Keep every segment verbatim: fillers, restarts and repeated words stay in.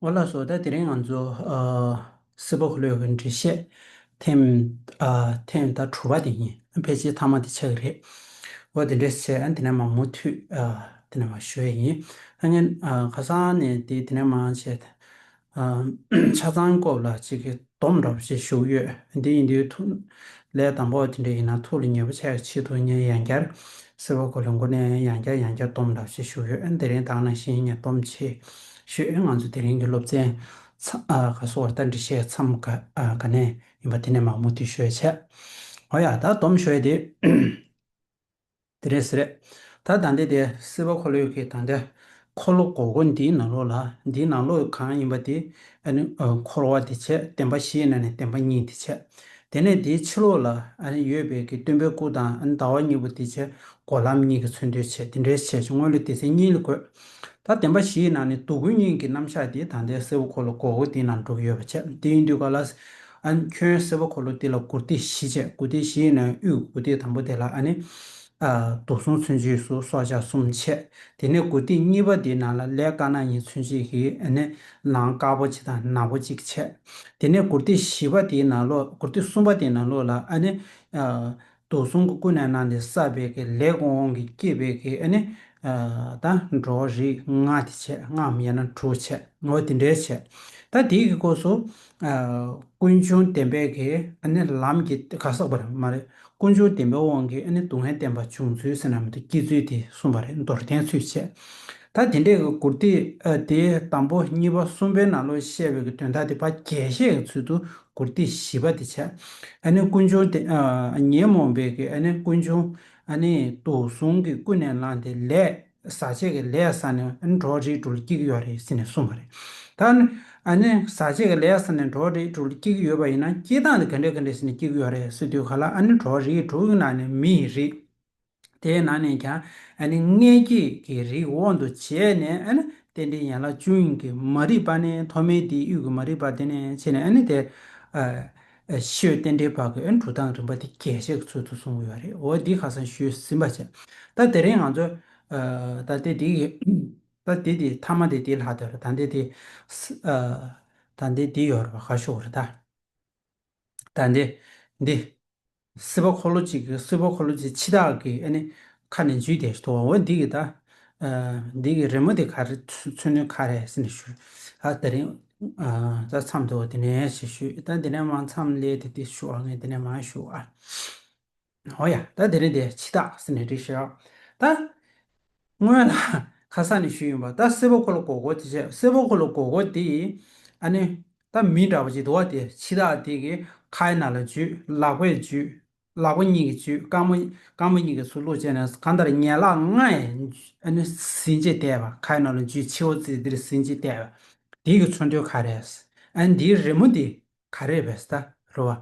འོ་ལགས་སོ། ད་དེ་རིང་ང་ཚོ་ཨ་སྲིད་པ་འཁོར་ལོའི་འགྲེལ་བཤད་ཐེངས་ཨ་ཐེངས་ད་དྲུག་པ་དེ་ཡིན། ཕལ་ཆེར་མཐའ་མ་དེ་ཆགས་ཀྱི་རེད། འོ་དེ་འདྲས་བྱས། ཨ་དེ་ནས་མར་མུ་མཐུད་ཨ་དེ་ནས་མར་ཞུ་ཡས་ཡིན། ཨ་ངས་ཨ་ཁ་སང་ནས་དེ་དེ་ནས་མར་བྱས། ཨ་ཆ་ཚང་སྐོར་ལ་ཅིག་གི་སྡོམ་འདྲ་པོ་ཞིག་ཞུ་གི་ཡོད། འདི་ཡིན་དུས་ཐུགས་ལས་དང་པོ་དེ་འདྲ་ཡིན་ན་ཐུགས་ལ་ཉེ་པོ་ཆགས་ཆེད་དུ་ངས་ཡང་བསྐྱར་སྲིད་པ་འཁོར་ལོའི་སྒོ་ནས་ཡང་བསྐྱར་ཡང་བསྐྱར་སྡོམ་འདྲ་པོ་ཞིག་ཞུ་གི་ཡོད། ཨ་དེ་རིང་དེ་ནང་བཞིན་ངས་སྡོམ་ཆེ་ཞུས། ཨ་ང་ཚོ་དེ་རིང་གི་སློབ་ཚན་ཚ་ཨ་ག་སོ་བར་ད་འགྲེལ་བཤད་མཚམས་ག་ཨ་ག་ནས་ཡིན་པ་དེ་ནས་མར་མུ་མཐུད་ཞུ་ཡས་བྱས། འོ་ཡ། ད་སྡོམ་ཞུ་ཡས་དེ། དེ་རེད་ཟེར། ད་ད་ལྟ་དེ་སྲིད་པ་འཁོར་ལོའི་གི་ད་ལྟ་འཁོར་ལོ་སྒོར་སྒོར་འདིའི་ནང་ལོགས་ལ། འདིའི་ནང་ལོགས་གང་ཡིན་པ་དེ་ཨ་ནི་ཨ་འཁོར་བ་དེ་བྱས། བདེན་པ་བཞིའི་ནང་ནས་བདེན་པ་གཉིས་དེ་བྱས། དེ་ནས་དེའི་ཕྱི་ལོགས་ལ་ཨ་ནི་ཡོད་པའི་གི་སྟོན་པའི་སྐུ་དང་ཨ་ནི་ཟླ་བ་གཉིས་པོ་དེ་བྱས། སྒོ་ལམ་གཉིས་ཀྱི་མཚོན་དོན་བྱས། དེ་འདྲའི་བྱས་བྱས་སྔོན་ལ་སྡེ་ཚན་གཉིས་ལ་བགོས། ད་བདེན་པ་བཞིའི་ནང་ནས་སྡུག་ཀུན་གཉིས་ཀྱི་རྣམ་གཞག་དེ་ད་ལྟའི་སྲིད་པ་འཁོར་ལོ་སྒོར་སྒོར་དེའི་ནང་འགྲོ་གི་ཡོད་པ་བྱས། དེ་ཡིན་དུས་ག་ལ་ཨ་ནི་ཁྱོན་སྲིད་པ་འཁོར་ལོ་དེ་ལ་སྒོར་ཐིག་བཞི་བྱས། སྒོར་ཐིག་བཞིའི་ནང་དབུས་སྒོར་ཐིག་དང་པོ་དེ་ལ་ཨ་ནི། ཨ་དུག་གསུམ་མཚོན་བྱེད་སུ་སྲོག་ཆགས་གསུམ་བྱས། དེ་ནས་སྒོར་ཐིག་གཉིས་པ་དེའི་ནང་ལ་ལས་དཀར་ནག་གཉིས་མཚོན་བྱེད་ཀྱི་ཨ་ནི་ནང་དཀར་པོ་གཅིག་དང་ནག་པོ་གཅིག་བྱས། དེ་ནས་སྒོར་ཐིག་བཞི་པ་དེའི་ནང་ལོགས། སྒོར་ཐིག་གསུམ་པ་དེའི་ནང་ལོགས་ལ་ཨ་ནི་ཨ་དུག་གསུམ་གྱི་ཀུན་ནས་བསླངས་ཏེ་བསགས་པའི་གི་ལས་ཀྱི་དབང་གིས་སྐྱེས་པའི་གི་ཨ་ནི་ཨ་ད་འགྲོ་བ་རིགས་ལྔ་དེ་བྱས། ལྔའམ་ཡང་ན་དྲུག་བྱས། འོ་དེ་འདྲའི་བྱས། ད་དེའི་གི་སྐབས་སུ་ཨ་ཀུན་འབྱུང་བདེན་པའི་གི་ཨ་ནི་ལམ་གྱི་ག་སོགས་པ་རེད་མ་རེད། ཀུན་འབྱུང་བདེན་པའི་དབང་གིས་ཨ་ནི་སྡུག་བསྔལ་བདེན་པ་བྱུང་ཚུལ་ཟེར་ན་མི་འདུག་སྐྱེ་ཚུལ་དེ་གསུངས་པ་རེད། མདོར་བསྟན་ཚུལ་བྱས། ད་དེ་འདྲའི་གི་སྒོར་ཐིག་ཨ་དེ་དང་པོ་གཉིས་པ་གསུམ་པའི་ནང་ལོགས་བཤད་པའི་གི་དོན་དག་དེ་ཕར་རྒྱས་བཤད་ཀྱི་ཚུལ་དུ་སྒོར་ཐིག་བཞི་པ་དེ་བྱས། ཨ་ནི་ཀུན་འབྱུང་དེ་ཨ་ཉོན་མོངས་པའི་གི་ཨ་ནི་ཀུན་འབྱུང་ཨ་ནི་དུག་གསུམ་གྱི་ཀུན་ནས་བསླངས་ཏེ་ལས་ཟག་བཅས་ཀྱི་ལས་བསགས་ནས་ཨ་ནི་འགྲོ་བ་རིགས་དྲུག་ལ་སྐྱེ་གི་ཡོད་རེད་ཟེར་ནས་གསུངས་པ་རེད། ད་ཨ་ནི་ཟག་བཅས་ཀྱི་ལས་བསགས་ནས་འགྲོ་བ་རིགས་དྲུག་ལ་སྐྱེ་གི་ཡོད་པ་ཡིན་ན། སྐྱེ་སྟངས་དེ་ག་འདྲས་ག་འདྲས་ཟེར་ནས་སྐྱེ་གི་ཡོད་རེད་ཟེར་དུས་ག་ལ། ཨ་ནི་འགྲོ་བ་རིགས་དྲུག་གི་ནང་ནས་མི་ཡི་རིགས། དེའི་ནང་ནས་ཀྱང་ཨ་ནི་མངལ་སྐྱེས་ཀྱི་རིགས་དབང་དུ་བྱས་ནས། ཨ་ནི་རྟེན་འབྲེལ་ཡན་ལག་བཅུ་གཉིས་ཀྱི་མ་རིག་པ་ནས། ཐོག་མའི་དེའི་དབུས་ཀྱི་མ་རིག་པ་དེ་ནས་བྱས་ནས། ཨ་ནི་དེ་ཨ་ཤི་བའི་རྟེན་འབྲེལ་བར་གྱི་ཨ་ནི་གྲུབ་སྟངས་རིམ་པ་དེ་རྒྱས་བཤད་ཀྱི་ཚུལ་དུ་གསུངས་ཡོད་རེད། འོ་འདི་ཁ་སང་ཞུས་ཟིན་པ་བྱས། ད་དེ་རིང་ང་ཚོ་ཨ་ད་ལྟའི་དེ་ཡི་ད་ལྟའི་དེ་མཐའ་མ་དེ་དེ་ལྷག་དོན་རེད། ད་ལྟའི་དེ་ཨ་ད་ལྟའི་དེ་ཡོད་རེད་པ། ཁ་ཤོག་རེད་ད། ད་འདི་འདི་སྲིད་པ་འཁོར་ལོ་གཅིག་གི་སྲིད་པ་འཁོར་ལོ་གཅིག་ཕྱི་ཐག་གི་ཨ་ནི་ཁ་ནས་འཇུས་ཏེ་ཞུ་བ། འོ་འདི་གི་ད་ཨ་འདི་གི་རི་མོ་དེ་ག་རེ་མཚོན་དོན་ག་རེ་ཟེར་ནས་ཞུ། ཨ་དེ་རིང་ཨ་ད་མཚམས་དེ་འོ་དེ་ནས་ཞེས་ཞུས། ད་འདི་ནས་མར་མཚམས་ལས་དེ་དེ་ཞུ་བ། ངས་འདི་ནས་མར་ཞུ་བ། འོ་ཡ། ད་དེ་རིང་དེ་ཕྱི་ཐག་ཟེར་ནས་འབྲི་ཤོག་ད་སྔོན་ལ་ཁ་སང་ནས་ཞུས་ཡིན་པ། ད་སྲིད་པ་འཁོར་ལོ་སྒོར་སྒོར་དེ་བྱས། སྲིད་པ་འཁོར་ལོ་སྒོར་སྒོར་དེ་ཨ་ནི་ད་མི་འདྲ་པོ་ཅིག་འདུག་བ། དེ་ཕྱི་ཐག་དེ་གི་ཁའི་ནང་ལ་འཇུས། ལག་པས་འཇུས། ལག་པ་གཉིས་ཀྱིས་འཇུས། རྐང་པ་རྐང་པ་གཉིས་ཀྱིས་ཚུར་བླུགས་བྱས་ནས། གང་ལྟར་ཡན་ལག་ལྔ་ཡང་ཨ་ནི་ཟིན་བྱས་བསྡད་པ། ཁའི་ནང་ལ་འཇུས། ཕྱི་པོ་ཙི་འདིར་ཟིན་བྱས་བསྡད་པ། དེ་གི་མཚོན་དོན་ག་རེ། ཨ་ནི་འདིའི་རི་མོ་དེ་ག་རེ་རེད་ཟེར། ད་རེད་བ།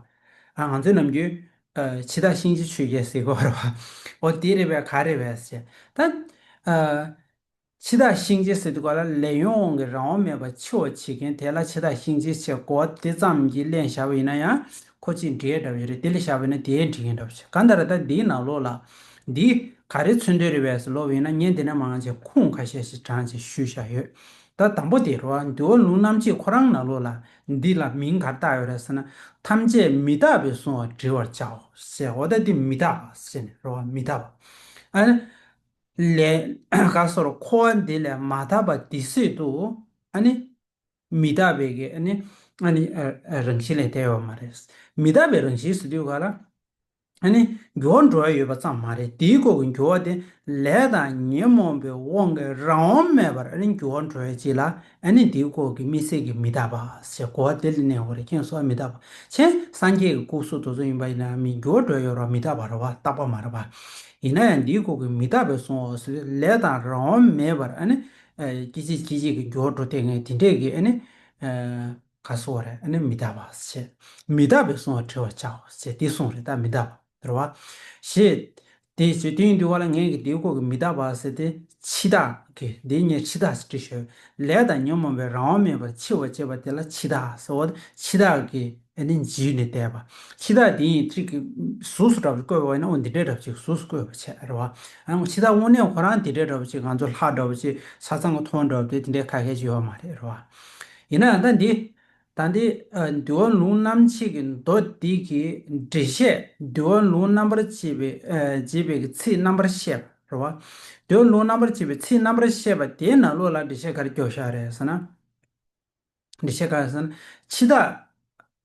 ཨ་ང་ཚོའི་ནམ་རྒྱུན་ཨ་འཆི་བདག་གཤིན་རྗེ་ཆོས་རྒྱལ་ཟེར་གྱི་ཡོད་རེད་བ། འོ་དེ་རེད་པས། ག་རེ་རེད་ཟེར། ད་ཨ་འཆི་བདག་གཤིན་རྗེ་ཟེར་དུས་ག་ལ་ལས་ཡུལ་དབང་གིས་རང་དབང་མེད་པར་འཆི་བར་བྱེད་མཁན་དེ་ལ་འཆི་བདག་གཤིན་རྗེ་ཟེར། གོ་བ་དེ་ཙམ་གྱིས་ལེན་བཞག་པ་ཡིན་ན་ཡང་ཁོ་གཅིག་འགྲིག་ཡས་འདྲ་པོ་ཡོད་རེད། དེ་ལ་བཞག་པ་ཡིན་ན་དེ་འགྲིག་མཁན་འདྲ་པོ་བྱེད། གང་ལྟར་ད་འདིའི་ནང་ལོགས་ལ་འདི་ག་རེ་མཚོན་དོན་རེད་པས་ཟེར་ལབ་པ་ཡིན་ན། ངས་འདི་ནས་མར་ཅིག་ཁུངས་ཁ་ཤས་ཤིག་དྲངས་བྱས་ཞུས་བཞག་ཡོད། ད་དང་པོ་དེ་རེད་བ། འདུལ་བ་ལུང་རྣམ་འབྱེད་ཁོ་རང་ནང་ལོགས་ལ་འདི་ལ་མིང་ག་རེ་བཏགས་ཡོད་རེད་ཟེར་ན། ཐམས་ཅད་མི་རྟག་པས་གཟུང་བར་བྲི་བར་བྱའོ་ཟེར། འོ་ད་འདི་མི་རྟག་པ་ཟེར་ནས་རེད་བ། མི་རྟག་པ། ཨ་ནི་ལས་ག་སོགས་འཁོར་བ་འདི་ལས་མ་ཐར་བ་དེ་སྲིད་དུ་ཨ་ནི་མི་རྟག་པའི་གི་ཨ་ནི་ཨ་ནི་ཨ་ཨ་རང་བཞིན་ལས་འདས་ཡོད་མ་རེད། མི་རྟག་པའི་རང་བཞིན་ཟེར་དུས་ག་ལ། ཨ་ནི་འགྱུར་བ་འགྲོ་ཡ་ཡོད་པ་ཙམ་མ་རེད། དེའི་སྐོར་གྱི་འགྱུར་བ་དེ་ལས་དང་ཉོན་མོངས་པའི་དབང་གིས་རང་དབང་མེད་པར་ཨ་ནི་འགྱུར་བ་འགྲོ་ཡ་ཅིག་ལ། ཨ་ནི་དེའི་སྐོར་གྱི་དམིགས་བསལ་གྱི་མི་རྟག་པ་ཞེས་གོ་བ་དེ་ལ་གནས་དགོས་རེད། ཁྱེད་སོགས་མི་རྟག་པ་ཆེ། སངས་རྒྱས་ཀྱི་སྐུ་གཟུགས་དེ་ཚོ་ཡིན་པ་ཡིན་ན་མི་འགྱུར་བ་འགྲོ་ཡ་ཡོད་རེད་བ། མི་རྟག་པ་རེད་བ། རྟག་པ་མ་རེད་བ། ཡིན་ན་ཡང་དེའི་སྐོར་གྱི་མི་རྟག་པས་གཟུང་བ་ཟེར། ལས་དང་རང་དབང་མེད་པར་ཨ་ནི་ཨ་སྐད་ཅིག་སྐད་ཅིག་གིས་འགྱུར་བ་འགྲོ་བསྡད་མཁན་དེ་འདྲས་ཀྱི་ཨ་ནི་ཨ་ག་སོགས་རེད། ཨ་ནི་མི་རྟག་པ་ཞེས། མི་རྟག་པས་གཟུང་བར་བྲི་བར་བྱའོ་ཞེས་དེ་གསུངས་རེད། ད་མི་རྟག་པ་རེད་བ། ཞེས་དེ་བྱེད་དུས་འདུལ་བ་ལ་ངས་ཀྱི་དེའི་སྐོར་གྱི་མི་རྟག་པ་ཟེར་དེ་འཆི་བདག་གི། འདི་ངས་འཆི་བདག་ཟེར་བྲིས་ཞོར། ལས་དང་ཉོན་མོངས་པའི་རང་དབང་མེད་པར་འཆི་བར་བྱེད་པ་དེ་ལ་འཆི་བདག་ཟེར་བ། འཆི་བདག་གི་ཨ་ནི་འཇུས་ནས་བསྡད་པ། འཆི་བདག་དེ་ཡི་ཚིག་གི་གཟུགས་སུ་འདྲ་པོ་བཀོད་པ་ཡིན་ན། འོ་འདི་འདྲའི་འདྲ་པོ་ཅིག་གཟུགས་སུ་བཀོད་པ་བྱས་རེད་བ། ཨ་ནི་འཆི་བདག་དངོས་གནས་ཁོ་རང་འདི་འདྲའི་འདྲ་པོ་ཅིག་ང་ཚོ་ལྷ་འདྲ་པོ་ཅིག་ས་གཙང་གི་མཐོང་འདྲ་པོ་དེ་འདི་འདྲའི་ཁ་ཤས་ཅིག་ཡོད་མ་རེད་རེད་བ། ཡིན་ནའང་ད་འདི། ད་འདི། ཨ། འདུལ་བ་ལུང་རྣམ་འབྱེད་ཀྱི་མདོ་འདི་གི་འགྲེལ་བཤད། འདུལ་བ་ལུང་རྣམ་པར་འབྱེད་པའི། ཨ། འབྱེད་པའི་ཚིག་རྣམ་པར་བཤད་པ་རེད་བ། འདུལ་བ་ལུང་རྣམ་པར་འབྱེད་པའི་ཚིག་རྣམ་པར་བཤད་པ་དེའི་ནང་ལོགས་ལ་འགྲེལ་བཤད་ག་རེ་རྒྱབ་བཞག་རེད་ཟེར་ན། འགྲེལ་བཤད་ག་རེ་ཟེར་ན། འཆི་བདག་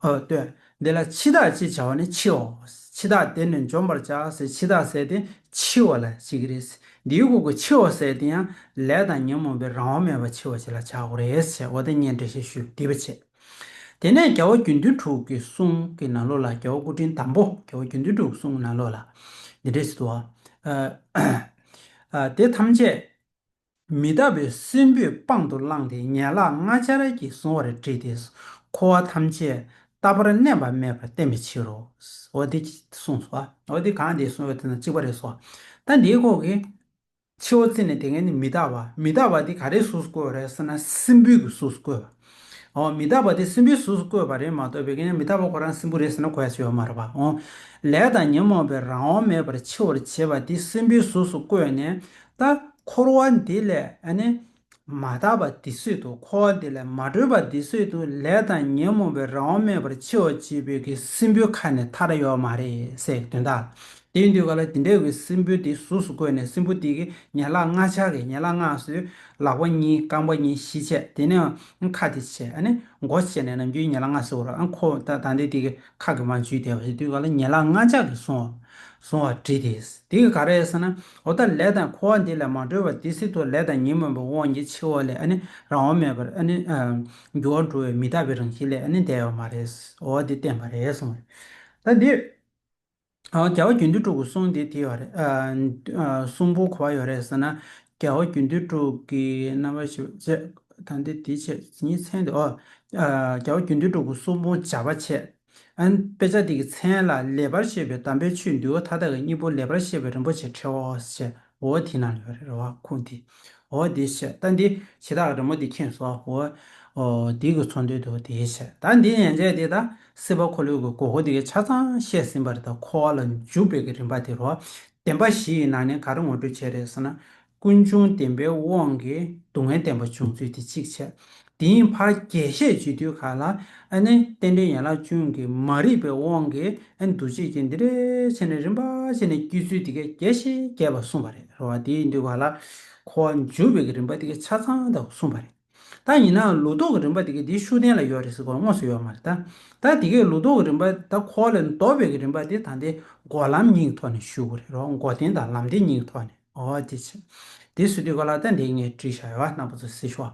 ཨོ་ལྟོས། འདི་ལ་འཆི་བདག་ཅེས་བྱ་བ་ནི་འཆིའོ། འཆི་བདག་དེ་ནི་འཇོམས་པར་བྱ་ཟེར། འཆི་བདག་ཟེར་དེ་འཆི་བ་ལ་བྱེད་ཀྱི་རེད། འདིའི་གུ་གུ་འཆི་བ་ཟེར་དེ་ཡང་ལས་དང་ཉོན་མོངས་པའི་རང་དབང་མེད་པར་འཆི་བ་ཅིག་ལ་བྱ་དགོས་རེད་ཟེར། འོ་དེ་ངས་འགྲེལ་བཤད་ཞུས་འདི་པ་བྱས། དེ་ནས་རྒྱལ་བ་དགེ་འདུན་གྲུབ་ཀྱི་གསུང་གི་ནང་ལོགས་ལ། རྒྱལ་བ་སྐུ་ཕྲེང་དང་པོ་རྒྱལ་བ་དགེ་འདུན་གྲུབ་ཀྱི་གསུང་གི་ནང་ལོགས་ལ་འདི་འདྲས་ཞིག་འདུག་ཨ། ཨ། དེ་ཐམས་ཅད་མི་རྟག་པའི་སྲིན་པོས་དཔང་དུ་བླངས་ཏེ་ཡན་ལག་ལྔ་ཆར་གྱིས་བཟུང་བར་བྲིས་ཏེ། འཁོར་བ་ཐམས་ཅད་རྟག་པར་གནས་པ་མེད་པར་བསྟན་པའི་ཕྱིར་རོ། འོ་དེ་གསུངས་སོ། འོ་དེ་གང་དེ་གསུངས་ཡོད་དེ་ན་གཅིག་པ་རེད་སོ། ད་འདིའི་སྐོར་གྱི་འཆི་བ་རྩིས་ནས་དེ་ངན་ནི་མི་རྟག་པ། མི་རྟག་པ་དེ་ག་རེའི་གཟུགས་སུ་བཀོད་པ་རེད་ཟེར་ན་སྲིན་པོའི་གི་གཟུགས་སུ་བཀོད་པ། འོ་མི་རྟག་པ་དེ་སྲིན་པོའི་གཟུགས་སུ་བཀོད་པ་རེད་མ་གཏོགས་བོད་སྐད་ནས་མི་རྟག་པ་ཁོ་རང་སྲིན་པོ་རེད་ཟེར་ན་གོ་ཡ་ཞིག་ཡོད་མ་རེད་པ། འོ་ལས་དང་ཉོན་མོངས་པའི་རང་དབང་མེད་པར་འཆི་བར་བྱེད་པ་དེ་སྲིན་པོའི་གཟུགས་སུ་བཀོད་ནས། ད་འཁོར་བ་འདི་ལས་ཨ་ནི་མ་དག་པ་འདི་སྲིད་དུ། འཁོར་བ་འདི་ལས་མ་གྲོལ་བ་འདི་སྲིད་དུ་ལས་དང་ཉོན་མོངས་པའི་རང་དབང་མེད་པར་འཆི་བར་བྱེད་པའི་གི་སྲིན་པོའི་ཁ་ནས་ཐར་ཡོད་མ་རེད་ཟེར་དོན་དག། དེ་ཡིན་དུས་ག་ལ་དེ་འདྲའི་གི་སྲིན་པོ་དེ་གཟུགས་སུ་བཀོད་ནས་སྲིན་པོ་དེ་གི་ཡན་ལག་ལྔ་ཆར་གི། ཡན་ལག་ལྔ་ཟེར་ལག་པ་གཉིས་རྐང་པ་གཉིས་བཞི་བྱས། དེ་ནས་ཁ་དེ་བྱས། ཨ་ནི་མགོ་བྱས་ནས་ནམ་རྒྱུན་ཡན་ལག་ལྔ་ཟེར་བ་རེད། ཨ་ཁོ་ད་ད་འདི་དེ་གི་ཁ་གི་མ་འཇུས་བསྡད་པ་ཞིག་དུས་ག་ལ་ཡན་ལག་ལྔ་ཆར་གི་བཟུང་བ། བཟུང་བ་བྲིས་ཏེ། དེ་གི་ག་རེ་ཟེར་ན། འོ་ད་ལས་དང་འཁོར་བ་འདི་ལས་མ་གྲོལ་བ་འདི་སྲིད་དུ་ལས་དང་ཉོན་མོངས་པའི་དབང་གིས་འཆི་བ་ལས་ཨ་ནི་རང་དབང་མེད་པར་ཨ་ནི་འགྱུར་བ་འགྲོ་བའི་མི་རྟག་པའི་རང་བཞིན་ལས་ཨ་ནི་འདས་ཡོད་མ་རེད། འོ་འདི་བསྟན་པ་རེད་གསུངས། ད་འདི། ཨ། རྒྱལ་བ་དགེ་འདུན་གྲུབ་ཀྱི་གསུང་དེ་དེ་ཡོད་རེད། ཨ། ཨ། གསུང་འབུམ་ག་པར་ཡོད་རེད་ཟེར་ན། རྒྱལ་བ་དགེ་འདུན་གྲུབ་ཀྱི་རྣམ་པར་ཞེས་པ་བྱས། ད་འདི་དེ་བྱས་ཉིན་མཚན་དུ། ཨ། རྒྱལ་བ་དགེ་འདུན་གྲུབ་ཀྱི་གསུང་འབུམ་བརྒྱ་པ་བྱས། ཨ། དཔེ་ཆ་དེ་གི་མཚན་ལ་ལེགས་པར་བཤད་པའི་དམ་པའི་ཆོས་འདུལ་བ་མཐའ་དག་གི་སྙིང་པོ་ལེགས་པར་བཤད་པའི་རིན་པོ་ཆེའི་ཕྲེང་བ་ཞེས། འོ་དེ་ནང་ལ་ཡོད་རེད་རེད་བ། ཁུངས་དེ། འོ་དེ་བཤད། ད་འདི་བྱེ་བྲག་རི་མོ་འདི་མཁྱེན་སོང་། འོ། འོ་དེ་གི་མཚོན་དོན་དུ་དེ་བཤད། ད་འདི་ཡན་ཆད་དེ་ད་སྲིད་པ་འཁོར་ལོའི་གི་དགོས་མཁོ་དེ་གི་ཆ་ཚང་བཤད་ཟིན་པ་རེད། ད་འཁོར་བ་ལ་འཇུག་པའི་གི་རིམ་པ་དེ་རོ། བདེན་པ་བཞི་ཡི་ནང་ནས་ག་རེ་ངོ་སྤྲོད་བྱས་རེད་ཟེར་ན། ཀུན་འབྱུང་བདེན་པའི་དབང་གིས་སྡུག་བསྔལ་བདེན་པ་བྱུང་ཚུལ་དེ་གཅིག་བྱས། དེའི་ཕར་རྒྱས་བཤད་བྱེད་དུས་ག་ལ། ཨ་ནི་རྟེན་འབྲེལ་ཡན་ལག་བཅུ་གཉིས་ཀྱི་མ་རིག་པའི་དབང་གིས་ཨ་ནི་འདུ་བྱེད་ཀྱི་འདི་འདྲའི་བྱས་ནས་རིམ་པ་བྱས་ནས་སྐྱེ་ཚུལ་དེ་གས་རྒྱས་ཤིང་རྒྱས་པར་གསུངས་པ་རེད་རེད་བ། དེ་ཡིན་དུས་ག་ལ་འཁོར་བ་འཇུག་པའི་གི་རིམ་པ་དེ་གས་ཆ་ཚང་དུ་གསུངས་པ་རེད། ད་ཡིན་ནའང་ལུགས་ལྡོག་གི་རིམ་པ་དེ་གས་དེའི་ཤུགས་བསྟན་ལ་ཡོད་རེད་ཟེར་གོ་དངོས་སུ་ཡོད་མ་རེད་ད། ད་དེ་གས་ལུགས་ལྡོག་གི་རིམ་པ། ད་འཁོར་བ་ལས་ལྡོག་པའི་གི་རིམ་པ་དེ་ད་འདི་འགོག་ལམ་གཉིས་ཀྱི་ཐོག་ནས་ཞུ་དགོས་རེད་རོ། འགོག་བདེན་དང་ལམ་བདེན་གཉིས་ཀྱི་ཐོག་ནས། འོ་དེ་བྱས། དེ་ཟེར་དུས་ག་ལ་ད་འདི་ངས་བྲིས་བཞག་ཡོད་པ་རྣམ་པ་ཚོ་གཟིགས་ཤོག་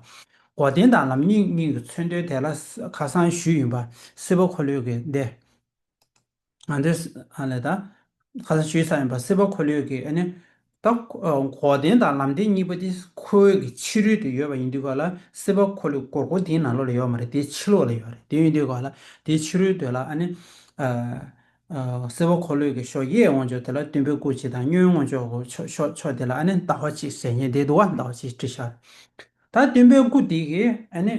འགོག་བདེན་དང་ལམ་གཉིས་གཉིས་ཀྱི་མཚོན་དོན་དེ་ལ་ཁ་སང་ཞུས་ཡིན་པ། སྲིད་པ་འཁོར་ལོའི་གི་འདི། ང་ཚོས་ཨ་ལས་ད། ཁ་སང་ཞུས་ཚར་ཡིན་པ། སྲིད་པ་འཁོར་ལོའི་གི་ཨ་ནི། ད་འགོག་བདེན་དང་ལམ་བདེན་གཉིས་པོ་དེ་འཁོར་བའི་གི་ཕྱི་རོལ་དུ་ཡོད་པ་ཡིན་དུས་ག་ལ་སྲིད་པ་འཁོར་ལོའི་སྒོར་སྒོར་དེའི་ནང་ལོགས་ལ་ཡོད་མ་རེད། དེའི་ཕྱི་ལོགས་ལ་ཡོད་རེད། དེ་ཡིན་དུས་ག་ལ་དེའི་ཕྱི་རོལ་དུ་ལ་ཨ་ནི། ཨ། སྲིད་པ་འཁོར་ལོའི་གི་ཕྱོགས་གཡས་དབང་ཕྱོགས་དེ་ལ་སྟོན་པའི་སྐུ་གཅིག་དང་གཡོན་དབང་ཕྱོགས་ཕྱོགས་ཕྱོགས་དེ་ལ་ཨ་ནི་ཟླ་བ་གཅིག་ཟེར་མཁན་དེ་འདུག་བ། ཟླ་བ་གཅིག་བྲིས་ཤག་ད་སྟོན་པའི་སྐུ་དེ་གི་ཨ་ནི།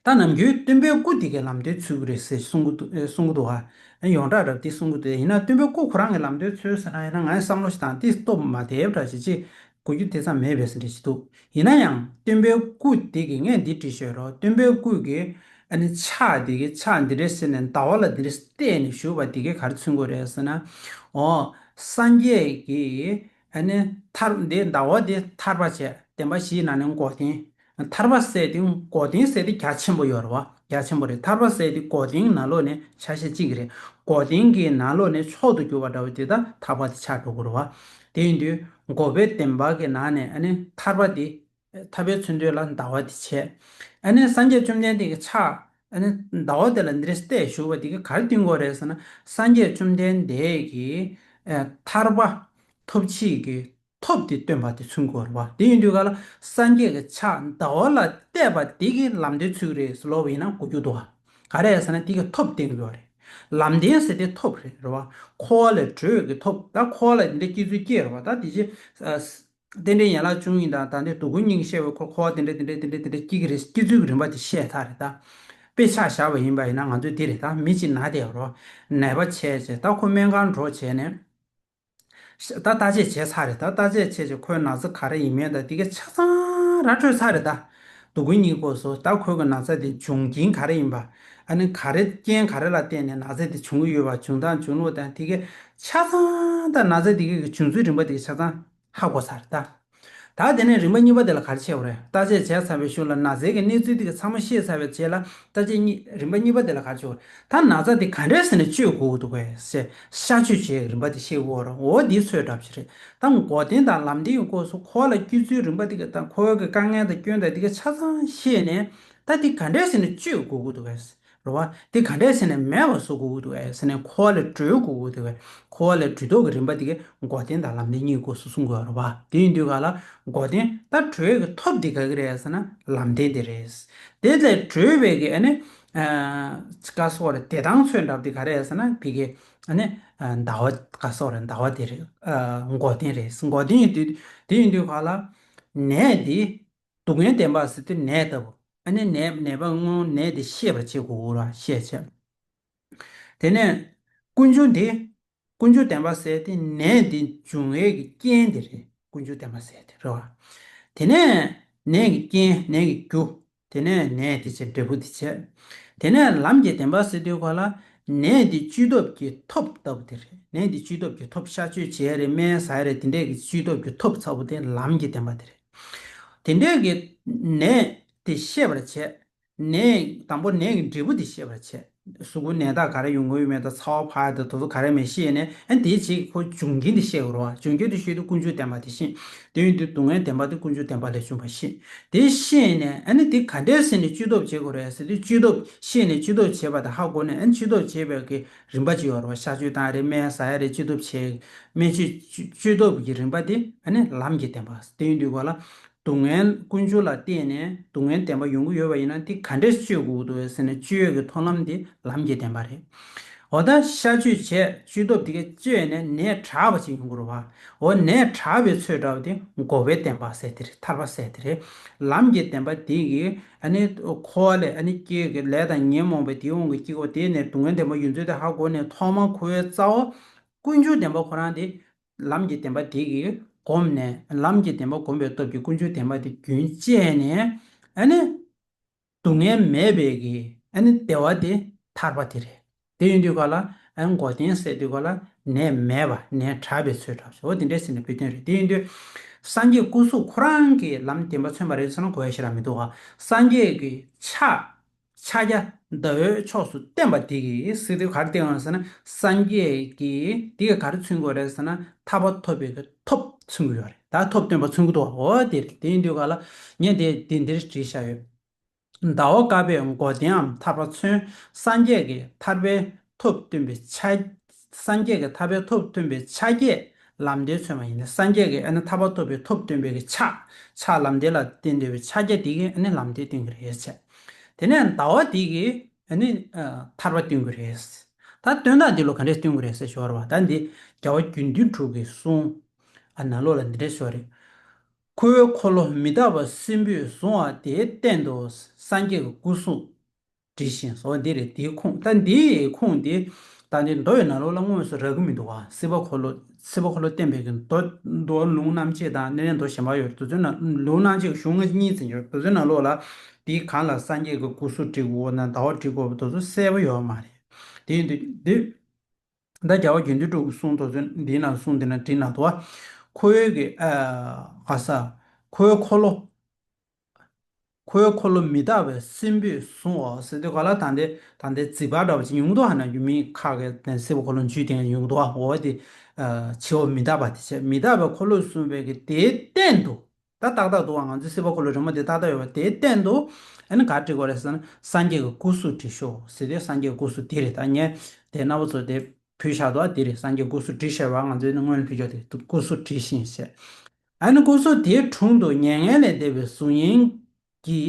ད་ནམ་རྒྱུན་སྟོན་པའི་སྐུ་དེ་གའི་ལམ་སྟོན་འཚོལ་གྱི་རེད་ཟེར་གསུང་གི་འདུག་ཨེ། གསུང་གི་འདུག་ཨ། ཡོངས་གྲགས་རབ་དེ་གསུང་གི་འདུག་ཡིན་ན་སྟོན་པའི་སྐུ་ཁོ་རང་གི་ལམ་སྟོན་འཚོལ་ཟེར་ན་ཡིན་ན་ངའི་བསམ་བློ་ཞིག་དང་དེ་སྟོབས་མ་བདེ་བྲ་ཞིག་ཅིག་གོ་རྒྱུ་དེ་ཙམ་མེད་པའི་ཟེར་འདྲ་ཞིག་འདུག་ཡིན་ན་ཡང་སྟོན་པའི་སྐུ་དེ་གི་ངས་འདི་བྲིས་ཤོད་རོགས། སྟོན་པའི་སྐུ་གི་ཨ་ནི་ཕྱག་དེ་གི་ཕྱག་འདི་འདྲ་ཟེར་ནས་ཟླ་བ་ལ་འདི་འདྲ་བལྟས་ནས་བཞུགས་པ་དེ་གི་ག་རེ་མཚོན་གྱི་རེད་ཟེར་ན། འོ། སངས་རྒྱས་ཀྱི་ཨ་ནི་ཐར་འདི་ཟླ་བ་འདི་ཐར་པ་བྱས། བདེན་པ་བཞིའི་ནང་ནས་འགོག་བདེན། ཐར་པ་ཟེར་དེ་འགོག་བདེན་ཟེར་དེ་རྒྱ་ཆེན་པོ་ཡོད་རེད་བ། རྒྱ་ཆེན་པོ་རེད། ཐར་པ་ཟེར་དེ་འགོག་བདེན་ནང་ལོགས་ནས་ཆ་ཤས་གཅིག་རེད། འགོག་བདེན་གྱི་ནང་ལོགས་ནས་མཆོག་ཏུ་གྱུར་པ་འདྲ་བོ་དེ་ད་ཐར་པ་དེ་ཆགས་འགྲོ་གི་རེད་བ། དེ་ཡིན་དུས་འགོག་པའི་བདེན་པ་གི་ནང་ནས་ཨ་ནི་ཐར་པ་དེ། ཐར་པའི་མཚོན་དོན་ལ་ཟླ་བ་དེ་བྱས། ཨ་ནི་སངས་རྒྱས་བཅོམ་ལྡན་འདས་ཀྱི་ཕྱག་ཨ་ནི་ཟླ་བ་དེ་ལ་འདི་འདྲ་བལྟས་བཞུགས་པ་དེ་ག་ག་རེ་སྟོན་གྱི་ཡོད་རེད་ཟེར་ན། སངས་རྒྱས་བཅོམ་ལྡན་འདས་ཀྱི་ཨ་ཐར་པ་ཐོབ་བྱེད་ཀྱི་ཐབས་དེ་སྟོན་པ་དེ་མཚོན་གྱི་ཡོད་རེད་བ། དེ་ཡིན་དུས་ག་ལ་སངས་རྒྱས་ཀྱི་ཕྱག་ཟླ་བ་ལ་གཏད་པ་དེ་གི་ལམ་སྟོན་ཚུལ་རེད་ཟེར་ལབ་པ་ཡིན་ན་གོ་རྒྱུ་འདུག་བ། ག་རེ་ཟེར་ན་དེ་གི་ཐབས་སྟོན་གྱི་ཡོད་རེད། ལམ་བདེན་ཟེར་དེ་ཐབས་རེད་རེད་བ། འཁོར་བ་ལས་གྲོལ་གྱི་ཐབས། ད་འཁོར་བ་ལ་འདི་འདྲ་སྐྱེ་ཚུལ་སྐྱེ་རེད་བ། ད་དེ་རྗེས་ཨ་རྟེན་འབྲེལ་ཡན་ལག་བཅུ་གཉིས་དང་ད་འདི་སྡུག་ཀུན་གཉིས་ཀྱི་བཤད་པའི་འཁོར་འཁོར་བ་དེ་འདྲ་དེ་འདྲ་དེ་འདྲ་དེ་འདྲ་སྐྱེ་གི་རེད། སྐྱེ་ཚུལ་གྱི་རིམ་པ་དེ་བཤད་ཚར་རེད་ད། དཔེ་ཆ་བཞག་པ་ཡིན་པ་ཡིན་ན་ང་ཚོས་འདི་རེད་ད། མི་གཅིག་ན་བསྡད་ཡོད་རེད་བ། ནད་པ་བྱས་བྱས་ད་ཁོ་སྨན་ཁང་འགྲོ་བྱས་ནས། ད་བརྟག་དཔྱད་བྱས་ཚར་རེད་ད། བརྟག་དཔྱད་བྱས་བྱས་ཁོའི་ན་ཚ་ག་རེ་ཡིན་མིན་ད་དེ་ག་ཆ་ཚང་ར་འཕྲོད་ཚར་རེད་ད། སྡུག་བསྔལ་གཉིས་སྐོར་སོ། ད་ཁོའི་གི་ན་ཚ་དེ་འབྱུང་རྐྱེན་ག་རེ་ཡིན་པ། ཨ་ནི་ག་རེ་རྐྱེན་ག་རེ་ལ་བརྟེན་ནས་ན་ཚ་དེ་བྱུང་གི་ཡོད་པ། བྱུང་སྟངས་བྱུང་ལུགས་དང་དེ་གའི་ཆ་ཚང་དང་ན་ཚ་དེ་གའི་གི་བྱུང་ཚུལ་རིམ་པ་དེ་ཆ་ཚང་ཧ་གོ་ཚར་ད། ད་དེ་ནས་རིམ་པ་གཉིས་པ་དེ་ལ་ག་རེ་བྱེད་དགོས་རེད། བརྟག་དཔྱད་བྱས་ཚར་བའི་གཞུག་ལ་ན་ཚའི་གི་གནས་ཚུལ་དེ་གའི་ཚང་མ་ཤེས་ཚར་བའི་རྗེས་ལ་བརྟག་དཔྱད་གཉིས་རིམ་པ་གཉིས་པ་དེ་ལ་ག་རེ་བྱེད་དགོས་རེད། ད་ན་ཚ་དེ་ག་འདྲས་ཟེར་ནས་བཅོས་དགོས་ཀྱི་འདུག་གས་ཟེར་གཤག་བཅོས་བྱེད་རིམ་པ་དེ་ཤེས་དགོས་རེད། འོ་དེའི་ཚོད་འདྲ་པོ་ཞིག་རེད། ད་འགོག་བདེན་དང་ལམ་བདེན་གྱི་སྐོར་སོ། ཁོ་ལ་སྐྱེ་ཚུལ་རིམ་པ་དེ་ག་དང་ཁོའི་གི་དཀའ་ངལ་དང་སྐྱོན་དང་དེ་ག་ཆ་ཚང་ཤེས་ནས་ད་དེ་ག་འདྲས་ཟེར་ནས་བཅོས་དགོས་ཀྱི་འདུག་གས་རེད་བ། དེ་ག་འདྲས་ཟེར་ནས་མེད་པ་བཟོ་དགོས་ཀྱི་འདུག་གས་ཟེར་ནས་ཁོ་ལ་གྲོལ་དགོས་ཀྱི་འདུག་གས། ཁོ་ལ་གྲོལ་ཐབས་ཀྱི་རིམ་པ་དེ་ག་འགོག་བདེན་དང་ལམ་བདེན་གཉིས་སྐོར་སོ་གསུང་དགོས་རེད་བ། དེ་ཡིན་དུས་ག་ལ་འགོག་བདེན་ད་གྲོལ་གྱི་ཐབས་དེ་ག་གི་རེད་ཟེར་ན་ལམ་བདེན་དེ་རེད། དེ་ལས་གྲོལ་བའི་གི་ཨ་ནི་ཨ་ག་སོགས་རེད། བདེ་ཐང་ཚོད་འདྲ་པོ་དེ་ག་རེད་ཟེར་ན་ཕ་གི་ཨ་ནི་ཨ་ཟླ་བ་ག་སོགས་རེད། ཟླ་བ་དེ་རེད། ཨ་འགོག་བདེན་རེད། འགོག་བདེན་ཡིན་དུས་དེ་ཡིན་དུས་ག་ལ་ནད་དེ་སྡུག་བསྔལ་བདེན་པ་ཟེར་དུས་ནད་ལྟ་བུ། ཨ་ནི་ནད་ནད་པ་སྔོན་ནད་དེ་ཤེས་པར་བྱེད་དགོས་ར་ཤེས་བྱས། དེ་ནས་ཀུན་འབྱུང་དེ་ཀུན་འབྱུང་བདེན་པ་ཟེར་དེ་ནད་དེ་འབྱུང་བའི་གི་རྐྱེན་དེ་རེད། ཀུན་འབྱུང་བདེན་པ་ཟེར་དེ་རེད་བ། དེ་ནས་ནད་ཀྱི་རྐྱེན་ནད་ཀྱི་རྒྱུ། དེ་ནས་ནད་དེ་བྱས་འབྲས་བུ་དེ་བྱས། དེ་ནས་ལམ་གྱི་བདེན་པ་ཟེར་དུས་ག་ལ་ནད་དེ་བཅོས་ཐབས་ཀྱི་ཐབས་ལྟ་བུ་དེ་རེད། ནད་དེ་བཅོས་ཐབས་ཀྱི་ཐབས་གཤག་བཅོས་བྱས་རེད། སྨན་ཟ་ཡ་རེད། དེ་འདྲས་ཀྱི་བཅོས་ཐབས་ཀྱི་ཐབས་ལྟ་བུ་དེ་ལམ་གྱི་བདེན་པ་དེ་རེད། དེ་འདྲས་ཀྱི་ནད་དེ་ཤེས་པར་བྱས། ནད་དང་པོ་ནད་ཀྱི་འབྲས་བུ་དེ་ཤེས་པར་བྱས། གཟུགས་པོ་ནད་རྟགས་ག་རེ་ཡོང་གི་ཡོད་མེད་དང་ཚ་བ་འཕར་ཡ་དང་དེ་ཚོ་ག་རེ་མེད་ཤེས་ནས་ཨ་ནི་དེའི་རྗེས་ཁོ་འབྱུང་རྐྱེན་དེ་ཤེས་དགོས་རེད་བ། འབྱུང་རྐྱེན་དེ་ཤེས་དུས་ཀུན་འབྱུང་བདེན་པ་དེ་ཤེས། དེ་ཡིན་དུས་སྡུག་བསྔལ་བདེན་པ་དེ་ཀུན་འབྱུང་བདེན་པ་ལས་བྱུང་བ་ཤེས། དེ་ཤེས་ནས་ཨ་ནི་དེ་ག་འདྲས་ཟེར་ནས་བཅོས་ཐབས་བྱེད་དགོས་རེད་ཟེར་དུས་བཅོས་ཐབས་ཤེས་ནས་བཅོས་ཐབས་བྱེད་པ་དང་ཧ་གོ་ནས་ཨ་ནི་བཅོས་ཐབས་བྱེད་པའི་གི་རིམ་པ་ཅིག་ཡོད་རེད་བ། གཤག་བཅོས་བཏང་རེད། སྨན་ཟ་ཡ་རེད། བཅོས་ཐབས་བྱེད། སྨན་བཅོས་བཅོས་ཐབས་ཀྱི་རིམ་པ་དེ་ཨ་ནི་ལམ་གྱི་བདེན་པ། དེ་ཡིན་དུས་ག་ལ་སྡུག་བསྔལ་ཀུན་འབྱུང་ལ་བརྟེན་ནས་སྡུག་བསྔལ་བདེན་པ་ཡོང་གི་ཡོད་པ་ཡིན་ན་དེ་ག་འདྲས་བཅོས་དགོས་འདུག་ཟེར་ནས་བཅོས་ཡས་ཀྱི་མཐོང་ལམ་དེ་ལམ་གྱི་བདེན་པ་རེད། འོ་ད་གཤག་བཅོས་བྱས་བཅོས་ཐབས་དེ་ག་བཅོས་ནས་ནད་དྲག་པ་ཅིག་ཡོང་གི་རེད་བ། འོ་ནད་དྲག་པའི་ཚོད་འདྲ་བ་དེ་འགོག་པའི་བདེན་པ་ཟེར་དེ་རེད། ཐར་པ་ཟེར་དེ་རེད། ལམ་གྱི་བདེན་པ་དེ་གིས་ཨ་ནི་འཁོར་བ་ལས་ཨ་ནི་སྐྱེ་གི་ལས་དང་ཉོན་མོངས་པའི་དེའི་དབང་གིས་སྐྱེ་བ་དེ་ནས་སྡུག་བསྔལ་བདེན་པ་ཡོད་ཚུལ་དེ་ཧ་གོ་ནས་ཐོག་མར་འཁོར་བའི་རྩ་བ་ཀུན་འབྱུང་བདེན་པ་ཁོ་རང་དེ་ལམ་གྱི་བདེན་པ་དེ་གིས་བསྒོམས་ནས་ལམ་གྱི་བདེན་པ་བསྒོམས་པའི་སྟོབས་ཀྱིས་ཀུན་འབྱུང་བདེན་པ་དེ་རྒྱུན་བཅད་ནས་ཨ་ནི་སྡུག་བསྔལ་མེད་པའི་གི་ཨ་ནི་བདེ་བ་དེ་ཐར་པ་དེ་རེད། དེ་ཡིན་དུས་ག་ལ་ཨ་ནི་འགོག་བདེན་ཟེར་དུས་ག་ལ་ནད་མེད་པ་ནད་དྲག་པའི་ཚོད་འདྲ་པོ་ཞིག་འོ་དེ་འདྲས་ཟེར་ནས་བོད་དོན་རེད། དེ་ཡིན་དུས་སངས་རྒྱས་སྐུ་གཟུགས་ཁོ་རང་གིས་ལམ་བདེན་པ་མཚོན་པ་རེད་ཟེར་ན་གོ་ཡ་ཞེ་དྲག་མི་འདུག་ག་སངས་རྒྱས་ཀྱི་ཕྱག་ཕྱག་རྒྱ་ཟླ་འོད་ཕྱོགས་སུ་བསྟན་པ་དེ་གིས་ཟེར་དུས་ག་རེ་བསྟན་ཡོད་ཟེར་ན་སངས་རྒྱས་ཀྱིས་དེ་ག་ག་རེ་མཚོན་གྱི་ཡོད་རེད་ཟེར་ན་ཐར་པ་ཐོབ་པའི་གི་ཐབས་མཚོན་གྱི་ཡོད་རེད། ད་ཐབས་སྟོན་པ་མཚོན་གྱི་འདུག་ག་འོ་དེ་རེད། དེ་ཡིན་དུས་ག་ལ་ངས་དེ་དེ་འདིར་བྲིས་བཞག་ཡོད། ཟླ་བ་དཀར་པོས་འགོག་བདེན་འམ་ཐར་པ་མཚོན། སངས་རྒྱས་ཀྱིས་ཐར་པའི་ཐབས་སྟོན་པའི་ཕྱག་སངས་རྒྱས་ཀྱིས་ཐར་པའི་ཐབས་སྟོན་པའི་ཕྱག་རྒྱས་ལམ་བདེན་མཚོན་པ་ཡིན་ན། སངས་རྒྱས་ཀྱིས་ཨ་ནི་ཐར་པ་ཐོབ་པའི་ཐབས་སྟོན་པའི་གི་ཕྱག་ཕྱག་ལམ་བདེན་ལ་བསྟན་འདོད་པའི་ཕྱག་རྒྱ་དེ་གིས་ཨ་ནི་ལམ་བདེན་སྟོན་གྱི་རེད་བྱས། དེ་ནས་ཟླ་བ་དེ་གིས་ཨ་ནི་ཨ་ཐར་པ་སྟོན་གྱི་རེད། ད་སྟོན་སྟངས་འདི་ལོ་ག་འདྲས་སྟོན་གྱི་རེད་ཟེར་ཞོར་བ་ད་འདི་རྒྱལ་བ་དགེ་འདུན་གྲུབ་ཀྱི་གསུང་ཨ་ནང་ལོགས་ལ་འདི་འདྲས་ཞོར་རེད། ཁོའི་འཁོར་ལོ་མི་རྟག་པ་སྲིན་པོས་བཟུང་བ་དེའི་སྟེང་དུ་སངས་རྒྱས་ཀྱི་སྐུ་གཟུགས་བྲིས་ཤིང་ཟེར་བ་འདི་རེད། དེའི་ཁུངས་ད་འདིའི་ཁུངས་འདི་ད་འདི་མདོ་ཡི་ནང་ལོགས་ལ་དངོས་སུ་རག་གི་མི་འདུག་བ། སྲིད་པ་འཁོར་ལོ་སྲིད་པ་འཁོར་ལོ་བསྟན་པའི་གི་མདོ་མདོ་ལུང་རྣམ་འབྱེད་དང་ནས་མདོ་གཞན་པ་ཡོད་དེ་ཚོའི་ནང་ལུང་རྣམ་འབྱེད་ཀྱི་གཞུང་གཉིས་ཙམ་ཡོད། དེ་ཚོའི་ནང་ལོགས་ལ་དེའི་གང་ལ་སངས་རྒྱས་ཀྱི་སྐུ་གཟུགས་བྲིས་དགོས་ན་ཟླ་བ་བྲིས་དགོས་པ་དེ་ཚོ་གསལ་པོ་ཡོད་མ་རེད། དེ་ཡིན་དུས་འདི། ད་རྒྱལ་བ་དགེ་འདུན་གྲུབ་ཀྱི་གསུང་དེ་ཚོ་འདིའི་ནང་གསུང་དེ་ན་བྲིས་ན་འདུག་བ། ཁོའི་གི་ཨ་ག་ས། ཁོའི་འཁོར་ལོ། ཁོའི་འཁོར་ལོ་མི་རྟག་པའི་སྲིན་པོས་བཟུང་བ་ཟེར་དུས་ག་ལ་ད་འདི་ད་འདི་རྫིག་པ་འདྲ་བ་ཅིག་ཡོང་གི་འདུག་ཧ་ན་རྒྱུ་མི་ཁ་གི་སྲིད་པ་འཁོར་ལོ་འཇུས་དེ་ཡོང་གི་འདུག་བ། འོ་དེ་ཨ་འཆི་བ་མི་རྟག་པ་དེ་བྱས་མི་རྟག་པའི་འཁོར་ལོས་བཟུང་བའི་གི་དེའི་སྟེང་དུ། ད་ཏག་ཏག་འདུག་བ། ང་ཚོའི་སྲིད་པ་འཁོར་ལོ་རིང་མོ་དེ་ཏག་ཏག་ཡོད་པ་དེའི་སྟེང་དུ་ཨ་ནི་ག་བྲིས་དགོས་རེད་ཟེར་ན་སངས་རྒྱས་ཀྱི་སྐུ་གཟུགས་བྲིས་ཤོག་ཟེར་དུས་སངས་རྒྱས་ཀྱི་སྐུ་གཟུགས་དེ་རེད། ད་ངས་དེ་རྣམ་པ་ཚོ་དེ་ཕུལ་བཞག་འདུག་བ། དེ་རེད། སངས་རྒྱས་སྐུ་གཟུགས་བྲིས་ཤེས་པ་ང་ཚོའི་ནི་སྔོན་ཕུལ་ཆོག་དེ་སྐུ་གཟུགས་བྲིས་ཤིང་ཟེར། ཨ་ནི་སྐུ་གཟུགས་དེའི་དྲུང་དུ་མྱ་ངན་ལས་འདས་པའི་གཟུགས་བརྙན་གྱི་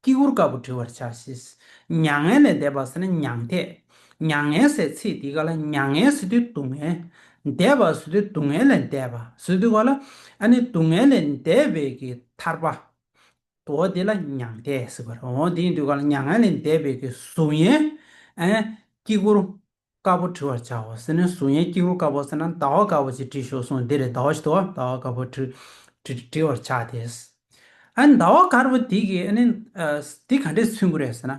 དཀྱིལ་འཁོར་དཀར་པོ་བྲི་བར་བྱ་ཞེས། མྱ་ངན་ལས་འདས་པ་ཟེར་ན་མྱང་འདས། མྱ་ངན་ཟེར་ཚིག་འདི་ག་ལ་མྱ་ངན་ཟེར་དུས་སྡུག་བསྔལ། འདས་པ་ཟེར་དུས་སྡུག་བསྔལ་ལས་འདས་པ་ཟེར་དུས་ག་ལ་ཨ་ནི་སྡུག་བསྔལ་ལས་འདས་པའི་གི་ཐར་པ། འོ་དེ་ལ་མྱང་འདས་ཟེར་བ་རེད། འོ་དེ་ཡིན་དུས་ག་ལ་མྱ་ངན་ལས་འདས་པའི་གི་གཟུགས་བརྙན། ཨ་དཀྱིལ་འཁོར་དཀར་པོ་བྲི་བར་བྱའོ་ཟེར་ནས་གཟུགས་བརྙན་དཀྱིལ་འཁོར་དཀར་པོ་ཟེར་ན་ཟླ་བ་དཀར་པོ་ཅིག་བྲིས་ཤོག་གསུངས། འདི་རེད། ཟླ་བ་ཞིག་འདུག་བ། ཟླ་བ་དཀར་པོ་བྲི་བྲི་བྲི་བར་བྱ་སྟེ། ཨ་ནི་ཟླ་བ་དཀར་པོ་འདི་གིས་ཨ་ནི་ཨ་འདི་ག་འདྲས་མཚོན་གྱི་རེད་ཟེར་ན།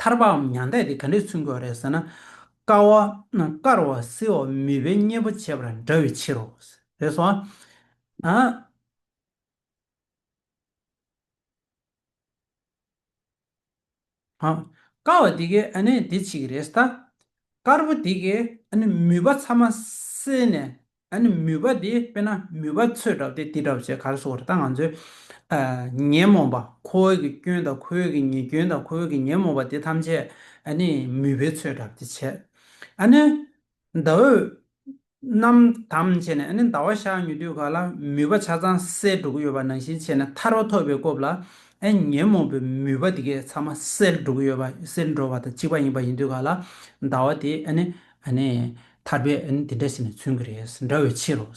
ཐར་པའམ་མྱང་འདས་འདི་ག་འདྲས་མཚོན་གྱི་རེད་ཟེར་ན། དཀར་བ་དཀར་བ་སེར་བ་མུན་པའི་གཉེན་པོ་བྱེད་པར་འདྲ་བའི་ཕྱིར་རོ། རེད་སོང་ཨ། ཨ། དཀར་བ་འདི་གས་ཨ་ནི་འདི་བྱེད་ཀྱི་རེད་ད། དཀར་པོ་འདི་གས་ཨ་ནི་མུན་པ་ཚང་མ་སེལ་ནས། ཨ་ནི་མུན་པ་འདི་དཔེར་ན་མུན་པ་ཚོས་འདྲ་བ་དེ་འདི་འདྲ་བ་བྱས་ག་རེ་ཟེར་དགོས་རེད་ད། ང་ཚོའི་ཨ་ཉོན་མོངས་པ་ཁོ་བོའི་གི་སྐྱོན་དང་ཁོ་བོའི་གི་ཉེས་སྐྱོན་དང་ཁོ་བོའི་གི་ཉོན་མོངས་པ་དེ་ཐམས་ཅད་ཨ་ནི་མུན་པའི་ཚོས་འདྲ་བ་དེ་བྱས། ཨ་ནི་ཟླ་འོད་གནམ་དྭངས་བྱས་ནས་ཨ་ནི་ཟླ་བ་ཤར་ཉུལ་དུས་ག་ལ་མུན་པ་ཆ་ཚང་སེལ་འགྲོ་གི་ཡོད་པ་ནང་བཞིན་བྱས་ནས་ཐར་པ་ཐོབ་པའི་སྐབས་ལ་ཨ་ཉོན་མོངས་པའི་མུན་པ་དེ་གས་ཚང་མ་སེལ་འགྲོ་གི་ཡོད་པ་སེལ་འགྲོ་བ་དང་གཅིག་པ་ཡིན་པ་ཡིན་དུས་ག་ལ་ཟླ་བ་དེ་ཨ་ནི་ཨ་ནི་ཐར་པའི་ཨ་ནི་དེ་འདྲ་ཞིག་ནས་མཚོན་གྱི་རེད། འདྲ་བའི་ཕྱིར་རོ།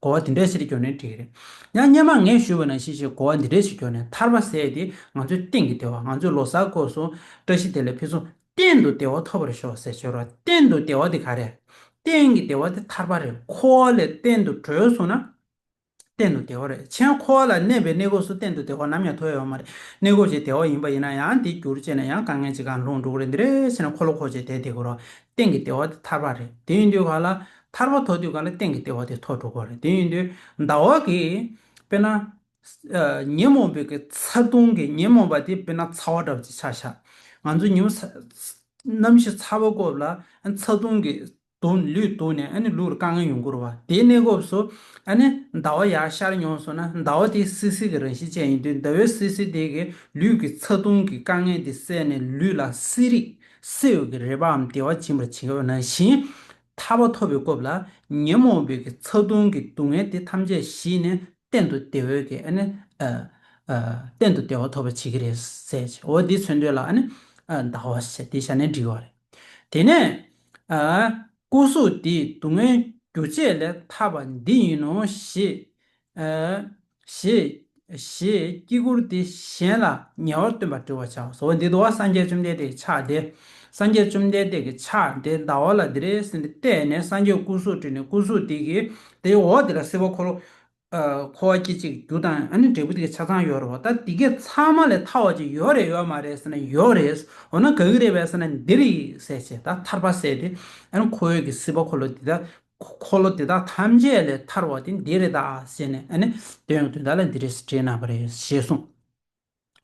གོ་བ་དེ་འདྲ་ཞིག་སྐྱོར་ནས་འགྲིག་གི་རེད། ཡང་སྔོན་མ་ངས་ཞུས་པ་ནང་བཞིན་ཞིག་གོ་བ་འདི་འདྲ་ཞིག་སྐྱོར་ནས་ཐར་པ་ཟེར་ཡས་དེ་ང་ཚོའི་གཏན་གྱི་བདེ་བ། ང་ཚོའི་ལོ་གསར་སྐབས་སུ་བཀྲ་ཤིས་བདེ་ལེགས་ཕུན་སུམ། གཏན་དུ་བདེ་བ་ཐོབ་པར་ཤོག་ཟེར་ཞོར་བ། གཏན་དུ་བདེ་བ་དེ་ག་རེ། གཏན་གྱི་བདེ་བ་དེ་ཐར་པ་རེད། འཁོར་བ་ལས་གཏན་དུ་གྲོལ་སོང་ན་གཏན་དུ་བདེ་བ་རེད། ཕྱིན་འཁོར་བ་ལ་གནས་པའི་གནས་སྐབས་སུ་གཏན་དུ་བདེ་བ་ནམ་ཡང་ཐོབ་ཡོད་མ་རེད། གནས་སྐབས་ཅིག་བདེ་བ་ཡིན་པ་ཡིན་ན་ཡང་དེ་འགྱུར་བྱས་ནས་ཡང་དཀའ་ངལ་ཅིག་གང་ལྷུང་འགྲོ་གི་རེད། འདི་འདྲས་བྱས་ན་འཁོར་ལོ་འཁོར་བྱས་བསྡད་བསྡད་དགོས་རེད། གཏན་གྱི་བདེ་བ་དེ་ཐར་པ་རེད། དེ་ཡིན་དུས་ག་ལ་ཐར་པ་ཐོབ་དུས་ག་ལ་གཏན་གྱི་བདེ་བ་དེ་ཐོབ་འགྲོ་གི་རེད། དེ་ཡིན་དུས་ཟླ་བ་གིས་དཔེར་ན། ཉོན་མོངས་པའི་གི་ཚ་གདུང་གི་ཉོན་མོངས་པ་དེ་དཔེར་ན་ཚ་བ་འདྲ་བ་ཅིག་ཆགས་ཤག་ང་ཚོ་ཉིན་མོ་ཚ་གནམ་གཤིས་ཚ་བ་སྐབས་ལ་ཚ་གདུང་གི་གདུང་ལུས་གདུང་ནས་ཨ་ནི་ལུས་ལ་དཀའ་ངལ་ཡོང་གི་རེད་བ། དེའི་གནས་སྐབས་སུ་ཨ་ནི་ཟླ་བ་ཡར་ཤར་ཡོང་སོང་ན་ཟླ་བ་དེ་བསིལ་བསིལ་གྱི་རང་བཞིན་ཅན་ཡིན་དུས་ཟླ་བའི་བསིལ་བསིལ་དེ་གིས་ལུས་ཀྱི་ཚ་གདུང་གི་དཀའ་ངལ་དེ་བསལ་ནས་ལུས་ལ་བསིལ་རེག་བསིལ་བའི་གི་རེག་པའམ་བདེ་བ་སྦྱིན་པར་བྱེད་པ་ནང་བཞིན། ཐར་པ་ཐོབ་པའི་སྐབས་ལ་ཉོན་མོངས་པའི་གི་ཚ་གདུང་གི་སྡུག་བསྔལ་དེ་ཐམས་ཅད་ཞི་ནས་གཏན་དུ་བདེ་བའི་གི་ཨ་ནི་ཨ་ཨ་གཏན་དུ་བདེ་བ་ཐོབ་པ་བྱེད་ཀྱི་རེད་ཟེར་བྱས། འོ་འདི་མཚོན་དོན་ལ་ཨ་ནི་ཨ་ཟླ་བ་ཟེར་དེ་བཞག་ནས་འགྲིག་པ་རེད། དེ་ནས་ཨ་སྐུ་གཟུགས་འདི་སྡུག་བསྔལ་རྒྱུ་བཅས་ལས་ཐར་པ་འདི་ཡིན་ནོ་ཞེས། ཨ་ཞེས་ཞེས་དཀྱིལ་འཁོར་འདི་གཞན་ལ་ཉེ་བར་སྟོན་པར་བྲི་བར་བྱའོ། འོ་འདི་འདུག་བ། སངས་རྒྱས་བཅོམ་ལྡན་འདས་ཀྱི་ཕྱག་འདི། སངས་རྒྱས་བཅོམ་ལྡན་འདས་ཀྱི་ཕྱག་འདི་ཟླ་བ་ལ་འདི་རེད་ཟེར་ནས་བལྟས་ནས་སངས་རྒྱས་སྐུ་གཟུགས་བྲིས་ནས་སྐུ་གཟུགས་འདི་གི་དེའི་འོག་འདི་ལ་སྲིད་པ་འཁོར་ལོ། ཨ་འཁོར་བ་སྐྱེ་འཆི་རྒྱུ་དང་ཨ་ནི་འབྲས་བུ་འདི་གི་ཆ་ཚང་ཡོད་རེད་བ། ད་འདི་གས་ཚང་མ་ལས་ཐར་བ་ཅིག་ཡོད་རེད་ཡོད་མ་རེད་ཟེར་ན་ཡོད་རེད། འོ་ན་ག་གི་རེད་པས་ཟེར་ན་འདི་རེད་ཟེར་བྱས། ད་ཐར་པ་ཟེར་དེ་ཨ་ནི་འཁོར་བའི་གི་སྲིད་པ་འཁོར་ལོ་འདི་ད། འཁོར་ལོ་དེ་དག་ཐམས་ཅད་ལས་ཐར་བ་དེ་འདི་རེད་ད་ཟེར་ནས་ཨ་ནི་དོན་དོན་དག་ལ་འདི་རེད་ཟེར་བྲིས་གནང་བ་རེད་ཞེས་གསུངས།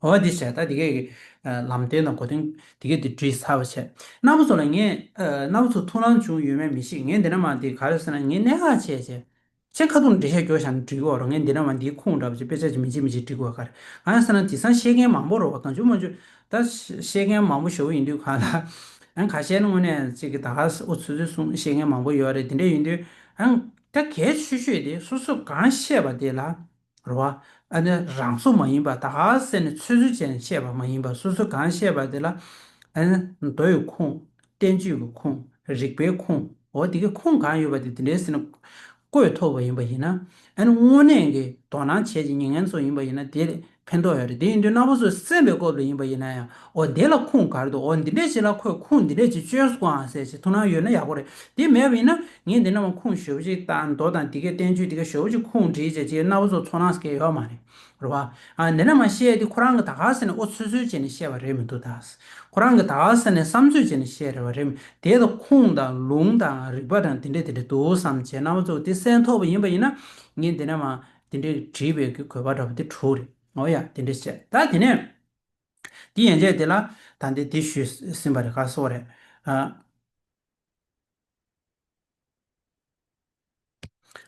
འོ་འདི་བྱས་ད་འདི་གས་ཀྱི་ལམ་སྟོན་དང་གོ་དོན་འདི་གས་འདི་བྲིས་ཚར་བ་བྱས། རྣམ་པ་ཚོ་ལ་ངས་རྣམ་པ་ཚོ་ཐུགས་སྣང་བྱུང་ཡོད་མེད་མི་ཤེས། ངས་འདི་ན་མ་འདི་ག་རེ་ཟེར་ན་ངས་གནད་འགག་བྱས་བྱས་ཁྱེད་ཁ་ཐུག་འགྲེལ་བཤད་རྒྱོབ་བཞག་ན་འགྲིག་གི་རེད། ངས་འདི་ན་མ་འདིའི་ཁུངས་འདྲ་པོ་ཅིག་དཔེ་ཆ་ཅིག་མི་གཅིག་མི་གཅིག་འགྲིག་གི་རེད། ག་རེ་ཟེར་ན་དེང་སང་བཤད་མཁན་མང་པོ་རེད་བ། གང་བྱུང་མང་བྱུང་ད་བཤད་མཁན་མང་པོ་ཞེ་པོ་ཡིན་དུས་གང་ལ། ཨང་ཁ་ཤས་ནི་དངོས་གནས་ཅིག་གི་ད་ག་ཨོ་ཚོད་ཚོད་གསུང་བཤད་མཁན་མང་པོ་ཡོད་རེད། དེ་འདྲ་ཡིན་དུས་ཨང་ད་གལ་ཆེ་ཤོས་དེ་སོ་སོས་གང་བཤད་པ་དེ་ལ་རེད་བ། ཨ་ནི་རང་བཟོ་མ་ཡིན་པ་ད་ག་ཟེར་ནས་ཚོད་ཚོད་བྱས་ནས་བཤད་པ་མ་ཡིན་པ། སོ་སོས་གང་བཤད་པ་དེ་ལ་ཨ་ནི་མདོ་ཡི་ཁུངས། བསྟན་བཅོས་ཀྱི་ཁུངས། རིགས་པའི་ཁུངས། འོ་དེ་གའི་ཁུངས་གང་ཡོད་པ་དེ་དེ་འདྲའི་ཟེར་ན་བཀོད་ཐུབ་པ་ཡིན་པ་ཡིན་ན། ཨ་ནི་དངོས་གནས་ཀྱི་དོ་སྣང་བྱས་ཀྱི་ཉན་མཁན་ཚོ་ཡིན་པ་ཡིན་ན་དེ་ཕན་ཐོགས་ཡོད་རེད། དེ་ཡིན་དུས་རྣམ་པ་ཚོས་གསན་པའི་སྐབས་ལ་ཡིན་པ་ཡིན་ན་ཡང་འོ་དེ་ལ་ཁུངས་ག་རེ་འདུག་འོ་འདི་འདྲས་ཞིག་ལ་ཁོས་ཁུངས་འདི་འདྲས་ཅིག་བཅོལ་སོང་ཨང་ཟེར་ཞིག་ཐུགས་སྣང་ཡོད་ན་ཡག་པོ་རེད། དེ་མེད་པ་ཡིན་ན་ངས་འདི་ནས་མར་ཁུངས་ཞེ་པོ་ཅིག་དང་མདོ་དང་འདི་གའི་བསྟན་བཅོས་འདི་གའི་ཞེ་པོ་ཅིག་ཁུངས་བྲིས་བྱས་ཅིག་རྣམ་པ་ཚོ་ཚོར་སྣང་སྐྱེ་ཡོད་མ་རེད། རེད་བ། ཨ་འདི་ནས་མར་བཤད་དེ་ཁོ་རང་གི་ད་ག་ཟེར་ནས་ཨོ་ཚོད་ཚོད་བྱས་ནས་བཤད་པ་རེད་མི་འདུག་ད། ཁོ་རང་གི་ད་ག་ཟེར་ནས་བསམ་ཚོད་བྱས་ནས་བཤད་རེད་བ་རེད། དེ་ལ་ཁུངས་དང་ལུང་དང་རིགས་པ་དང་དེ་འདྲས་དེ་འདྲས་འདུག་བསམ་བྱས་རྣམ་པ་ཚོ་དེ་གསན་ཐུབ་པ་ཡིན་པ་ཡིན་ན་ངས་འདི་ནས་མར་དེ་འདྲས་བྲིས་པའི་གི་དགོས་པ་འདྲ་པོ་དེ་གྲུབ་རེད། འོ་ཡ་དེ་འདྲས་བྱས་ད་དེ་ནས། དེ་ཡན་ཆད་དེ་ལ་ད་འདི་དེ་ཞུས་ཟིན་པ་རེད། ག་སོགས་རེད། ཨ།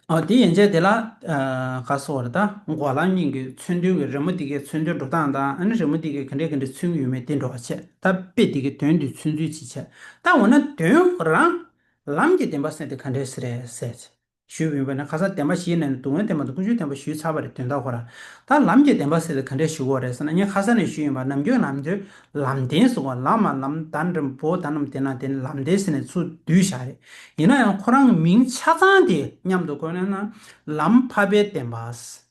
ཨ་དེ་ཡན་ཆད་དེ་ལ་ཨ་ག་སོགས་རེད། ད་འགོག་ལམ་གཉིས་ཀྱི་མཚོན་དོན་གྱི་རི་མོ་དེ་གའི་མཚོན་དོན་འགྲོ་སྟངས་དང་ཨ་ནི་རི་མོ་དེ་གའི་ག་འདྲས་ག་འདྲས་མཚོན་གྱི་ཡོད་མེད་དེ་འགྲོ་བ་བྱས། ད་དཔེ་དེ་གའི་དོན་དེ་མཚོན་ཚུལ་ཅིག་བྱས། ད་འོ་ན་དོན་རང་ལམ་གྱི་བདེན་པ་ཟེར་དེ་ག་འདྲས་ཟེར་རེད་ཟེར། ཞུས་པ་ཡིན་པ་ན་ཁ་སང་བདེན་པ་བཞིའི་ནང་ནས་སྡུག་བསྔལ་བདེན་པ་དང་ཀུན་འབྱུང་བདེན་པ་ཞུས་ཚར་བ་རེད། དོན་དག་ཁོ་རང་ད་ལམ་གྱི་བདེན་པ་ཟེར་དེ་ག་འདྲས་ཞུ་དགོས་རེད་ཟེར་ན། ངས་ཁ་སང་ནས་ཞུས་ཡིན་པ་ནམ་རྒྱུན་ནམ་དུས་ལམ་བདེན་ཟེར་གོ་ལ་མ་ལམ་ད་འགྲམ་བོ་ད་ནམ་དེ་ན་དེ་ནི་ལམ་བདེན་ཟེར་ནས་ཚུར་བསྡུས་བཞག་རེད། ཡིན་ན་ཡང་ཁོ་རང་གི་མིང་ཆ་ཚང་དེ་མཉམ་དུ་བཀོད་ན་ན་ལམ་འཕགས་པའི་བདེན་པ།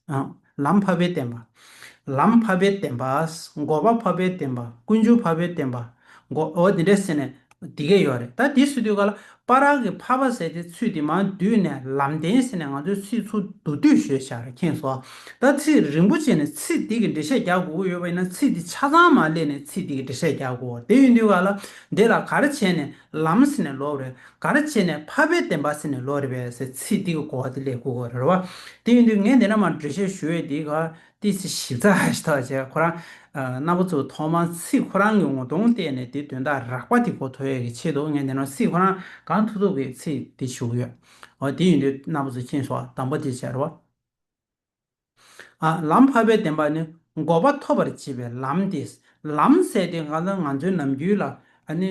ཨ་ལམ་འཕགས་པའི་བདེན་པ། ལམ་འཕགས་པའི་བདེན་པ། འགོག་པ་འཕགས་པའི་བདེན་པ། ཀུན་འབྱུང་འཕགས་པའི་བདེན་པ། འགོག་འོ་དེ་འདྲས་ཟེར་ནས་དེ་གས་ཡོད་རེད། ད་དེ་ཟེར་དུས་ག་ལ། པ་ར་གི་ཕ་བ་ཟེར་དེ་ཚིག་དེ་མར་བསྡུས་ནས་ལམ་བདེན་ཟེར་ནས་ང་ཚོས་ཚིག་ཚུར་མདོར་བསྡུས་ཤོད་བཞག་རེད། མཁྱེན་སོང་། ད་ཚིག་རིང་པོ་བྱས་ནས་ཚིག་དེ་གི་འགྲེལ་བཤད་རྒྱག་དགོས་ཀྱི་ཡོད་པ་ཡིན་ན་ཚིག་དེ་ཆ་ཚང་མར་སླེབས་ནས་ཚིག་དེ་གི་འགྲེལ་བཤད་རྒྱག་དགོས། དེ་ཡིན་དུས་ག་ལ་འདི་ལ་ག་རེ་བྱས་ནས་ལམ་ཟེར་ནས་ལབ་རེད། ག་རེ་བྱས་ནས་ཕ་བའི་བདེན་པ་ཟེར་ནས་ལབ་རེད་པས་ཟེར་ཚིག་དེ་གི་གོ་བ་དེ་སླེབས་དགོས་ཀྱི་རེད་བ། དེ་ཡིན་དུས་ངས་འདི་ན་མར་འགྲེལ་བཤད་ཞུ་ཡས་དེ་ག་ཏི་སི་ཞིབ་ཚགས་ཞིག་ཐག་བཅད་ཁོ་རང་། རྣམ་པ་ཚོ་ཐོག་མར་ཚིག་ཁོ་རང་གི་ངོ་གདོང་བལྟས་ནས་དེ་དོན་དག་རགས་པ་དེ་གོ་ཐུབ་ཡས་ཀྱི་ཆེད་དུ་ངས་འདི་ནང་ཚིག་ཁོ་རང་གང་ཐུབ་ཐུབ་ཀྱི་ཚིག་དེ་ཞུ་གི་ཡོད། འོ་དེ་ཡིན་དུས་རྣམ་པ་ཚོ་མཁྱེན་སོང་། དང་པོ་དེ་བྱས་རོགས། ཨ། ལམ་ཕ་བའི་བདེན་པ་ནི་འགོག་པ་ཐོབ་པར་བྱེད་པའི་ལམ་སྟེ། ལམ་ཟེར་དེ་ང་ཚོ་ང་ཚོའི་ནམ་རྒྱུན་ལ་ཨ་ནི་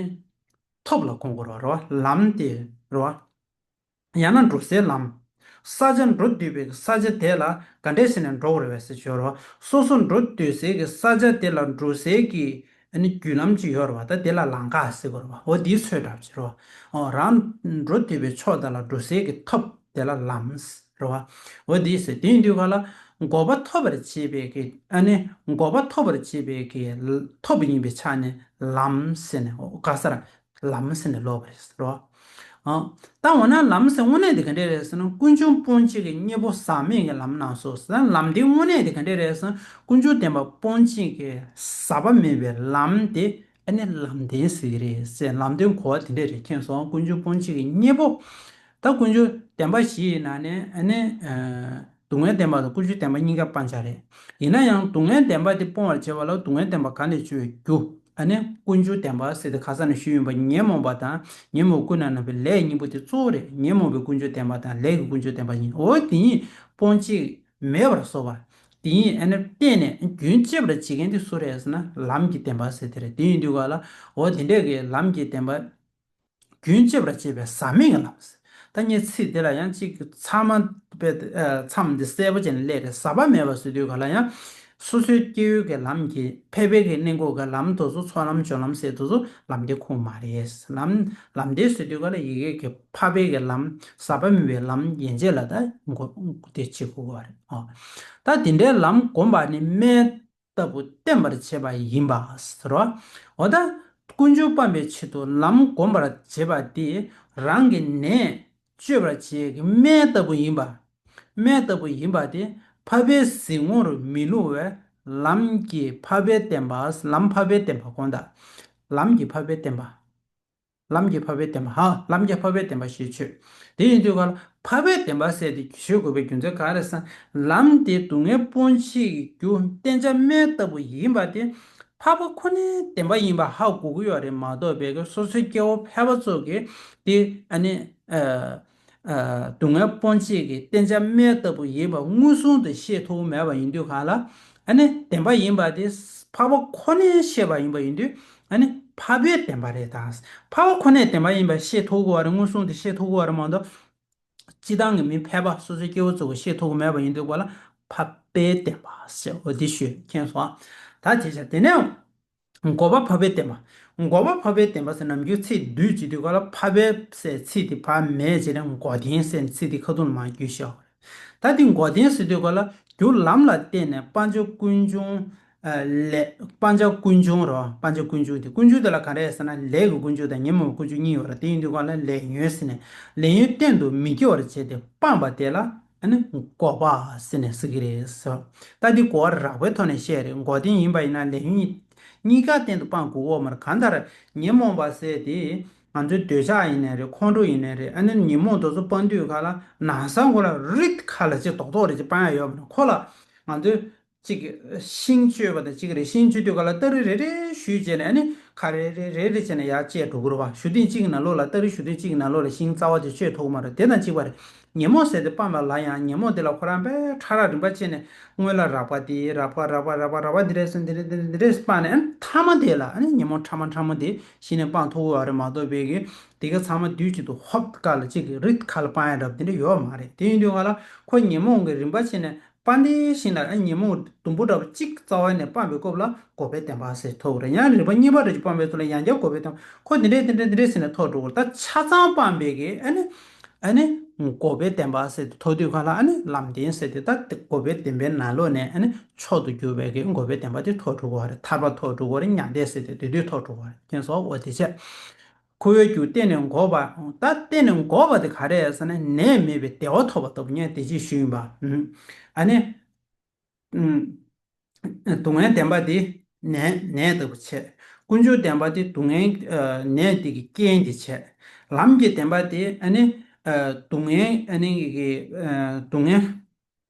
ཐོབ་ལ་གོ་དགོས་རེད་བ། ལམ་སྟེ་རེད་བ། ཡང་ན་འགྲོ་སའི་ལམ། ས་ཆ་འགྲོ་འདོད་པའི་ས་ཆ་དེ་ལ་ག་འདྲས་ཟེར་ནས་འགྲོ་དགོས་རེད་པས་ཟེར་ཞུ་རོགས། སོ་སོ་འགྲོ་འདོད་སའི་གི་ས་ཆ་དེ་ལ་འགྲོ་སའི་གི་ཨ་ནི་བརྒྱུད་ལམ་ཅིག་ཡོད་རེད་བ། ད་དེ་ལ་ལམ་ཁ་ཟེར་དགོས་རེད་བ། འོ་དེའི་ཚོད་འདྲ་ཅིག་རེད་བ། འོ་རང་འགྲོ་འདོད་པའི་ཕྱོགས་དེ་ལ་འགྲོ་སའི་གི་ཐབས་དེ་ལ་ལམ་ཟེར་རེད་བ། འོ་དེ་ཟེར་དེ་ཡིན་དུས་ག་ལ་འགོག་པ་ཐོབ་པར་བྱེད་པའི་གི་ཨ་ནི་འགོག་པ་ཐོབ་པར་བྱེད་པའི་གི་ཐོབ་པ་ཡིན་པའི་ཆ་ནས་ལམ་ཟེར་ནས་འོ་ག་ས་ར། ལམ་ཟེར་ནས་ལབ་པ་རེད་ཟེར་རོ། ཨ། ད་འོ་ན་ལམ་ཟེར་དངོས་གནས་དེ་ག་འདྲས་རེད་ཟེར་ན་ཀུན་འབྱུང་སྤོང་བྱེད་ཀྱི་གཉེན་པོ་ཟག་མེད་ཀྱི་ལམ་སྣ་ཚོགས་ཟེར་ན་ལམ་དེ་དངོས་གནས་དེ་ག་འདྲས་རེད་ཟེར་ན་ཀུན་འབྱུང་བདེན་པ་སྤོང་བྱེད་ཀྱི་ཟག་པ་མེད་པའི་ལམ་དེ་ཨ་ནི་ལམ་བདེན་ཟེར་གྱི་རེད་ཟེར། ལམ་བདེན་གོ་བ་དེ་འདྲས་རེད། མཁྱེན་སོང་། ཀུན་འབྱུང་སྤོང་བྱེད་ཀྱི་གཉེན་པོ། ད་ཀུན་འབྱུང་བདེན་པ་བཞི་ཡི་ནང་ནས་ཨ་ནི། སྡུག་བསྔལ་བདེན་པ་དང་ཀུན་འབྱུང་བདེན་པ་གཉིས་ཀ་སྤང་བྱ་རེད། ཡིན་ན་ཡང་སྡུག་བསྔལ་བདེན་པ་དེ་སྤོང་བར་བྱེད་པ་ལ་སྡུག་བསྔལ་བདེན་པ་ག་ནས་བྱུང་བའི་རྒྱུ། ཨ་ནི་ཀུན་འབྱུང་བདེན་པ་ཟེར་ཏེ་ཁ་སང་ནས་ཞུས་ཡིན་པ་ཉོན་མོངས་པ་དང་ཉོན་མོངས་ཀུན་ནས་བསླངས་པའི་ལས་གཉིས་པོ་དེ་གཙོ་བོ་རེད། ཉོན་མོངས་པའི་ཀུན་འབྱུང་བདེན་པ་དང་ལས་ཀྱི་ཀུན་འབྱུང་བདེན་པ་གཉིས། འོ་དེ་གཉིས་སྤོང་བྱེད་མེད་པར་བཟོ་བ། དེ་གཉིས་ཨ་ནི་བརྟེན་ནས་རྒྱུན་གཅོད་པར་བྱེད་མཁན་དེ་སུ་རེད་ཟེར་ན་ལམ་གྱི་བདེན་པ་ཟེར་དེ་རེད། དེ་ཡིན་དུས་ག་ལ་འོ་དེ་འདྲས་ཀྱི་ལམ་གྱི་བདེན་པ། རྒྱུན་གཅོད་པར་བྱེད་པའི་ཟག་མེད་ཀྱི་ལམ། ད་ངས་ཚིག་འདི་ལ་ཡང་གཅིག་ཚང་མ་དཔེ་ཨ་མཚམས་འདི་གསལ་པོ་བྱས་ནས་སླེབས་རེད། ཟག་པ་མེད་པ་ཟེར་དུས་ག་ལ་ཡང་སོ་སོའི་སྐྱེ་བོའི་གི་ལམ་གྱི་ཕལ་པའི་གི་གནས་འགོག་གི་ལམ་དེ་ཚོ་ཚོགས་ལམ་སྦྱོར་ལམ་ཟེར་དེ་ཚོ་ལམ་དེ་ཁོངས་མ་རེད། ལམ་ལམ་དེ་ཟེར་དུས་ག་ལ་ཡི་གེ་གི་ཕལ་པའི་གི་ལམ་ཟག་པ་མེད་པའི་ལམ་ཡན་ཆད་ལ་ད་འགོག་དེ་བྱེད་དགོས་པ་རེད། ཨ་ད་དེ་འདྲའི་ལམ་བསྒོམ་པ་ནི་སྨན་ལྟ་བུ་བསྟེན་པར་བྱེད་པ་ཡིན་པ་ཟེར་རོ། འོ་ད་ཀུན་འབྱུང་སྤངས་པའི་ཆེད་དུ་ལམ་བསྒོམ་པར་བྱེད་པ་དེ་རང་གི་ནད་བཅོས་པར་བྱེད་ཀྱི་སྨན་ལྟ་བུ་ཡིན་པ། སྨན་ལྟ་བུ་ཡིན་པ་དེ་ཕ་བའི་གཟིགས་ངོར་མི་བསླུ་བས་ལམ་གྱི་ཕ་བའི་བདེན་པ། ལམ་ཕ་བའི་བདེན་པ་དགོངས་དག་ལམ་གྱི་ཕ་བའི་བདེན་པ། ལམ་གྱི་ཕ་བའི་བདེན་པ། ཧ། ལམ་གྱི་ཕ་བའི་བདེན་པ་ཞེས་བརྗོད། དེ་ཡིན་དུས་ག་ལ་ཕ་བའི་བདེན་པ་ཟེར་དེ་ཞུ་དགོས་པའི་རྒྱུ་མཚན་ག་རེ་ཟེར་ན་ལམ་དེ་སྡུག་བསྔལ་སྤོང་བྱེད་ཀྱི་རྒྱུ་བསྟེན་བྱ་སྨན་ལྟ་བུ་ཡིན་པ་དེ་ཕ་བ་ཁོ་ནའི་བདེན་པ་ཡིན་པ་ཧ་གོ་གི་ཡོད་རེད་མ་གཏོགས་པའི་གི་སོ་སོའི་སྐྱེ་བོ་ཕལ་པ་ཚོ་གིས་དེ་ཨ་ནི་ཨ། སྡུག་བསྔལ་སྤོང་བྱེད་ཀྱི་བསྟེན་བྱ་སྨན་ལྟ་བུ་ཡིན་པ་མངོན་སུམ་དུ་ཤེས་ཐུབ་མེད་པ་ཡིན་དུས་ག་ལ་ཨ་ནི་བདེན་པ་ཡིན་པ་དེ་ཕ་བ་ཁོ་ནས་ཤེས་པ་ཡིན་པ་ཡིན་དུས་ཨ་ནི་ཕ་བའི་བདེན་པ་རེད་ད། ཕ་བ་ཁོ་ནས་བདེན་པ་ཡིན་པ་ཤེས་ཐུབ་དགོས་པ་རེད། མངོན་སུམ་དུ་ཤེས་ཐུབ་དགོས་པ་རེད་མ་གཏོགས་སྤྱི་བཏང་གི་མི་ཕལ་པ་སོ་སོའི་སྐྱེ་བོ་ཚོ་གིས་ཤེས་ཐུབ་ཀྱི་མེད་པ་ཡིན་དུས་ག་ལ་ཕ་བའི་བདེན་པ་ཟེར་འོ་དེ་ཞུས། མཁྱེན་སོང་ཨ། ད་དེ་བྱས་དེ་ནས། འགོག་པ་ཕ་བའི་བདེན་པ། འགོག་པ་ཕ་བའི་བདེན་པ་ཟེར་ནམ་རྒྱུན་ཚིག་བསྡུས་བྱེད་དུས་ག་ལ་ཕ་བའི་ཟེར་ཚིག་དེ་ཕར་མེད་བྱས་ནས་འགོག་བདེན་ཟེར་ཚིག་དེ་ཁ་ཐུག་ལ་མར་བསྒྱུར་བཞག་པ་རེད། ད་དེ་འགོག་བདེན་ཟེར་དུས་ག་ལ་རྒྱུ་ལམ་ལ་བརྟེན་ནས་སྤང་བྱ་ཀུན་འབྱུང་། ལས་སྤང་བྱ་ཀུན་འབྱུང་རོ། སྤང་བྱ་ཀུན་འབྱུང་དེ་ཀུན་འབྱུང་དེ་ལ་ག་རེ་ཟེར་ན་ལས་ཀྱི་ཀུན་འབྱུང་དང་ཉོན་མོངས་ཀྱི་ཀུན་འབྱུང་གཉིས་ཡོད་རེད། དེ་ཡིན་དུས་ག་ལ་ལས་ཉོན་ཟེར་ནས་ལས་ཉོན་གཏན་དུ་མི་སྐྱེ་བར་བྱས་ཏེ་སྤངས་པ་དེ་ལ། ཨ་ནི་འགོག་པ་ཟེར་ནས་ཟེར་གྱི་རེད་ཟེར། ད་འདི་གོ་བ་རགས་པའི་ཐོག་ནས་བཤད་རེད། འགོག་བདེན་ཡིན་པ་ཡིན་ན་ལས་ཉོན་གཉིས་ཀ་གཏན་དུ་སྤང་དགོས་ཀྱི་ཡོད་མ་རེད། གང་ལྟར་ཉོན་མོངས་པ་ཟེར་དེ་ང་ཚོའི་འདོད་ཆགས་ཡིན་ནའི་རེད། ཁོང་ཁྲོ་ཡིན་ནའི་རེད། ཨ་ནི་ཉོན་མོངས་དེ་ཚོ་སྤང་དུས་ག་ལ་ན་ཚ་ཁོ་ལ་རིད་ཁ་ལ་ཅིག་རྡོག་རྡོག་རེ་ཅིག་སྤང་ཡ་ཡོད་མ་རེད། ཁོ་ལ་ང་ཚོས་ཅིག་ཤིང་གཅོད་པ་དང་གཅིག་རེད། ཤིང་གཅོད་དུས་ག་ལ་སྟ་རེ་རེ་རེ་གཞུས་བྱས་ནས་ཨ་ནི་ཁ་རེ་རེ་རེ་རེ་བྱས་ནས་ཡར་བཅད་འགྲོ་གི་རེད་བ། གཞུ་ཐེངས་གཅིག་གི་ནང་ལོགས་ལ་སྟ་རེ་གཞུ་ཐེངས་གཅིག་གི་ནང་ལོགས་ལ་ཤིང་རྩ་བ་དེ་གཅོད་ཐུབ་ཀྱི་མ་རེད། དེ་དང་གཅིག་པ་རེད། ཉོན་མོངས་ཟེར་དེ་སྤངས་པ་ལ་ཡང་ཉོན་མོངས་དེ་ལ་ཁོ་རང་དཔེ་ཕྲ་རགས་རིམ་པ་བྱས་ནས་སྔོན་ལ་རགས་པ་དེ་རགས་པ་རགས་པ་རགས་པ་རགས་པ་འདི་འདྲས་སོང་འདི་འདྲས་འདི་འདྲས་འདི་འདྲས་སྤངས་ནས་ཨ་ནི་ཐ་མ་དེ་ལ་ཨ་ནི་ཉོན་མོངས་ཕྲ་མ་ཕྲ་མོ་དེ་གཞི་ནས་སྤང་ཐུབ་ཀྱི་ཡོད་རེད་མ་གཏོགས་པའི་གི་དེ་ག་ཚང་མ་དུས་གཅིག་ཏུ་ཧོབ་ཁ་ལ་གཅིག་གི་རིད་ཁ་ལ་སྤང་ཡ་འདྲ་པོ་དེ་འདྲ་ཡོད་མ་རེད། དེ་ཡིན་དུས་ག་ལ་ཁོ་ཉོན་མོངས་ཀྱི་རིམ་པ་བྱས་ནས་སྤང་དེ་བཞིན་ལ་ཨ་ཉོན་མོངས་དུམ་བུ་འདྲ་པོ་གཅིག་རྩ་བ་ནས་སྤངས་པའི་སྐབས་ལ་འགོག་པའི་བདེན་པ་ཟེར་ཐོབ་རེད། ཡང་རིམ་པ་གཉིས་པ་འདྲ་ཅིག་སྤངས་པའི་ཚུལ་ལ་ཡང་བསྐྱར་འགོག་པའི་བདེན་པ་ཁོ་འདི་འདྲས་འདི་འདྲས་འདི་འདྲས་ཟེར་ནས་ཐོབ་འགྲོ་གི་རེད། ད་ཆ་ཚང་སྤངས་པའི་གི་ཨ་ནི་ཨ་ནི་འགོག་པའི་བདེན་པ་ཟེར་དེ་ཐོབ་དུས་ག་ལ་ཨ་ནི་ལམ་བདེན་ཟེར་དེ་ད་འགོག་པའི་བདེན་པའི་ནང་ལོགས་ནས་ཨ་ནི་མཆོག་ཏུ་གྱུར་པའི་གི་འགོག་པའི་བདེན་པ་དེ་ཐོབ་འགྲོ་གི་རེད། ཐར་པ་ཐོབ་འགྲོ་གི་རེད། མྱང་འདས་ཟེར་དེ་དེ་དུས་ཐོབ་འགྲོ་གི་རེད། མཁྱེན་སོང་། འོ་དེ་བྱས། ཁོ་བོའི་རྒྱུ་གཏན་ནས་འགོག་པ། ད་གཏན་ནས་འགོག་པ་དེ་ག་རེ་ཟེར་ན། ནད་མེད་པའི་བདེ་བ་ཐོབ་པ་ལྟ་བུ་ངས་དེ་ཅིག་ཞུས་ཡིན་པ། ཨ་ནི། སྡུག་བསྔལ་བདེན་པ་དེ་ནད་ནད་ལྟ་བུ་བྱས། ཀུན་འབྱུང་བདེན་པ་དེ་སྡུག་བསྔལ་ནད་དེ་གི་རྐྱེན་དེ་བྱས། ལམ་གྱི་བདེན་པ་དེ་ཨ་ནི་སྡུག་བསྔལ་ཨ་ནི་གི་སྡུག་བསྔལ།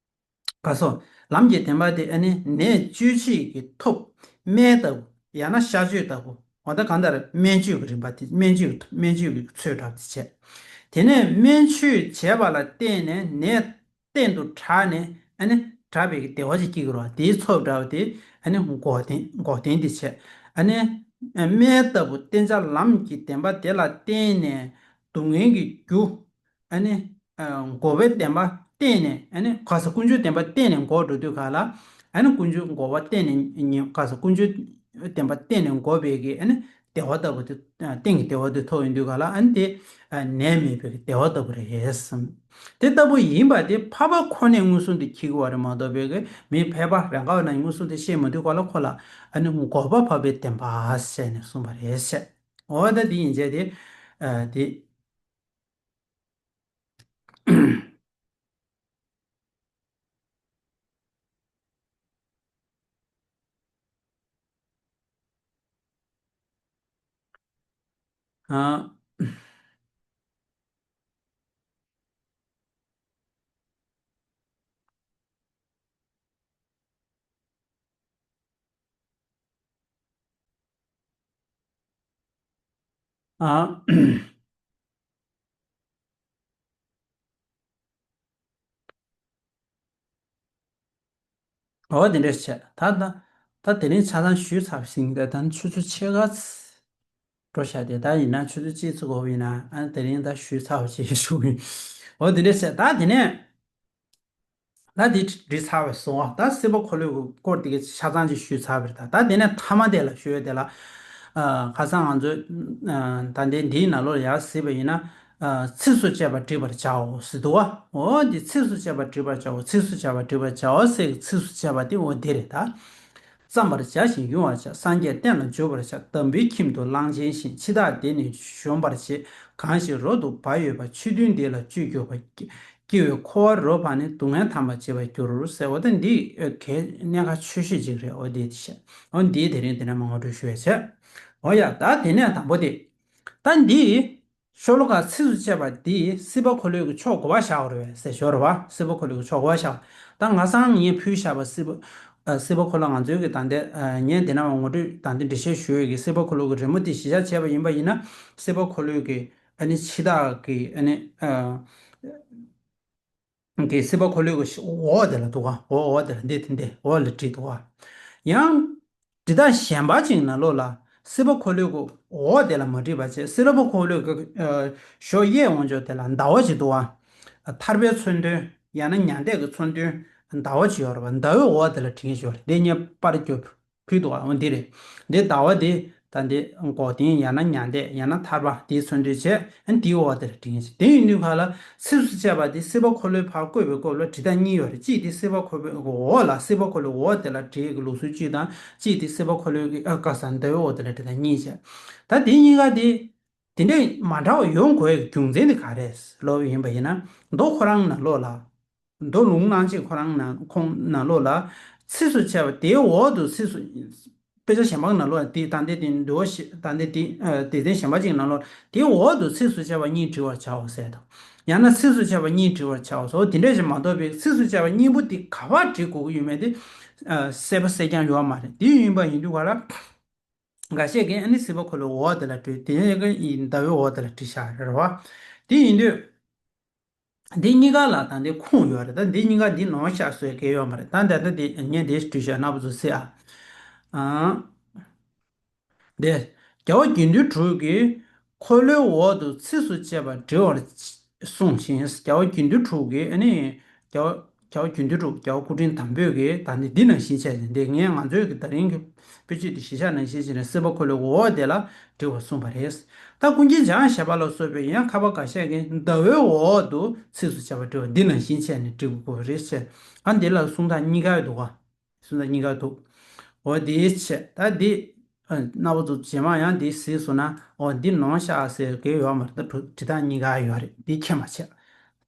ག་སོ། ལམ་གྱི་བདེན་པ་དེ་ཨ་ནི་ནད་བཅོས་བྱེད་ཀྱི་ཐབས། སྨན་ལྟ་བུ། ཡང་ན་གཤགས་བཅོས་ལྟ་བུ། འོ་ད་གང་ལྟར་སྨན་བཅོས་ཀྱི་རིམ་པ་དེ། སྨན་བཅོས་ཀྱི་སྨན་བཅོས་ཀྱི་ཚོད་འདྲ་བ་དེ་བྱས། དེ་ནས་སྨན་བཅོས་བྱས་པ་ལ་བརྟེན་ནས་ནད་གཏན་དུ་དྲག་ནས་ཨ་ནི་དྲག་པའི་བདེ་བ་ཅིག་སྐྱེ་གི་རེད་བ། དེའི་ཚབ་འདྲ་བ་དེ་ཨ་ནི་འགོག་བདེན་འགོག་བདེན་དེ་བྱས། ཨ་ནི་སྨན་ལྟ་བུ་བསྟེན་བྱ་ལམ་གྱི་བདེན་པ་དེ་ལ་བརྟེན་ནས་སྡུག་བསྔལ་གྱི་རྒྱུ། ཨ་ནི། ཨ། འགོག་པའི་བདེན་པ་བརྟེན་ནས་ཨ་ནི་ག་ས་ཀུན་འབྱུང་བདེན་པ་བརྟེན་ནས་འགོག་འགྲོ་དུས་ག་ལ། ཨ་ནི་ཀུན་འབྱུང་འགོག་པ་བརྟེན་ནས་ཉེ་ག་ས་ཀུན་འབྱུང་བདེན་པ་བརྟེན་ནས་འགོག་པའི་གི་ཨ་ནི་བདེ་བ་ལྟ་བུ་དེ། ཨ། གཏན་གྱི་བདེ་བ་དེ་ཐོབ་ཡོང་དུས་ག་ལ། ཨ་ནི་དེ། ཨ། ནད་མེད་པའི་གི་བདེ་བ་ལྟ་བུ་རེད་གསུངས། དེ་ལྟ་བུ་ཡིན་པ་དེ་འཕགས་པ་ཁོ་ནས་མངོན་སུམ་དུ་མཁྱེན་གྱི་ཡོད་རེད་མ་གཏོགས་པའི་གི་མི་ཕལ་པ་རང་ག་བ་ན་མངོན་སུམ་དུ་ཤེས་མ་ཐུབ་ག་ལ་ཁོ་ལ་ཨ་ནི་འགོག་པ་འཕགས་པའི་བདེན་པ་ཟེར་ནས་གསུངས་པ་རེད་ཟེར། འོ་ད་དེ་ཡིན་ཚད་དེ། ཨ། དེ། ཨ། ཨ། འོ་དེ་འདྲ་བྱས། ད་ད་ད་དེ་རིང་ཆ་ཚང་ཞུས་ཚར་ཟིན། ད་ད་ཆུ་ཚོད་ཕྱེད་ཀ་འགྲོ་བཞག་དེ། ད་ཡིན་ན་ཆུ་ཚོད་གཅིག་ཙམ་འགོར་བ་ཡིན་ན། ཨ། དེ་རིང་ད་ཞུས་ཚར་བ་ཞིག་ཞུ་གི་ཡིན། འོ་དེ་འདྲ་བྱས། ད་དེ་ནས། ད་འདི་འདྲི་ཚར་བས་སོང་ཨ། ད་སྲིད་པ་འཁོར་ལོའི་སྐོར་དེ་གའི་ཆ་ཚང་ཅིག་ཞུས་ཚར་བ་རེད། ད་ད་དེ་ནས་མཐའ་མ་དེ་ལ་ཞུ་ཡ་དེ་ལ། ཨ། ཁ་སང་ང་ཚོས། ཨ། ད་ལྟའི་འདིའི་ནང་ལོགས་ལ་ཡར་གཟིགས་པ་ཡིན་ན། ཨ། ཚིགས་སུ་བཅད་པ་བྲི་བར་བྱའོ་ཟེར་འདུག་བ། འོ་འདི་ཚིགས་སུ་བཅད་པ་བྲི་བར་བྱའོ། ཚིགས་སུ་བཅད་པ་བྲི་བར་བྱའོ་ཟེར་གི་ཚིགས་སུ་བཅད་པ་དེ་འོ་འདི་རེད་ད། བརྩམ་པར་བྱ་ཞིང་དབྱུང་བར་བྱ། སངས་རྒྱས་བསྟན་ལ་འཇུག་པར་བྱ། འདམ་བུའི་ཁྱིམ་དུ་གླང་ཆེན་བཞིན། འཆི་བདག་སྡེ་ནི་གཞོམ་པར་བྱེད། གང་ཞིག་རབ་ཏུ་བག་ཡོད་པ། ཆོས་འདུལ་འདི་ལ་སྤྱོད་གྱུར་པ། སྐྱེ་བའི་འཁོར་བ་རབ་སྤངས་ནས། སྡུག་བསྔལ་ཐ་མར་བྱེད་པར་འགྱུར་ཟེར། འོ་ད་འདི་གལ་གནད་འགག་ཆེ་ཤོས་ཅིག་རེད། འོ་འདི་དེ་བྱས། འོ་འདི་དེ་རིང་འདི་ནས་མར་ངོ་སྤྲོད་ཞུ་ཡ་བྱས། འོ་ཡ། ད་དེ་ནས་དང་པོ་དེ། ད་འདི། ཤོ་ལོ་ཀ་ཚིགས་སུ་བཅད་པ་འདི་སྲིད་པ་འཁོར་ལོའི་གི་ཕྱོགས་ག་པར་བཞག་པ་རེད་ཟེར་ཞོར་བ། སྲིད་པ་འཁོར་ལོའི་གི་ཕྱོགས་ག་པར་བཞག་ད་ང་སང་ངས་ཕུལ་བཞག་པ་སྲིད་པ། ཨ། སྲིད་པ་འཁོར་ལོ་ང་ཚོའི་གི་ད་ལྟའི། ཨ། ངས་འདི་ན་ངོ་སྤྲོད་ད་ལྟའི་འགྲེལ་བཤད་ཞུ་ཡས་ཀྱི་སྲིད་པ་འཁོར་ལོ་གི་རི་མོ་དེ་གཞི་བཞག་བྱས་པ་ཡིན་པ་ཡིན་ན། སྲིད་པ་འཁོར་ལོའི་གི་ཨ་ནི་འཆི་བདག་གི་ཨ་ནི། ཨ། གི་སྲིད་པ་འཁོར་ལོའི་གི་འོག་དེ་ལ་འདུག་ག་འོག་འོག་དེ་ལ་འདི་དེ་འདི་འོག་ལ་བྲིས་འདུག་ག་ཡང་། འབྲི་སྟངས་གཞན་པ་ཅིག་ནང་ལོགས་ལ་སྲིད་པ་འཁོར་ལོའི་གི་འོག་དེ་ལ་མ་བྲིས་པ་བྱས། སྲིད་པ་འཁོར་ལོའི་གི། ཨ། གཞོགས་གཡས་འོག་འཇོག་དེ་ལ་ཟླ་བ་ཅིག་འདུག་ག་ཐར་པའི་མཚོན་དོན། ཡང་ན་མྱང་འདས་ཀྱི་མཚོན་དོན་ཟླ་བ་ཅིག་ཡོད་རེད་པ། ཟླ་བའི་འོག་དེ་ལ་བྲིས་མཁན་ཅིག་ཡོད་རེད། འདི་ངས་པར་བརྒྱབ། ཕུལ་འདུག་ག་འོ་འདི་རེད། འདི་ཟླ་བ་འདི་ད་འདི་འགོག་བདེན། ཡང་ན་མྱང་འདས། ཡང་ན་ཐར་པ་དེའི་མཚོན་དོན་བྱས། ཨ། འདིའི་འོག་དེ་ལ་བྲིས་མཁན་ཅིག་དེ་ཡིན་དུས་ག་ལ་ཚིགས་སུ་བཅད་པ་འདི་སྲིད་པ་འཁོར་ལོའི་ཕར་བཀོད་པའི་སྐབས་ལ་འབྲི་སྟངས་གཉིས་ཡོད་རེད། གཅིག་དེ་སྲིད་པ་འཁོར་ལོའི་འོག་ལ། སྲིད་པ་འཁོར་ལོའི་འོག་དེ་ལ་བྲིས་ཀྱི་ལུགས་སྲོལ་གཅིག་དང་། གཅིག་དེ་སྲིད་པ་འཁོར་ལོའི་གི། ཨ། ཀ་ས་ཟླ་བའི་འོག་དེ་ལ་འབྲི་སྟངས་གཉིས་བྱས། ད་དེ་གཉིས་ཀ་དེ་དེ་འདྲས་མ་འདྲ་བ་ཡོང་དགོས་ཡག་རྒྱུ་མཚན་དེ་ག་རེ་ལབ་ཡིན་པ་ཡིན་ན། མདོ་ཁོ་རང་ནང་ལོགས་ལ། མདོ་ལུང་གནང་བྱེད་ཁོ་རང་ནང་ཁོང་ནང་ལོགས་ལ། ཚིགས་སུ་བཅད་པ་དེའི་འོག་ཏུ་ཚིགས་སུ། དཔེ་ཆ་གཞན་པ་ནང་ལོགས་ལ་དེ་ད་འདི་དེ་འདུལ་བ་ཞེས་ད་འདི་དེ། ཨ། སྡེ་ཚན་གཞན་པ་ཅིག་ནང་ལོགས་དེའི་འོག་ཏུ་ཚིགས་སུ་བཅད་པ་གཉིས་བྲི་བར་བྱའོ་ཟེར་དང་། ཡང་ན་ཚིགས་སུ་བཅད་པ་གཉིས་བྲི་བར་བྱའོ་ཟེར། དེ་འདྲས་ཞིག་མ་གཏོགས་པའི་ཚིགས་སུ་བཅད་པ་གཉིས་པོ་དེ་ག་པར་བྲི་དགོས་ཀྱི་ཡོད་མེད་དེ། ཨ། གསལ་པོ་གསལ་རྐྱང་ཡོད་མ་རེད། དེ་ཡིན་པ་ཡིན་དུས་ག་ལ། འགའ་ཤས་ཀྱིས་ཨ་ནི་སྲིད་པ་འཁོར་ལོའི་འོག་དེ་ལ་བྲིས། དེ་ནས་ཀྱི་ཟླ་བའི་འོག་དེ་ལ་བྲིས་བཞག་རེད་བ། དེ་ཡིན་དུས། འདི་གཉིས་ཀ་ལ་ད་འདི་ཁུངས་ཡོད་རེད། ད་འདི་གཉིས་ཀ་འདི་ནོར་བཞག་བཟོ་གལ་ཡོད་མ་རེད། ད་ད་ལྟ་འདི་ངས་འདི་བྲིས་བཞག་ན་པ་ཚོ་གཟིགས་ཨ། ཨང་། འདི། རྒྱལ་བ་དགེ་འདུན་གྲུབ་ཀྱིས་འཁོར་ལོའི་འོག་ཏུ་ཚིགས་སུ་བཅད་པ་འབྲི་བར་གསུངས་ཤིང་། རྒྱལ་བ་དགེ་འདུན་གྲུབ་ཀྱིས་ཨ་ནི། རྒྱལ་བ། རྒྱལ་བ་དགེ་འདུན་གྲུབ། རྒྱལ་བ་སྐུ་ཕྲེང་དང་པོས་ཀྱིས་ད་ནི་འདི་ནང་བཞིན་བྱས་ནས། འདི་ངས་ང་ཚོའི་གི་ད་རིང་གི་དཔེ་ཆ་འདི་གཞི་བཞག་ནང་བཞིན་བྱས་ནས་སྲིད་པ་འཁོར་ལོའི་འོག་དེ་ལ་འབྲི་བར་གསུངས་པ་རེད། ད་ཀུན་མཁྱེན་འཇམ་དབྱངས་བཞད་པ་ལ་སོགས་པའི་ཡང་མཁས་པ་འགའ་ཤས་ཀྱིས་ཟླ་བའི་འོག་ཏུ་ཚིགས་སུ་བཅད་པ་འབྲི་བ་འདི་ནང་བཞིན་བྱས་ནས་འབྲི་དགོས་པ་རེད་ཟེར། ཨ། འདི་ལ་གསུང་སྟངས་གཉིས་ཀ་འདུག་ག་གསུང་སྟངས་གཉིས་ཀ་འདུག་འོ་དེའི་ཆེད་ད་འདི། ཨ། རྣམ་པ་ཚོ་རྗེས་མ་ཡང་འདི་གཟིགས་སོང་ན། འོ་འདི་ནོར་ཤག་ཟེར་གི་ཡོད་མ་རེད། ད་འབྲི་སྟངས་གཉིས་ཀ་ཡོད་རེད། འདི་ཁྱད་མ་ཆེ།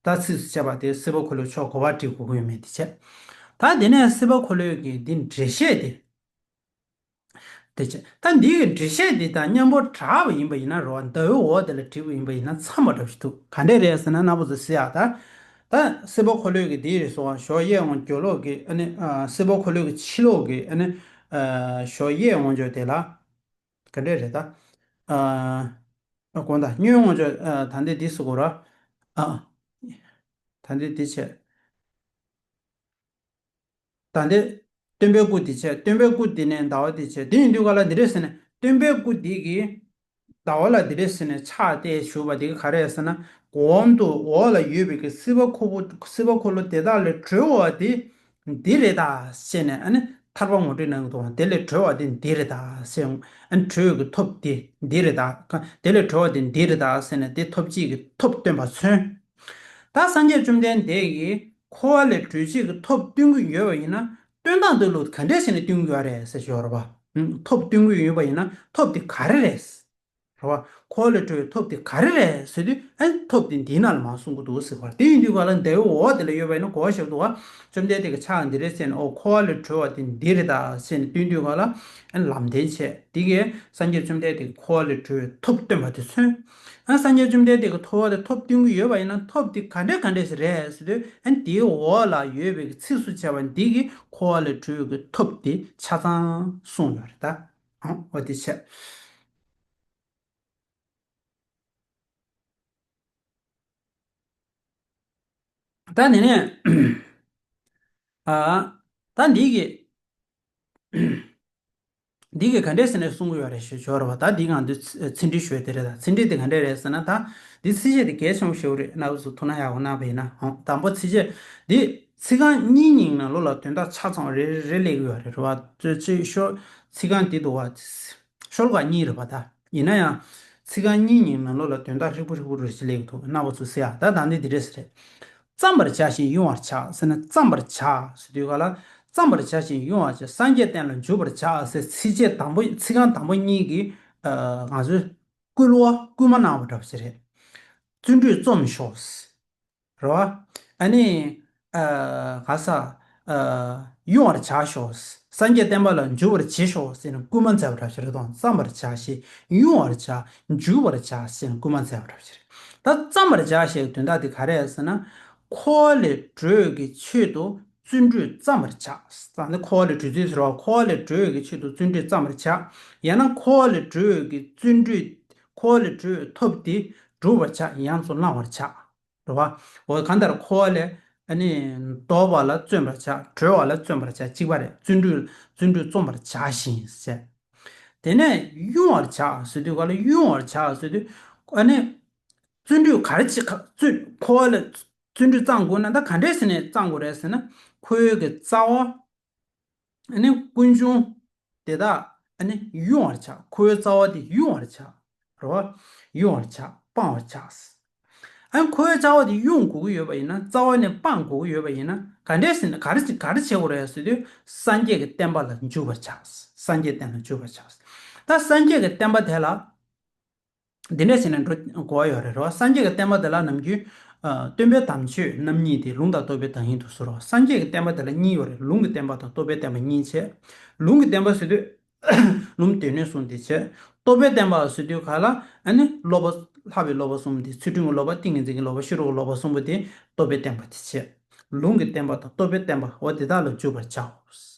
ད་ཚིགས་སུ་བཅད་པ་དེ་སྲིད་པ་འཁོར་ལོའི་ཕྱོགས་ག་པར་འབྲི་དགོས་ཀྱི་ཡོད་མེད་དེ་བྱས། ད་དེ་ནས་སྲིད་པ་འཁོར་ལོའི་གི་འདི་འགྲེལ་བཤད་དེ། དེ་བྱས། ད་འདི་གི་འགྲེལ་བཤད་འདི་དང་མཉམ་པོ་བསྒྲགས་པ་ཡིན་པ་ཡིན་ན། རེད་བ། ཟླ་བའི་འོག་དེ་ལ་བྲིས་པ་ཡིན་པ་ཡིན་ན་འཚམས་པ་འདྲ་ཞིག་འདུག་ག་འདྲས་རེད་ཟེར་ན། རྣམ་པ་ཚོ་གཟིགས་ཨ། ད་ད་སྲིད་པ་འཁོར་ལོའི་གི་འདི་རེད་སོང་བ། ཞོགས་གཡས་ངོས་རྒྱབ་ལོགས་གི། ཨ་ནི་ཨ། སྲིད་པ་འཁོར་ལོའི་གི་ཕྱི་ལོགས་གི། ཨ་ནི་ཨ། ཞོགས་གཡས་ངོས་ཕྱོགས་དེ་ལ། ག་འདྲས་རེད་ད། ཨ། ཨ། དགོངས་དག་གཉོན་ངོས་ཕྱོགས། ཨ། ད་འདི་འདི་ཟེར་དགོས་ར། ཨ། ད་འདི་འདི་བྱས། ད་འདི་སྟོན་པའི་སྐུ་འདི་བྱས། སྟོན་པའི་སྐུ་འདི་ནས་ཟླ་བ་འདི་བྱས། དེ་ཡིན་དུས་ག་ལ་འདི་འདྲས་ཟེར་ནས། སྟོན་པའི་སྐུ་འདི་གི་ཟླ་བ་ལ་འདི་འདྲས་ཟེར་ནས་ཕྱག་བཏེགས་བཞུགས་པ་འདི་གི་ག་རེ་ཟེར་ན། གོང་དུ་འོག་ལ་ཡོད་པའི་གི་སྲིད་པ་འཁོར་པོ། སྲིད་པ་འཁོར་ལོ་དེ་དག་ལས་གྲོལ་བ་དེ་འདི་རེད་ད་ཟེར་ནས། ཨ་ནི་ཐར་པ་ངོ་སྤྲོད་གནང་གི་འདུག་དེ་ལས་གྲོལ་བ་དེ་འདི་རེད་ད་ཟེར། ཨ་ནི་གྲོལ་གྱི་ཐབས་དེ་འདི་རེད་ད། དེ་ལས་གྲོལ་བ་དེ་འདི་རེད་ད་ཟེར་ནས། དེ་ཐོབ་བྱེད་ཀྱི་ཐབས་སྟོན་པ་མཚོན། ད་སངས་རྒྱས་བཅོམ་ལྡན་འདས་ཀྱིས་འཁོར་བ་ལས་གྲོལ་བྱེད་ཀྱི་ཐབས་སྟོན་གྱི་ཡོད་པ་ཡིན་ན། སྟོན་སྟངས་འདི་ལུགས་ག་འདྲས་བྱས་ནས་སྟོན་གྱི་ཡོད་རེད་ཟེར་ཞོར་བ། ཐབས་སྟོན་གྱི་ཡོད་པ་ཡིན་ན་ཐབས་དེ་ག་རེ་རེད། རེད་བ། འཁོར་བ་ལས་གྲོལ་བའི་ཐབས་དེ་ག་རེ་རེད་ཟེར་དུས། ཨ་ནི་ཐབས་དེ་འདིའི་ནང་ལ་མར་གསུང་གི་འདུག་ཟེར་བ། དེ་ཡིན་དུས་ག་ལ་ཟླ་བའི་འོག་དེ་ལ་ཡོད་པ་ཡིན་ན་གོ་བ་ཞིག་འདུག་བ། བཅོམ་ལྡན་འདས་ཀྱི་ཕྱག་འདི་རེད་ཟེར་ནས། ཨོ་འཁོར་བ་ལས་གྲོལ་བ་དེ་འདི་རེད་ད་ཟེར་ནས་སྟོན་དུས་ག་ལ། ཨ་ནི་ལམ་སྟོན་བྱས། དེ་གས་སངས་རྒྱས་བཅོམ་ལྡན་འདས་ཀྱིས་འཁོར་བ་ལས་གྲོལ་བའི་ཐབས་སྟོན་པ་དེ་མཚོན། ཨ་སངས་རྒྱས་བཅོམ་ལྡན་འདས་ཀྱིས་འཁོར་བ་ལས་ཐབས་སྟོན་གྱི་ཡོད་པ་ཡིན་ན་ཐབས་དེ་ག་འདྲས་ག་འདྲས་ཞིག་རེད་ཟེར་དུས། ཨ་ནི་དེའི་འོག་ལ་ཡོད་པའི་ཚིགས་སུ་བཅད་པ་འདི་གིས་འཁོར་བ་ལས་གྲོལ་བའི་ཐབས་དེ་ཆ་ཚང་གསུངས་ཡོད་རེད་ད། ཨ་འོ་དེ་བྱས། ད་དེ་ནས་ཨ། ད་འདི་གི་འདི་གི་ག་འདྲས་ཟེར་ནས་གསུང་གི་ཡོད་རེད་ཞུ་ཆོག་རེད་བ། ད་འདི་ང་འདི་ཚིག་འགྲེལ་ཞུ་ཡ་དེ་རེད། ད་ཚིག་འགྲེལ་དེ་ག་འདྲས་རེད་ཟེར་ན། ད་འདི་ཚིགས་བཅད་དེ་གལ་ཆེན་པོ་ཞེ་པོ་རེད། རྣམ་པ་ཚོ་ཐུགས་སྣང་ཡག་པོ་གནང་བ་ཡིན་ན། ཨང་། དང་པོ་ཚིགས་བཅད་འདི་ཚིག་རྐང་གཉིས་གཉིས་ནང་ལོགས་ལ་དོན་དག་ཆ་ཚང་བ་རེ་རེ་སླེབས་ཀྱི་ཡོད་རེད་བ། ཚིག་ཤོ་ཚིག་རྐང་འདི་འདུག་བ། ཤོ་ལོ་ཀ་གཉིས་རེད་བ། ད་ཡིན་ན་ཡང་ཚིག་རྐང་གཉིས་གཉིས་ནང་ལོགས་ལ་དོན་དག་ཧྲིལ་པོ་ཧྲིལ་པོ་རེ་ཞིག་སླེབས་ཀྱི་འདུག་རྣམ་པ་ཚོ་གཟིགས་ཨ། ད་ད་འདི་འདི་རེད་ཟེར་རེད། བརྩམ་པར་བྱ་ཞིང་དབྱུང་བར་བྱ་ཟེར་ན། བརྩམ་པར་བྱ་ཟེར་དུས་ག་ལ། བརྩམ་པར་བྱ་ཞིང་དབྱུང་བར་བྱ། སངས་རྒྱས་བསྟན་ལ་འཇུག་པར་བྱ་ཟེར། ཚིགས་བཅད་དང་པོ། ཚིག་རྐང་དང་པོ་གཉིས་ཀྱིས་ཨ་ང་ཚོའི་སྐུལ་བ་སྐུལ་མ་གནང་བ་འདྲ་པོ་ཞིག་རེད། བརྩོན་འགྲུས་རྩོམ་ཤོག་ཟེར། རེད་བ། ཨ་ནི་ཨ་ག་ས་ཨ་དབྱུང་བར་བྱ་ཤོག། སངས་རྒྱས་བསྟན་པ་ལ་འཇུག་པར་བྱེད་ཤོག་ཟེར་ནས་སྐུལ་མ་མཛད་པ་འདྲ་ཞིག་རེད་དང་། བརྩམ་པར་བྱ་ཞེས། དབྱུང་བར་བྱ། འཇུག་པར་བྱ་ཟེར་ནས་སྐུལ་མ་མཛད་པ་འདྲ་ཞིག་རེད། ད་བརྩམ་པར་བྱ་ཞེས་དོན་དག་དེ་ག་རེ་རེད་ཟེར་ན། འཁོར་བ་ལས་གྲོལ་གྱི་ཆེད་དུ་བརྩོན་འགྲུས་བརྩམ་པར་བྱ། ད་འདི་འཁོར་བ་ལས་གྲོལ་ཚུལ་ཟེར་བ། འཁོར་བ་ལས་གྲོལ་གྱི་ཆེད་དུ་བརྩོན་འགྲུས་བརྩམ་པར་བྱ། ཡང་ན་འཁོར་བ་ལས་གྲོལ་གྱི་བརྩོན་འགྲུས། འཁོར་བ་ལས་གྲོལ་བའི་ཐབས་དེ་བསྒྲུབ་པར་བྱ། ཡང་དུ་བླང་བར་བྱ། རེད་བ། འོ་གང་ལྟར་འཁོར་བ་ལས་ཨ་ནི་ལྡོག་པ་ལ་བརྩོན་པར་བྱ། གྲོལ་བ་ལ་བརྩོན་པར་བྱ། གཅིག་པ་རེད། བརྩོན་འགྲུས། བརྩོན་འགྲུས་རྩོམ་པར་བྱ་ཞིང་ཟེར། དེ་ནས་དབྱུང་བར་བྱ་ཟེར་དུས་ག་ལ། དབྱུང་བར་བྱ་ཟེར་དུས་ཨ་ནི་བརྩོན་འགྲུས་ག་རེ་བྱེད་ག་བརྩོན། འཁོར་བ་ལ་བརྩོན་འགྲུས་བརྩམ་དགོས་ན་ད་ག་འདྲས་ཟེར་ནས་བརྩམ་དགོས་རེད་ཟེར་ན། འཁོར་བའི་གི་རྩ་བ། ཨ་ནི་ཀུན་འབྱུང་དེ་དག་ཨ་ནི་དབྱུང་བར་བྱ། འཁོར་བའི་རྩ་བ་དེ་དབྱུང་བར་བྱ། རེད་བ། དབྱུང་བར་བྱ། སྤང་བར་བྱ། ཨ་ནི་འཁོར་བའི་རྩ་བ་དེ་དབྱུང་དགོས་ཀྱི་ཡོད་པ་ཡིན་ན། རྩ་བ་ནས་སྤང་དགོས་ཀྱི་ཡོད་པ་ཡིན་ན། ག་འདྲས་ཟེར་ན། ག་རེ་ག་རེ་བྱེད་དགོས་རེད་ཟེར་དུས། སངས་རྒྱས་ཀྱི་བསྟན་པ་ལ་འཇུག་པར་བྱ། སངས་རྒྱས་བསྟན་ལ་འཇུག་པར་བྱ། ད་སངས་རྒྱས་ཀྱི་བསྟན་པ་དེ་ལ། འདི་འདྲ་བྱས་ནས་འགྲོ་དགོས་ཡོད་རེད། རེད་བ། སངས་རྒྱས་ཀྱི་བསྟན་པ་དེ་ལ་ནམ་རྒྱུན་ཨ་སྟོན་པའི་དམ་ཆོས་རྣམ་གཉིས་ཏེ། ལུང་དང་རྟོགས་པའི་བདག་ཉིད་དུ་ཟེར་རོ། སངས་རྒྱས་ཀྱི་བསྟན་པ་དེ་ལ་གཉིས་ཡོད་རེད། ལུང་གི་བསྟན་པ་དང་རྟོགས་པའི་བསྟན་པ་གཉིས་བྱས། ལུང་གི་བསྟན་པ་ཟེར་དུས་ལུང་སྡེ་སྣོད་གསུམ་དེ་བྱས། རྟོགས་པའི་བསྟན་པ་ཟེར་དུས་ག་ལ། ཨ་ནི་སློབ་པ། ལྷག་པའི་སློབ་པ་གསུམ་དེ། ཚུལ་ཁྲིམས་ཀྱི་སློབ་པ། ཏིང་ངེ་འཛིན་གྱི་སློབ་པ། ཤེས་རབ་ཀྱི་སློབ་པ་གསུམ་པོ་དེ་རྟོགས་པའི་བསྟན་པ་དེ་བྱས། ལུང་གི་བསྟན་པ་དང་རྟོགས་པའི་བསྟན་པ། འོ་དེ་དག་ལ་འཇུག་པར་བྱའོ།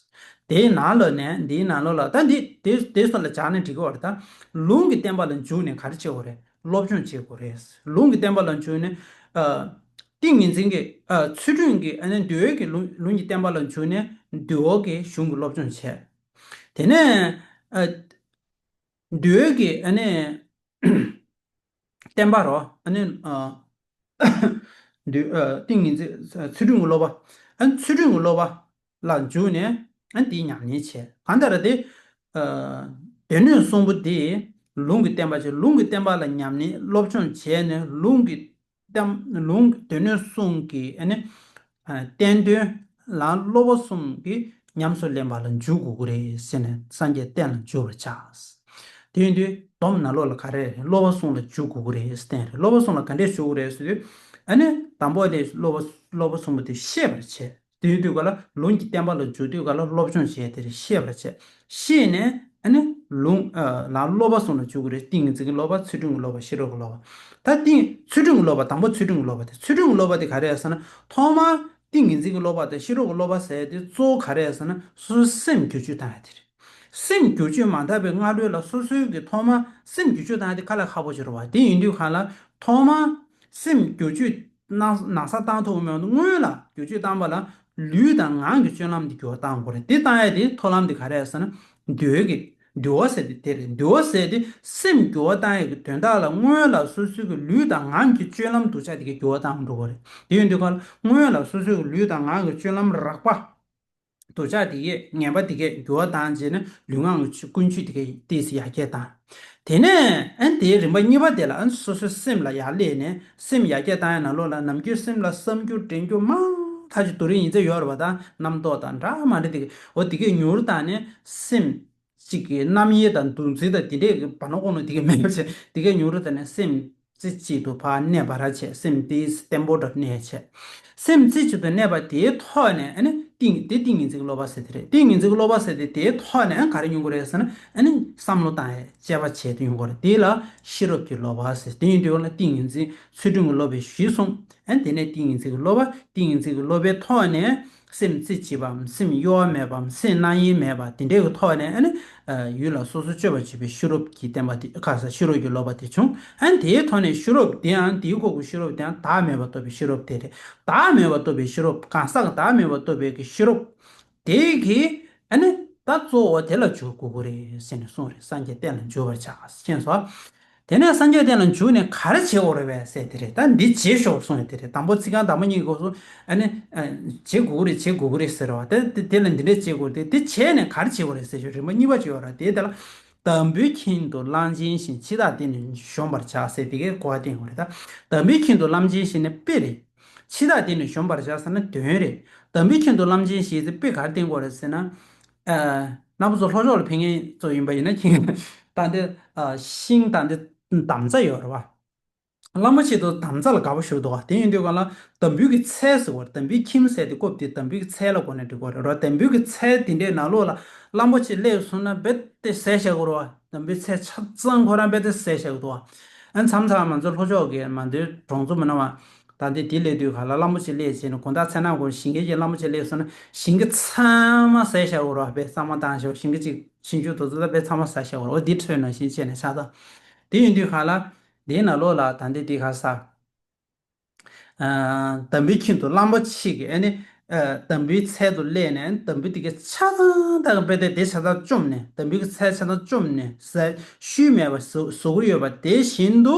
དེའི་ནང་ལོགས་ནས། འདིའི་ནང་ལོགས་ལ། ད་འདི་དེ་དེ་སོགས་ལ་སྦྱར་ནས་འགྲིག་གི་ཡོད་རེད། ད་ལུང་གི་བསྟན་པ་ལ་འཇུག་ནས་ག་རེ་བྱེད་དགོས་རེད། སློབ་སྦྱོང་བྱེད་དགོས་རེད། ལུང་གི་བསྟན་པ་ལ་འཇུག་ནས་ཨ་ཏིང་ངེ་འཛིན་གྱི་ཨ་ཚུལ་ཁྲིམས་ཀྱི། ཨ་ནི་འདུལ་བའི་གི་ལུང་ལུང་གི་བསྟན་པ་ལ་འཇུག་ནས་འདུལ་བ་གི་གཞུང་གི་སློབ་སྦྱོང་བྱས། དེ་ནས་ཨ་འདུལ་བའི་གི་ཨ་ནི་བསྟན་པ་རོ། ཨ་ནི་ཨ་འདུལ་ཨ་ཏིང་ངེ་འཛིན། ཚུལ་ཁྲིམས་ཀྱི་སློབ་པ། ཨ་ནི་ཚུལ་ཁྲིམས་ཀྱི་སློབ་པ་ལ་འཇུག་ནས། ཨ་ནི་དེའི་ཉམས་ལེན་བྱས། གང་ལྟར་དེ་ཨ་སྡེ་སྣོད་གསུམ་པོ་དེ་ལུང་གི་བསྟན་པ་བྱས། ལུང་གི་བསྟན་པ་ལ་ཉམས་ལེན་སློབ་སྦྱོང་བྱས་ནས། ལུང་གི་བསྟན། ལུང་སྡེ་སྣོད་གསུམ་གྱི་ཨ་ནི་ཨ་བསྟན་དོན་ལ་སློབ་པ་གསུམ་གྱིས་ཉམས་སུ་ལེན་པ་ལ་འཇུག་དགོས་ཀྱི་རེད་ཟེར་ནས། སངས་རྒྱས་བསྟན་ལ་འཇུག་པར་བྱ། དེ་ཡིན་དུས་སྡོམ་ནང་ལོགས་ལ་ག་རེ་རེད། སློབ་པ་གསུམ་ལ་འཇུག་དགོས་ཀྱི་རེད་ཟེར་བསྟན་རེད། སློབ་པ་གསུམ་ལ་ག་འདྲས་འཇུག་དགོས་རེད་ཟེར་དུས། ཨ་ནི་དང་པོ་དེ་སློབ་པ་སློབ་པ་གསུམ་པོ་དེ་ཤེས་པར་བྱེད། དེ་ཡིན་དུས་ག་ལ་ལུང་གི་བསྟན་པ་ལ་འཇུག་དུས་ག་ལ་སློབ་སྦྱོང་བྱས་དེ་རེད། ཤེས་པར་བྱེད། ཤེས་ནས་ཨ་ནི་ལུང་ཨ་ལ་སློབ་པ་གསུམ་ལ་འཇུག་དགོས་རེད། ཏིང་ངེ་འཛིན་གྱི་སློབ་པ། ཚུལ་ཁྲིམས་ཀྱི་སློབ་པ། ཤེས་རབ་ཀྱི་སློབ་པ། ད་ཏིང་ཚུལ་ཁྲིམས་ཀྱི་སློབ་པ། དང་པོ་ཚུལ་ཁྲིམས་ཀྱི་སློབ་པ་དེ། ཚུལ་ཁྲིམས་ཀྱི་སློབ་པ་དེ་ག་རེ་རེད་ཟེར་ན། ཐོག་མར་ཏིང་ངེ་འཛིན་གྱི་སློབ་པ་དང་ཤེས་རབ་ཀྱི་སློབ་པ་ཟེར་དེ་གཙོ་བོ་ག་རེ་རེད་ཟེར་ན། སོ་སོའི་སེམས་བསྒྱུར་བཅོས་བཏང་ཡ་དེ་རེད། སེམས་བསྒྱུར་བཅོས་མ་བཏང་བའི་སྔ་ལོས་ལ་སོ་སོའི་གི་ཐོག་མར་སེམས་བསྒྱུར་བཅོས་བཏང་ཡ་དེ་དཀའ་ལས་ཁག་པོ་ཞིག་རེད་བ། དེ་ཡིན་དུས་ག་ལ་ཐོག་མར་སེམས་བསྒྱུར་བཅོས་གནང་ན་ཚ་བཏང་ཐུབ་ཀྱི་མེད་པ། སྔོན་ལ་བསྒྱུར་བཅོས་བཏང་པ་ལ་ལུས་དང་ངག་གི་སྤྱོད་ལམ་དེ་འགྱུར་བ་བཏང་དགོས་རེད། དེ་བཏང་ཡ་དེ་ཐོག་ལམ་དེ་ག་རེ་རེད་ཟེར་ན། འདུལ་བ་གི་འདུལ་བ་ཟེར་དེ་དེ་རེད། འདུལ་བ་ཟེར་དེ་སེམས་འགྱུར་བ་བཏང་ཡ་གི་དོན་དག་ལ་སྔོན་ལ་སོ་སོའི་གི་ལུས་དང་ངག་གི་སྤྱོད་ལམ་སྡུག་ཅག་དེ་གའི་འགྱུར་བ་བཏང་འགྲོ་དགོས་རེད། དེ་ཡིན་དུས་ག་ལ་སྔོན་ལ་སོ་སོའི་གི་ལུས་དང་ངག་གི་སྤྱོད་ལམ་རགས་པ། སྡུག་ཅག་དེ་གས་ངན་པ་དེ་གས་འགྱུར་བ་བཏང་རྗེས་ནས་ལུས་ངག་གི་ཀུན་སྤྱོད་དེ་གས་ཏོག་ཙམ་ཡར་རྒྱས་བཏང་། དེ་ནས་ཨ་ནི་དེའི་རིམ་པ་གཉིས་པ་དེ་ལ་ཨ་ནི་སོ་སོའི་སེམས་ལ་ཡར་སླེབས་ནས་སེམས་ཡར་རྒྱས་བཏང་ཡ་ནང་ལོགས་ལ་ནམ་རྒྱུན་སེམས་ལ་བསམ་རྒྱུ་དྲན་རྒྱུ་མང་ཐག་ཆོད་དུས་རིང་ཡིན་ཚད་ཡོད་རེད་པ། ད་རྣམ་རྟོག་དང་འདྲ་མ་འདྲ་དེ་གས་འོ་དེ་གས་ཉུང་རུ་བཏང་ནས་སེམས་གཅིག་གི་རྣམ་དབྱེ་དང་འདུ་འཛི་དང་དེ་འདྲས་ཀྱི་བར་ན་ཀོ་ནོ་དེ་གས་མེད་པ་བྱས། དེ་གས་ཉུང་རུ་བཏང་ནས་སེམས་རྩེ་གཅིག་ཏུ་ཕར་གནས་པ་ར་བྱས། སེམས་དེ་བརྟན་པོ་འདྲ་གནས་བྱས། སེམས་རྩེ་གཅིག་ཏུ་གནས་པ་དེའི་ཐོག་ནས་ཨ་ནི་ཏིང་དེ་ཏིང་ངེ་འཛིན་གྱི་སློབ་པ་ཟེར་དེ་རེད། ཏིང་ངེ་འཛིན་གྱི་སློབ་པ་ཟེར་དེ་དེའི་ཐོག་ནས་ཨ་ག་རེ་ཡོང་གི་རེད་ཟེར་ན། ཨ་ནི་བསམ་བློ་བཏང་ཡས་དཔྱད་པ་བྱས་ཏེ་ཡོང་གི་རེད། དེ་ལ་ཤེས་རབ་ཀྱི་སློབ་པ་ཟེར། དེ་ཡིན་དུས་ལ་ཏིང་ངེ་འཛིན་ཚུལ་ཁྲིམས་ཀྱི་སློབ་པའི་གཞི་གསུམ། ཨ་ནི་དེ་ནས་ཏིང་ངེ་འཛིན་གྱི་སློབ་པ། ཏིང་ངེ་འཛིན་གྱི་སློབ་པའི་ཐོག་ནས་སེམས་རྩེ་གཅིག་པའམ་སེམས་གཡོ་བ་མེད་པའམ་སེམས་རྣམ་གཡེང་མེད་པ་དེ་འདྲའི་གི་ཐོག་ནས་ཨ་ནི། ཡུལ་ལ་སོ་སོ་དཔྱོད་པར་བྱེད་པའི་ཤེས་རབ་ཀྱི་བསྟན་པ་དེ་ཁ་ས་ཤེས་རབ་ཀྱི་སློབ་པ་དེ་བྱུང་། ཨ་ནི་དེའི་ཐོག་ནས་ཤེས་རབ་དེའང་དེའི་སྐོར་གྱི་ཤེས་རབ་དེའང་བདག་མེད་པར་རྟོགས་པའི་ཤེས་རབ་དེ་རེད། བདག་མེད་པར་རྟོགས་པའི་ཤེས་རབ། གང་ཟག་གི་བདག་མེད་པར་རྟོགས་པའི་གི་ཤེས་རབ་དེ་གིས་ཨ་ནི་ད་གཙོ་བོ་དེ་ལ་འཇུག་དགོས་ཀྱི་རེད་ཟེར་ནས་གསུངས་རེད། སངས་རྒྱས་བསྟན་ལ་འཇུག་པར་བྱ། ཤེས་སོང་། དེ་ནས་སངས་རྒྱས་བསྟན་ལ་འཇུག་ནས་ག་རེ་བྱེད་དགོས་རེད་པས་ཟེར་དེ་རེད། ད་འདི་བྱེད་ཤོག་གསུངས་ཡོད་དེ་རེད། དང་པོ་ཚིག་རྐང་དང་པོ་གཉིས་སྐབས་སུ་ཨ་ནི་ཨ་བྱེད་དགོས་རེད། བྱེད་དགོས་རེད་ཟེར་བ་དེ། དེ་དེ་ལ་འདི་འདྲས་བྱེད་དགོས་རེད། དེ་དེ་བྱས་ནས་ག་རེ་བྱེད་དགོས་རེད་ཟེར་ཞོར་རིམ་པ་གཉིས་པ་བྱེད་ཡོད་རེད། དེ་དེ་ལ་དམ་པའི་ཁྱིམ་དུ་གླང་ཆེན་བཞིན། འཆི་བདག་དེ་ནི་གཞོམ་པར་བྱ་ཟེར་དེ་གའི་གོ་བ་བསྟན་དགོས་རེད། ད་དམ་པའི་ཁྱིམ་དུ་གླང་ཆེན་བཞིན་ནི་དཔེ་རེད། འཆི་བདག་དེ་ནི་གཞོམ་པར་བྱ་ཟེར་ན་དོན་རེད། དམ་པའི་ཁྱིམ་དུ་གླང་ཆེན་བཞིན་ཟེར་དཔེ་ག་རེ་བསྟན་དགོས་རེད་ཟེར་ན། ཨ་རྣམ་པ་ཚོ་ལྷོ་ཕྱོགས་ལ་ཕེབས་མཁན་ཚོ་ཡིན་པ་ཡིན་ན་ཁྱེད་ད་འདི་ཨ་ཤིང་ད་འདི་འདམ་རྩྭ་ཡོད་རེད་བ། གླང་པོ་ཆེ་དེ་འདམ་རྩྭ་ལ་དགའ་པོ་ཞེ་པོ་འདུག་ག་དེ་ཡིན་དུས་ག་ལ་དམ་པའི་གི་ཚལ་ཟེར་བ་རེད། དམ་པའི་ཁྱིམ་ཟེར་དེ་སྐབས་དེ་དམ་པའི་གི་ཚལ་ལ་གོ་ནས་འབྲི་དགོས་རེད་རོ། དམ་པའི་གི་ཚལ་དེ་འདྲའི་ནང་ལོགས་ལ་གླང་པོ་ཆེ་སླེབས་སོང་ན་རྦད་དེ་བསད་བཞག་གི་རེད་བ། དམ་པའི་ཚལ་ཆ་ཚང་ཁོ་རང་རྦད་དེ་བསད་བཞག་གི་འདུག་ག་ཨ་མཚམས་མཚམས་ང་ཚོ་ལྷོ་ཕྱོགས་ཀྱི་མ་འདིར་གྲོང་ཚོ་མི་སྣ་བ་ད་འདི་དེ་སླེབས་དུས་ག་ལ་གླང་པོ་ཆེ་སླེབས་བྱས་ནས་དགོང་དག་མཚན་ནག་གོ་ཞིང་ཁའི་གི་གླང་པོ་ཆེ་སླེབས་སོང་ན་ཞིང་ཁ་ཚང་མ་བསད་བཞག་གི་རེད་བ། དཔེ་གཙང་མ་བཏང་བཞག་ཞིང་ཁ་ཅིག་ཞིང་ཆུ་དེ་ཚོ་ད་དཔེ་ཚང་མ་བསད་བཞག་གི་རེད་བ། འོ་འདི་འཕྲོས་ནང་བཞིན་བྱས་ནས་ཆགས་ད། དེ་ཡིན་དུས་ག་ལ། དེའི་ནང་ལོགས་ལ་ད་འདི་འདི་ག་ས། ཨ་དམ་པའི་ཁྱིམ་དུ་གླང་པོ་ཆེ་གི་ཨ་ནི། ཨ་དམ་པའི་ཚལ་དུ་སླེབས་ནས་དམ་པའི་དེ་ག་ཆ་ཚང་དག་དཔེ་དེ་དེ་ཆ་ཚང་བཅོམ་ནས་དམ་པའི་གི་ཚལ་ཆ་ཚང་བཅོམ་ནས་ཟ་ཤུལ་མེད་པ་བཟོ་བཟོ་གི་ཡོད་པ་དེ་བཞིན་དུ།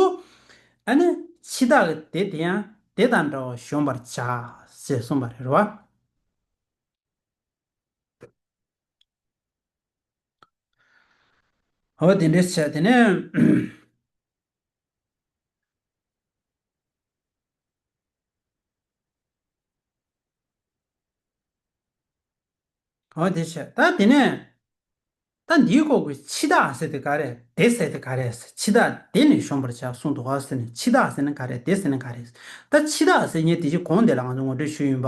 ཨ་ནི་འཆི་བདག་གི་དེ་དེ་ཡང་དེ་དང་འདྲ་བར་གཞོམ་པར་བྱ། ཞེས་གསུངས་པ་རེད་བ། འོ་དེ་འདྲས་བྱས་དེ་ནས། འོ་དེ་བྱས་ད་དེ་ནས། ད་འདིའི་སྐོར་གྱི་འཆི་བདག་ཟེར་དེ་ག་རེ། དེ་ཟེར་དེ་ག་རེ། འཆི་བདག་དེ་ནི་གཞོམ་པར་བྱ་གསུངས་འདུག་ག་ཟེར་ནས་འཆི་བདག་ཟེར་ན་ག་རེ། དེ་ཟེར་ན་ག་རེ། ད་འཆི་བདག་ཟེར་མཁན་དེ་ཅིག་གོང་དེ་ལ་ང་ཚོ་ངོ་སྤྲོད་ཞུས་ཡིན་པ།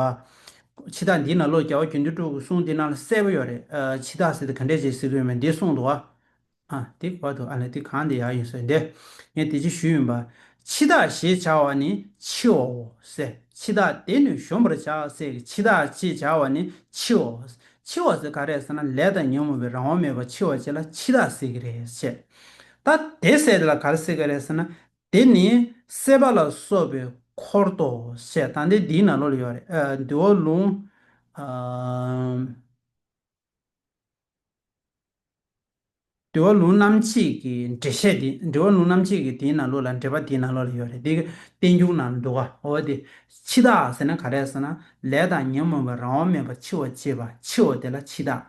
འཆི་བདག་འདིའི་ནང་ལོགས་རྒྱལ་བ་དགེ་འདུན་གྲུབ་ཀྱི་གསུང་འདི་ནང་ལ་གསལ་པོ་ཡོད་རེད། ཨ་འཆི་བདག་ཟེར་དེ་ག་འདྲས་ཅིག་ཟེར་གྱི་ཡོད་མེད་འདི་གསུངས་འདུག་ག་ཨ་དེ་གོ་འདུག་ཨ་ལས་དེ་གང་དེ་ཡག་ཡིན་ཟེར་འདི། ངས་དེ་ཅིག་ཞུས་ཡིན་པ། འཆི་བདག་ཞེས་བྱ་བ་ནི་འཆི་བའོ་ཟེར། འཆི་བདག་དེ་ནི་གཞོམ་པར་བྱ་ཟེར། འཆི་བདག་ཅེས་བྱ་བ་ནི་འཆི་བའོ། འཆི་བ་ཟེར་ག་རེ་ཟེར་ན་ལས་དང་ཉོན་མོངས་པའི་རང་དབང་མེད་པར་འཆི་བ་ཅིག་ལ་འཆི་བདག་ཟེར་གྱི་རེད་ཟེར། ད་དེ་ཟེར་དེ་ལ་ག་རེ་ཟེར་གྱི་རེད་ཟེར་ན། དེ་ནི་སྲེད་པ་ལ་སོགས་པའི་འཁོར་ཏོ་ཟེར། ད་འདི་འདིའི་ནང་ལོགས་ལ་ཡོད་རེད། ཨ་འདུལ་བ་ལུང་། ཨ་འདུལ་བ་ལུང་རྣམ་འབྱེད་ཀྱི་འགྲེལ་བཤད་འདི། འདུལ་བ་ལུང་རྣམ་འབྱེད་ཀྱི་དེའི་ནང་ལོགས་ལ་འགྲེལ་པ་དེའི་ནང་ལོགས་ལ་ཡོད་རེད། འདི་གི་བསྟན་འགྱུར་ནང་འདུག་ག་འོ་དེ། འཆི་བདག་ཟེར་ན་ག་རེ་ཟེར་ན། ལས་དང་ཉོན་མོངས་པའི་རང་དབང་མེད་པར་འཆི་བ་ཅེས་པ། འཆི་བ་དེ་ལ་འཆི་བདག་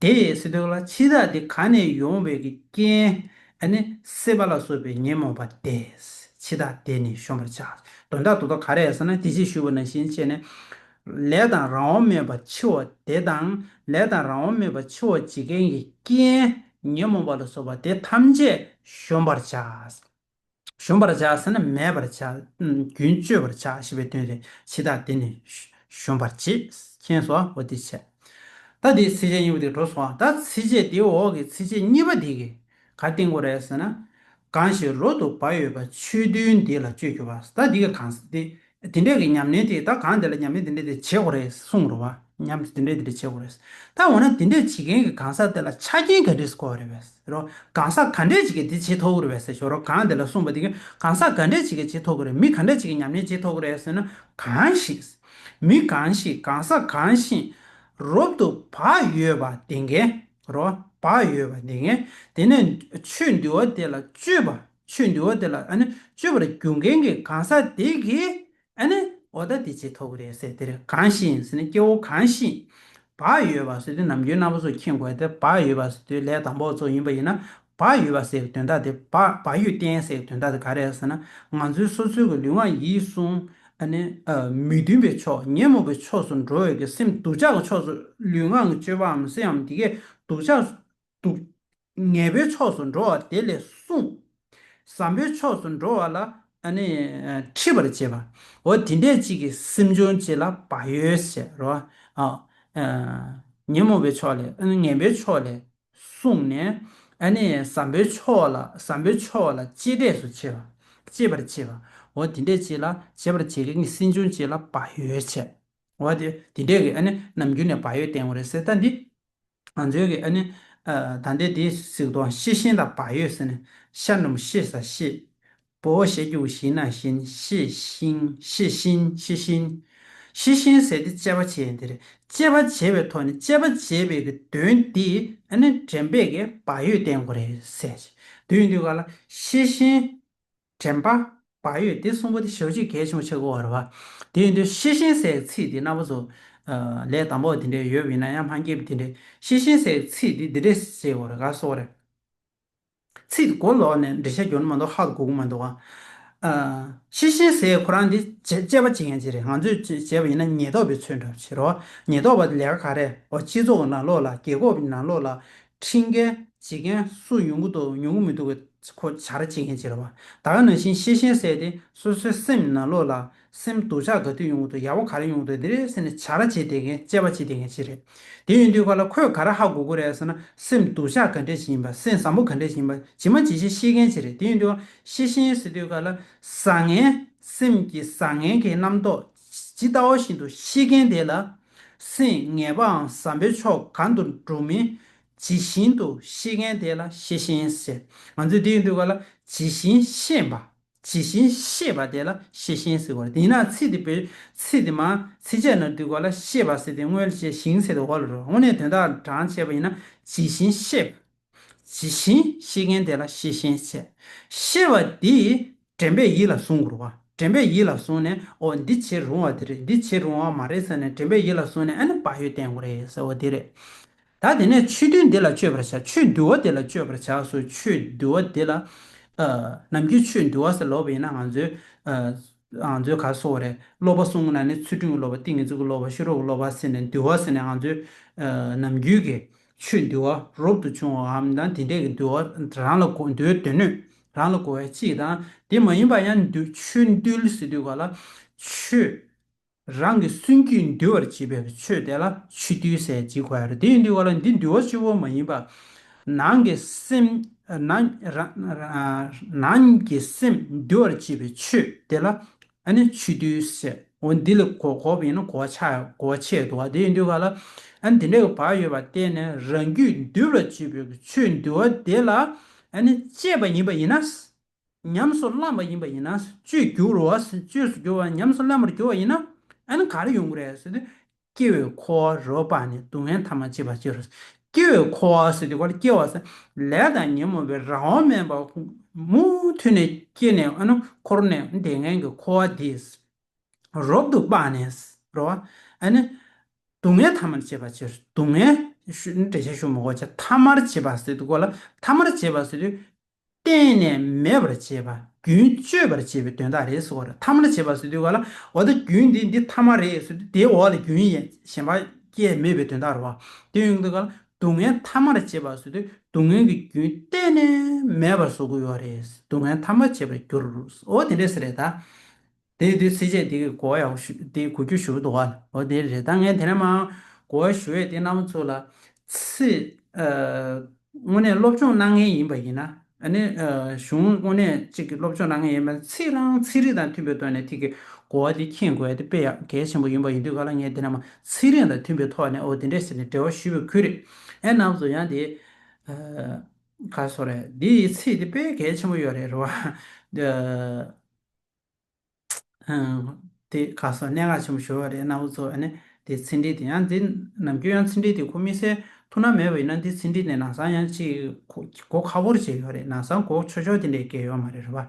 དེ་ཟེར་དུས་ལ་འཆི་བདག་དེ་ག་ནས་ཡོང་བའི་གི་རྐྱེན། ཨ་ནི་སྲེད་པ་ལ་སོགས་པའི་ཉོན་མོངས་པ་སྟེ། འཆི་བདག་དེ་ནི་གཞོམ་པར་བྱ། དོན་དག་རྡོག་རྡོག་ག་རེ་ཟེར་ན་དེ་ཅིག་ཞུས་པ་ནང་བཞིན་བྱས་ནས། ལས་དང་རང་དབང་མེད་པར་འཆི་བ་དེ་དང་། ལས་དང་རང་དབང་མེད་པར་འཆི་བ་བྱེད་མཁན་གྱི་རྐྱེན་ ཉོན་མོངས་པ་ལ་སོགས་པ་དེ་ཐམས་ཅད་གཞོམ་པར་བྱ། གཞོམ་པར་བྱ་ཟེར་ན་མེད་པར་བྱ། རྒྱུན་གཅོད་པར་བྱ་ཞེས་པའི་དོན་རེད། འཆི་བདག་དེ་ནི་གཞོམ་པར་བྱེད། མཁྱེན་སོང་། འོ་དེ་བྱས། ད་དེ་ཚིགས་བཅད་གཉིས་པ་དེ་འགྲོ་སོང་། ད་ཚིགས་བཅད་དེའི་འོག་གི་ཚིགས་བཅད་གཉིས་པ་དེ་གིས་ག་རེ་བསྟན་དགོས་རེད་ཟེར་ན། གང་ཞིག་རབ་ཏུ་བག་ཡོད་པ། ཆོས་བདུན་འདི་ལ་སྤྱོད་གྱུར་པ། ད་འདི་ག་གང་ཟག་དེ། དེ་འདྲས་ཀྱི་ཉམས་ལེན་དེ། ད་གང་དེ་ལ་ཉམས་ལེན་དེ་འདྲས་དེ་བྱེད་དགོས་རེད་གསུངས་རེད་བ། ཉམས་དེ་འདྲས་དེ་འདྲས་བྱེད་དགོས་རེད། ད་འོ་ན་དེ་འདྲས་བྱེད་མཁན་གྱི་གང་ཟག་དེ་ལ་ཆ་རྐྱེན་ག་འདྲས་དགོས་རེད་བས་རོ། གང་ཟག་ག་འདྲས་ཅིག་གིས་དེ་བྱེད་ཐུབ་ཀྱི་རེད་བས་ཟེར་ཞོར། གང་དེ་ལ་གསུངས་པ་དེ་གིས་གང་ཟག་ག་འདྲས་ཅིག་གིས་བྱེད་ཐུབ་ཀྱི་རེད། མི་ག་འདྲས་ཅིག་གིས་ཉམས་ལེན་བྱེད་ཐུབ་ཀྱི་རེད་ཟེར་ན། གང་ཞིག་མི་གང་ཞིག་གང་ཟག་གང་ཞིག་རབ་ཏུ་བག་ཡོད་པ་དེ་གས་རོ། བག་ཡོད་པ་དེ་གས། དེ་ནས་ཆོས་འདུལ་བ་དེ་ལ་སྤྱོད་པ། ཆོས་འདུལ་བ་དེ་ལ་ཨ་ནི་སྤྱོད་པར་འགྱུར་མཁན་གྱི་གང་ཟག་དེ་གིས་ཨ་ནི་འོ་ད་དེ་བྱེད་ཐུབ་ཀྱི་རེད་ཟེར། དེ་རེད། གང་ཞིག་ཟེར་ན་སྐྱེ་བོ་གང་ཞིག་བག་ཡོད་པ་ཟེར་དུས་ནམ་རྒྱུན་རྣམ་པ་ཚོ་མཁྱེན་དགོས་ཏེ། བག་ཡོད་པ་ཟེར་དུས་ལས་དང་པོ་ཚོ་ཡིན་པ་ཡིན་ན། བག་ཡོད་པ་ཟེར་གྱི་དོན་དག་དེ། བག་བག་ཡོད་བསྟེན་ཟེར་གྱི་དོན་དག་དེ་ག་རེ་རེད་ཟེར་ན། ང་ཚོའི་སོ་སོའི་གི་ལུས་ངག་ཡིད་གསུམ་ཨ་ནི་ཨ་མི་མཐུན་པའི་ཕྱོགས། ཉོན་མོངས་པའི་ཕྱོགས་སུ་འགྲོ་བའི་གི་སེམས་སྡུག་ཅག་གི་ཕྱོགས་སུ། ལུས་ངག་གི་སྤྱོད་པའམ་སེམས་དེ་གས་སྡུག་ཅག་སྡུག་ངན་པའི་ཕྱོགས་སུ་འགྲོ་བ་དེ་ལས་བསྲུང་། བཟང་པོའི་ཕྱོགས་སུ་འགྲོ་བ་ལ་ཨ་ནི་ཁྲིད་པར་བྱེད་པ། འོ་དེ་འདྲས་ཅིག་གི་སེམས་བྱུང་ཅིག་ལ་བག་ཡོད་ཟེར་རོ། ཨ་ཨ་ཉོན་མོངས་པའི་ཕྱོགས་ལས། ཨ་ནི་ངན་པའི་ཕྱོགས་ལས་བསྲུངས་ནས། ཨ་ནི་བཟང་པོའི་ཕྱོགས་ལ། བཟང་པོའི་ཕྱོགས་ལ་གཅེས་སྤྲས་སུ་བྱེད་པ། གཅེས་པར་བྱེད་པ། འོ་དེ་འདྲས་ཅིག་ལ་གཅེས་པར་བྱེད་མཁན་གྱི་སེམས་བྱུང་ཅིག་ལ་བག་ཡོད་བྱེད། འོ་དེ་དེ་འདྲས་ཀྱི་ཨ་ནི་ནམ་རྒྱུན་ནས་བག་ཡོད་བསྟེན་དགོས་རེད་ཟེར། ད་འདི་ང་ཚོའི་གི་ཨ་ནི་ཨ་ད་ལྟའི་དེ་གཟིགས་དང་། ཤེས་བཞིན་དང་བག་ཡོད་ཟེར་ནས། ཤ་འགྲམ་ཤེས་ས་ཤེས། བ་ཞབས་ཀྱུ་ཞི་ན་བཞིན། ཤེས་བཞིན། ཤེས་བཞིན། ཤེས་བཞིན། ཤེས་བཞིན་ཟེར་དེ་དཔྱད་པ་བྱས་ཡིན་དེ་རེད། དཔྱད་པ་བྱས་པའི་ཐོག་ནས། དཔྱད་པ་བྱས་པའི་གི་དོན་དེ་ཨ་ནི་དྲན་པས་གི་བག་ཡོད་བསྟེན་དགོས་རེད་ཟེར། དེ་ཡིན་དུས་ག་ལ་ཤེས་བཞིན། དྲན་པ། བག་ཡོད། དེ་གསུམ་པོ་དེ་ཞེ་པོ་ཅིག་གལ་ཆེན་པོ་ཆགས་ཀྱི་ཡོད་རེད་བ། དེ་ཡིན་དུས་ཤེས་བཞིན་ཟེར་ཚིག་དེ་རྣམ་པ་ཚོ་ལས་དང་པོ་དེ་འདྲས་ཡོད་པ་ཡིན་ན་ཡང་། ལྷན་སྐྱེས་པ་དེ་འདྲས། ཤེས་བཞིན་ཟེར་ཚིག་དེ་འདི་འདྲས་ཟེར་བ་རེད། ག་སོགས་རེད། ཚིག་དེ་མགོ་ལོག་ནས་འགྲེལ་བཤད་རྒྱག་ནི་མ་གཏོགས་ཧ་གོ་གི་མ་འདུག་ཨ། ཤེས་བཞིན་ཟེར་ཁོ་རང་འདི་དཔྱད་པ་བྱེད་མཁན་ཅིག་རེད། ང་ཚོས་བྱས་པ་ཡིན་ན་ཉེན་རྟོག་པའི་ཚོད་འདྲ་པོ་ཅིག་རེད་བ། ཉེན་རྟོག་པ་དེ་ལས་ཀ་ག་རེ། འོ་སྤྱི་ཚོགས་ནང་ལོགས་ལ། རྒྱལ་ཁབ་ནང་ལོགས་ལ། ཁྲིམས་འགལ་བྱེད་མཁན་སུ་ཡོང་གི་འདུག་ཡོང་གི་མི་འདུག་གི་ཁོ་བྱ་ར་བྱེད་མཁན་ཅིག་རེད་བ། ད་ག་ནང་བཞིན་ཤེས་བཞིན་ཟེར་དེ་སོ་སོའི་སེམས་ནང་ལོགས་ལ་སེམས་སྡུག་ཅག་ག་དུས་ཡོང་གི་འདུག་ཡག་པོ་ག་རེ་ཡོང་གི་འདུག་འདི་རེད་ཟེར་ནས་བྱ་ར་བྱེད་བསྡད་མཁན། དཔྱད་པ་བྱེད་བསྡད་མཁན་ཅིག་རེད། དེ་ཡིན་དུས་ག་ལ་ཁོས་ག་རེ་ཧ་གོ་གི་རེད་ཟེར་ན། སེམས་སྡུག་ཅག་ག་འདྲས་ཞིག་ཡིན་པ། སེམས་བཟང་པོ་ག་འདྲས་ཞིག་ཡིན་པ་ཇི་མ་ཇི་བཞིན་ཤེས་མཁན་ཅིག་རེད། དེ་ཡིན་དུས་ཤེས་བཞིན་ཟེར་དུས་ག་ལ་བཟང་ངན། སེམས་ཀྱི་བཟང་ངན་གྱི་རྣམ་རྟོག་ཇི་ལྟ་བ་བཞིན་དུ་ཤེས་མཁན་དེ་ལ། སེམས་ངན་པའམ་བཟང་པོའི་ཕྱོགས་གང་དུ་འགྲོ་མིན་ཇི་བཞིན་དུ་ཤེས་མཁན་དེ་ལ་ཤེས་བཞིན་ཟེར། ང་ཚོས་དེ་ཡིན་དུས་ག་ལ་ཇི་བཞིན་ཤེས་པ། ཇི་བཞིན་ཤེས་པ་དེ་ལ་ཤེས་བཞིན་ཟེར་བ་རེད། དེ་ཡིན་ན་ཚིག་དེ་བོད་ཚིག་དེ་མ་ཚིགས་བཅད་ནང་དུས་ག་ལ་ཤེས་པ་ཟེར་དེ་སྔོན་ལ་བཤད། བཞིན་ཟེར་དེ་འོག་ལ་རེད། དངོས་གནས་དོན་དག་དྲངས་བྱས་པ་ཡིན་ན་ཇི་བཞིན་ཤེས་པ། ཇི་བཞིན་ཤེས་མཁན་དེ་ལ་ཤེས་བཞིན་ཟེར། ཤེས་པ་དེ་དྲན་པས་ཡིད་ལ་བཟུང་དགོས་རེད་བ། དྲན་པས་ཡིད་ལ་བཟུང་ནས། འོ་འདི་བྱེད་རུང་བ་དེ་རེད། འདི་བྱེད་རུང་བ་མ་རེད་ཟེར་ནས་དྲན་པས་ཡིད་ལ་བཟུང་ནས། ཨ་ནི་བག་ཡོད་བསྟེན་དགོས་རེད་ཟེར་བ་དེ་རེད། ད་དེ་ནས་ཆོས་བདུན་འདི་ལ་སྤྱོད་པར་བྱ། ཆོས་འདུལ་བ་འདི་ལ་སྤྱོད་པར་བྱ་སོགས། ཆོས་འདུལ་བ་འདི་ལ། ཨ། ནམ་རྒྱུན་ཆོས་འདུལ་བ་ཟེར་ལབ་པ་ཡིན་ན་ང་ཚོའི། ཨ། ང་ཚོའི་ག་རེ་ཟེར་དགོས་རེད། སློབ་པ་གསུམ་གྱི་ནང་ནས་ཚུལ་ཁྲིམས་ཀྱི་སློབ་པ། ཏིང་ངེ་འཛིན་གྱི་སློབ་པ། ཤེས་རབ་ཀྱི་སློབ་པ་ཟེར་ནས། འདུལ་བ་ཟེར་ནས་ང་ཚོའི། ཨ། ནམ་རྒྱུན་གྱི་ཆོས་འདུལ་བ། རབ་ཏུ་བྱུང་བའམ་དང་དེ་འདྲས་ཀྱི་འདུལ་བ། རང་ལ་གོ། འདུལ་བའི་སྡེ་སྣོད་རང་ལ་གོ་བའི་གཅིག་དང་། དེ་མ་ཡིན་པ་ཡང་འདུལ། ཆོས་འདུལ་ཟེར་དུས་ག་ལ་ཆོས། རང་གི་སེམས་རྒྱུད་འདུལ་བར་བྱེད་པའི་ཆོས་དེ་ལ་ཆོས་འདུལ་ཟེར་བྱེད་དགོས་ཡ་རེད། དེ་ཡིན་དུས་ག་ལ་འདི་འདུལ་བ་གཅིག་པོ་མ་ཡིན་པ། ནང་གི་སེམས། ནང་རང་། ནང་གི་སེམས་འདུལ་བར་བྱེད་པའི་ཆོས་དེ་ལ་ཨ་ནི་ཆོས་འདུལ་ཟེར། འོ་འདི་ལ་གོ་གོ་བ་ཡིན་ན་གོ་བ་ཆགས། གོ་བ་ཆགས་འདུག་བ། དེ་ཡིན་དུས་ག་ལ་ཨ་ནི་དེ་འདྲའི་བག་ཡོད་པ་བསྟེན་ནས་རང་རྒྱུད་འདུལ་བར་བྱེད་པའི་ཆོས་འདུལ་བ་དེ་ལ་ཨ་ནི་སྤྱད་པ་ཡིན་པ་ཡིན་ན། ཉམས་སུ་བླངས་པ་ཡིན་པ་ཡིན་ན། བཅོས་བསྒྱུར་བ། བཅོས་སུ་བསྒྱུར་བ། ཉམས་སུ་བླངས་པར་གྱུར་པ་ཡིན་ན། ཨ་ནི་ག་རེ་ཡོང་གི་རེད་ཟེར་དུས། སྐྱེ་བའི་འཁོར་བ་རབ་སྤངས་ནས། སྡུག་བསྔལ་ཐ་མར་བྱེད་པར་འགྱུར། སྐྱེ་བའི་འཁོར་བ་ཟེར་དུས་ག་ལ་སྐྱེ་བ་ཟེར། ལས་དང་ཉོན་མོངས་པའི་རང་དབང་མེད་པར་མུ་མཐུད་ནས་སྐྱེས་ནས། ཨ་ནི་འཁོར་ནས་བསྡད་མཁན་གྱི་འཁོར་བ་འདི་རབ་ཏུ་སྤངས་ནས་རེད་བ། ཨ་ནི་སྡུག་བསྔལ་ཐ་མར་བྱེད་པར་འགྱུར། སྡུག་བསྔལ་ཞུ་འགྲེལ་བཤད་ཞུ་མི་དགོས་བྱས། ཐ་མར་བྱེད་པ་ཟེར་དུས་ག་ལ་ཐ་མར་བྱེད་པ་ཟེར་དུས། གཏན་ནས་མེད་པར་བྱེད་པ། རྒྱུན་གཅོད་པར་བྱེད་པའི་དོན་དག་རེད་ཟེར་བ་རེད། ཐ་མར་བྱེད་པ་ཟེར་དུས་ག་ལ། འོ་ད་རྒྱུན་འདི་འདི་ཐ་མ་རེད་ཟེར་དུས། དེའི་འོག་ལ་རྒྱུན་གཞན་པ་སྐྱེ་མེད་པའི་དོན་དག་རེད་བ། དེ་ཡིན་དུས་ག་ལ་ སྡུག་བསྔལ་ཐ་མར་བྱེད་པ་ཟེར་དུས་སྡུག་བསྔལ་གྱི་རྒྱུན་གཏན་ནས་མེད་པར་བཟོ་གི་ཡོད་རེད། སྡུག་བསྔལ་ཐ་མར་བྱེད་པར་འགྱུར། འོ་དེ་འདྲས་ཟེར་རེད་ད། དེ་དུས་ཚིགས་བཅད་འདི་གི་གོ་བ་ཡག་པོ་ཞུ་དེ་གོ་རྒྱུ་ཞུ་གི་འདུག་ག་འོ་དེ་རེད་ད། ངས་དེ་ནས་མར་གོ་བ་ཞུ་ཡས་དེ་རྣམ་པ་ཚོ་ལ་ཚིག་ཨ། དངོས་གནས་སློབ་སྦྱོང་གནང་མཁན་ཡིན་པ་ཡིན་ན། ཨ་ནི་ཨ། གཞུང་དངོས་གནས་གཅིག་གི་སློབ་སྦྱོང་གནང་མཁན་ཡིན་པ་ན་ཚིག་རང་ཚིག་རིས་དང་མཐུན་པའི་ཐོག་ནས་དེ་གི་གོ་བ་དེ་མཁྱེན་དགོས་ཡ་དེ་དཔེ་ཡག་གལ་ཆེན་པོ་ཡིན་པ་ཡིན་དུས་ག་ལ་ངས་དེ་ནས་མར་ཚིག་རིས་དང་མཐུན་པའི་ཐོག་ནས་འོ་དེ་འདྲས་ཟེར་ནས་འགྲེལ་བ་ཞུས་པའི་ཁུལ་རེད། ཨེ་རྣམ་པ་ཚོ་ཡང་དེ་ཨ། ག་སོ་རེད། འདི་ཡི་ཚིག་དེ་དཔེ་གལ་ཆེན་པོ་ཡོད་རེད། རེད་བ། ཨ། དེ་ག་སོ་གནད་འགག་ཆེན་པོ་ཞུ་བ་རེད། རྣམ་པ་ཚོ་ཨ་ནི་དེ་ཚིག་འགྲེལ་དེ་ཡང་འདི་ནམ་རྒྱུན་ཡང་ཚིག་འགྲེལ་དེ་ཁོ་དམིགས་བསལ་ཐུགས་སྣང་མེད་པ་ཡིན་ན་འདི་ཚིག་འགྲེལ་དེ་ནང་སང་ཡང་ཅིག་གོ་གོ་ཁག་པོ་ཅིག་ཡོད་རེད། ནང་སང་གོ་ཆོག་ཆོག་དེ་འདྲས་སྐད་ཡོད་མ་རེད། རེད་བ།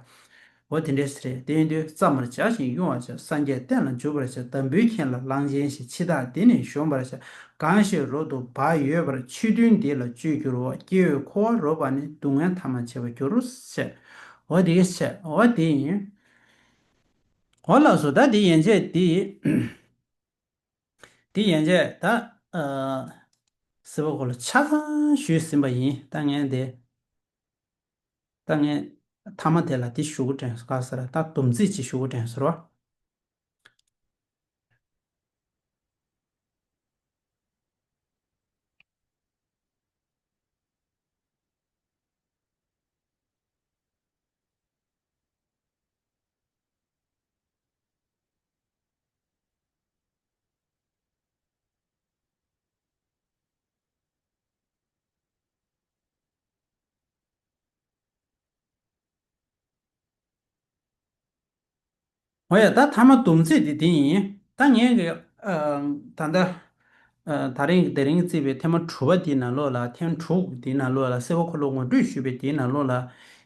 འོ་དེ་འདྲས་རེད། དེ་ཡིན་དུས་བརྩམ་པར་བྱ་ཞིང་དབྱུང་བར་བྱ། སངས་རྒྱས་བསྟན་ལ་འཇུག་པར་བྱ། འདམ་བུའི་ཁྱིམ་ལ་གླང་ཆེན་བཞིན། འཆི་བདག་འདི་ནི་གཞོམ་པར་བྱ། གང་ཞིག་རབ་ཏུ་བག་ཡོད་པར། ཆོས་འདུལ་འདི་ལ་སྤྱོད་འགྱུར་བ། སྐྱེ་བོའི་འཁོར་བ་རབ་སྤངས་ནས། སྡུག་བསྔལ་ཐ་མར་བྱེད་པར་འགྱུར་ཟེར། འོ་དེ་ག་བྱས། འོ་དེ་ཡིན། འོ་ལགས་སོ། ད་དེ་ཡན་ཆད་དེ། དེ་ཡན་ཆད་ད། ཨ། སྲིད་པ་འཁོར་ལོ་ཆ་ཚང་ཞུས་ཟིན་པ་ཡིན། ད་ངས་དེ། ད་ངས་མཐའ་མ་དེ་ལ་དེ་ཞུ་གི་དྲན་སོང་། ག་ཟེར་ད་སྡོམ་ཚིག་ཅིག་ཞུ་གི་དྲན་སོང་རོ། འོ་ཡ། ད་མཐའ་མ་སྡོམ་ཚིག་དེ་དེ་ཡིན། ད་ངས་གི་ཨ། ད་ལྟ་ཨ། ད་རིང་གི་དེ་རིང་བརྩིས་པའི་ཐེངས་མ་དྲུག་པ་དེའི་ནང་ལོགས་ལ། ཐེངས་དྲུག་དེའི་ནང་ལོགས་ལ་སྲིད་པ་འཁོར་ལོ་ངོ་སྤྲོད་ཞུས་པའི་དེའི་ནང་ལོགས་ལ།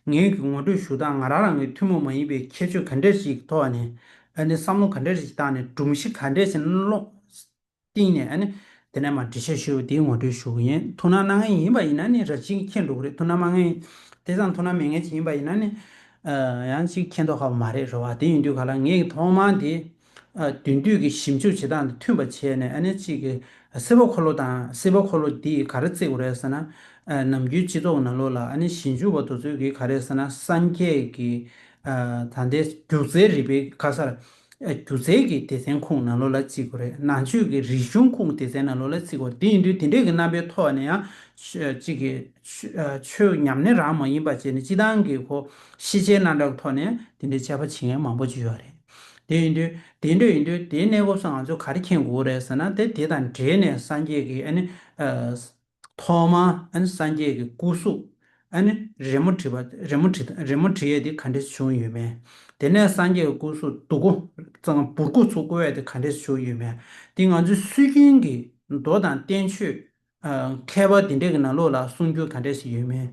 ངས་གི་ངོ་སྤྲོད་ཞུ་སྟངས་ང་རང་རང་གི་ཐུན་མོང་མ་ཡིན་པའི་ཁྱད་ཆོས་ག་འདྲ་ཞིག་ཐོག་ནས། ཨ་ནི་བསམ་བློ་ག་འདྲ་ཞིག་བཏང་ནས། སྒྲོམ་གཞི་ག་འདྲ་ཞིག་སློང་སྟེང་ནས། ཨ་ནི་དེ་ནས་མར་འགྲེལ་བཤད་ཞུས་པ་དེའི་ངོ་སྤྲོད་ཞུ་གི་ཡིན། ཐུགས་སྣང་གནང་མཁན་ཡིན་པ་ཡིན་ན་ནི་རང་བཞིན་གྱིས་མཁྱེན་འགྲོ་གི་རེད། ཐུགས་སྣང་མ་གནང་མཁན། དེ་ཙམ་ཐུགས་སྣང་མེད་མཁན་ཅིག་ཡིན་པ་ཡིན་ན་ནི། ཨ། ཡང་ཅིག་མཁྱེན་མདོག་ཁ་པོ་མ་རེད། རེད་བ། དེ་ཡིན་དུས་ག་ལ་ངས་ཐོག་མར་དེ། ཨ། དོན་བསྡུས་ཀྱི་ཞིབ་འཇུག་བྱེད་སྟངས་དང་མཐུན་པ་བྱས་ནས། ཨ་ནི་གཅིག་གི་སྲིད་པ་འཁོར་ལོ་དང་། སྲིད་པ་འཁོར་ལོ་འདིས་ག་རེ་བརྩི་དགོས་རེད་ཟེར་ན། ཨ། ནམ་རྒྱུན་སྤྱི་ཚོགས་ནང་ལོགས་ལ། ཨ་ནི་ཞིབ་འཇུག་པ་དེ་ཚོས་གིས་ག་རེ་ཟེར་ན། སངས་རྒྱས་ཀྱི། ཨ། ད་ལྟའི་སྒྱུ་རྩལ་རིག་པའི་ག་ཟེར། སྒྱུ་རྩལ་གྱི་སྡེ་ཚན་ཁོངས་ནང་ལོགས་ལ་བརྩི་དགོས་རེད། ནང་ཆོས་ཀྱི་རིག་གཞུང་ཁོངས་སྡེ་ཚན་ནང་ལོགས་ལ་བརྩི་དགོས་རེད། དེ་ཡིན་དུས་དེ་འདྲས་ཀྱི་རྣམ་པའི་ཐོག་ནས་ཡང་། ཆོས་ཀྱི་ཆོས་ཉམས་ལེན་རང་མ་ཡིན་པ་བྱས་ནས་སྤྱི་བཏང་གི་ཁོ་ཤེས་བྱའི་རྣམ་གྲངས་ཀྱི་ཐོག་ནས་དེ་འདྲའི་དཔྱད་པ་བྱེད་མཁན་མང་པོ་ཅིག་ཡོད་རེད། དེ་ཡིན་དུས་དེ་འདྲ་ཡིན་དུས་དེའི་གནས་སྐབས་སུ་ང་ཚོས་ག་རེ་མཁྱེན་དགོས་རེད་ཟེར་ན། དེ་དེ་དང་འབྲེལ་ནས་སངས་རྒྱས་ཀྱི། ཨ་ནི། ཨ། ཐོག་མར། ཨ་ནི་སངས་རྒྱས་ཀྱི་སྐུ་གཟུགས། ཨ་ནི་རི་མོ་བྲིས་པ། རི་མོ་བྲིས། རི་མོ་བྲིས་ཡས་དེ་ག་འདྲས་བྱུང་ཡོད་མེད། དེ་ནས་སངས་རྒྱས་ཀྱི་སྐུ་གཟུགས་འདུག་གོ། གཙང་འབུར་སྐུ་ཚུགས་བཀོད་ཡས་དེ་ག་འདྲས་བྱུང་ཡོད་མེད། དེ་ང་ཚོའི་སྲོལ་རྒྱུན་གྱི་མདོ་དང་བསྟན་བཅོས། ཨ། མཁས་པ་དེ་འདྲས་ཀྱི་ནང་ལོགས་ལ་གསུང་རྒྱུ་ག་འདྲས་ཞིག་ཡོད་མེད།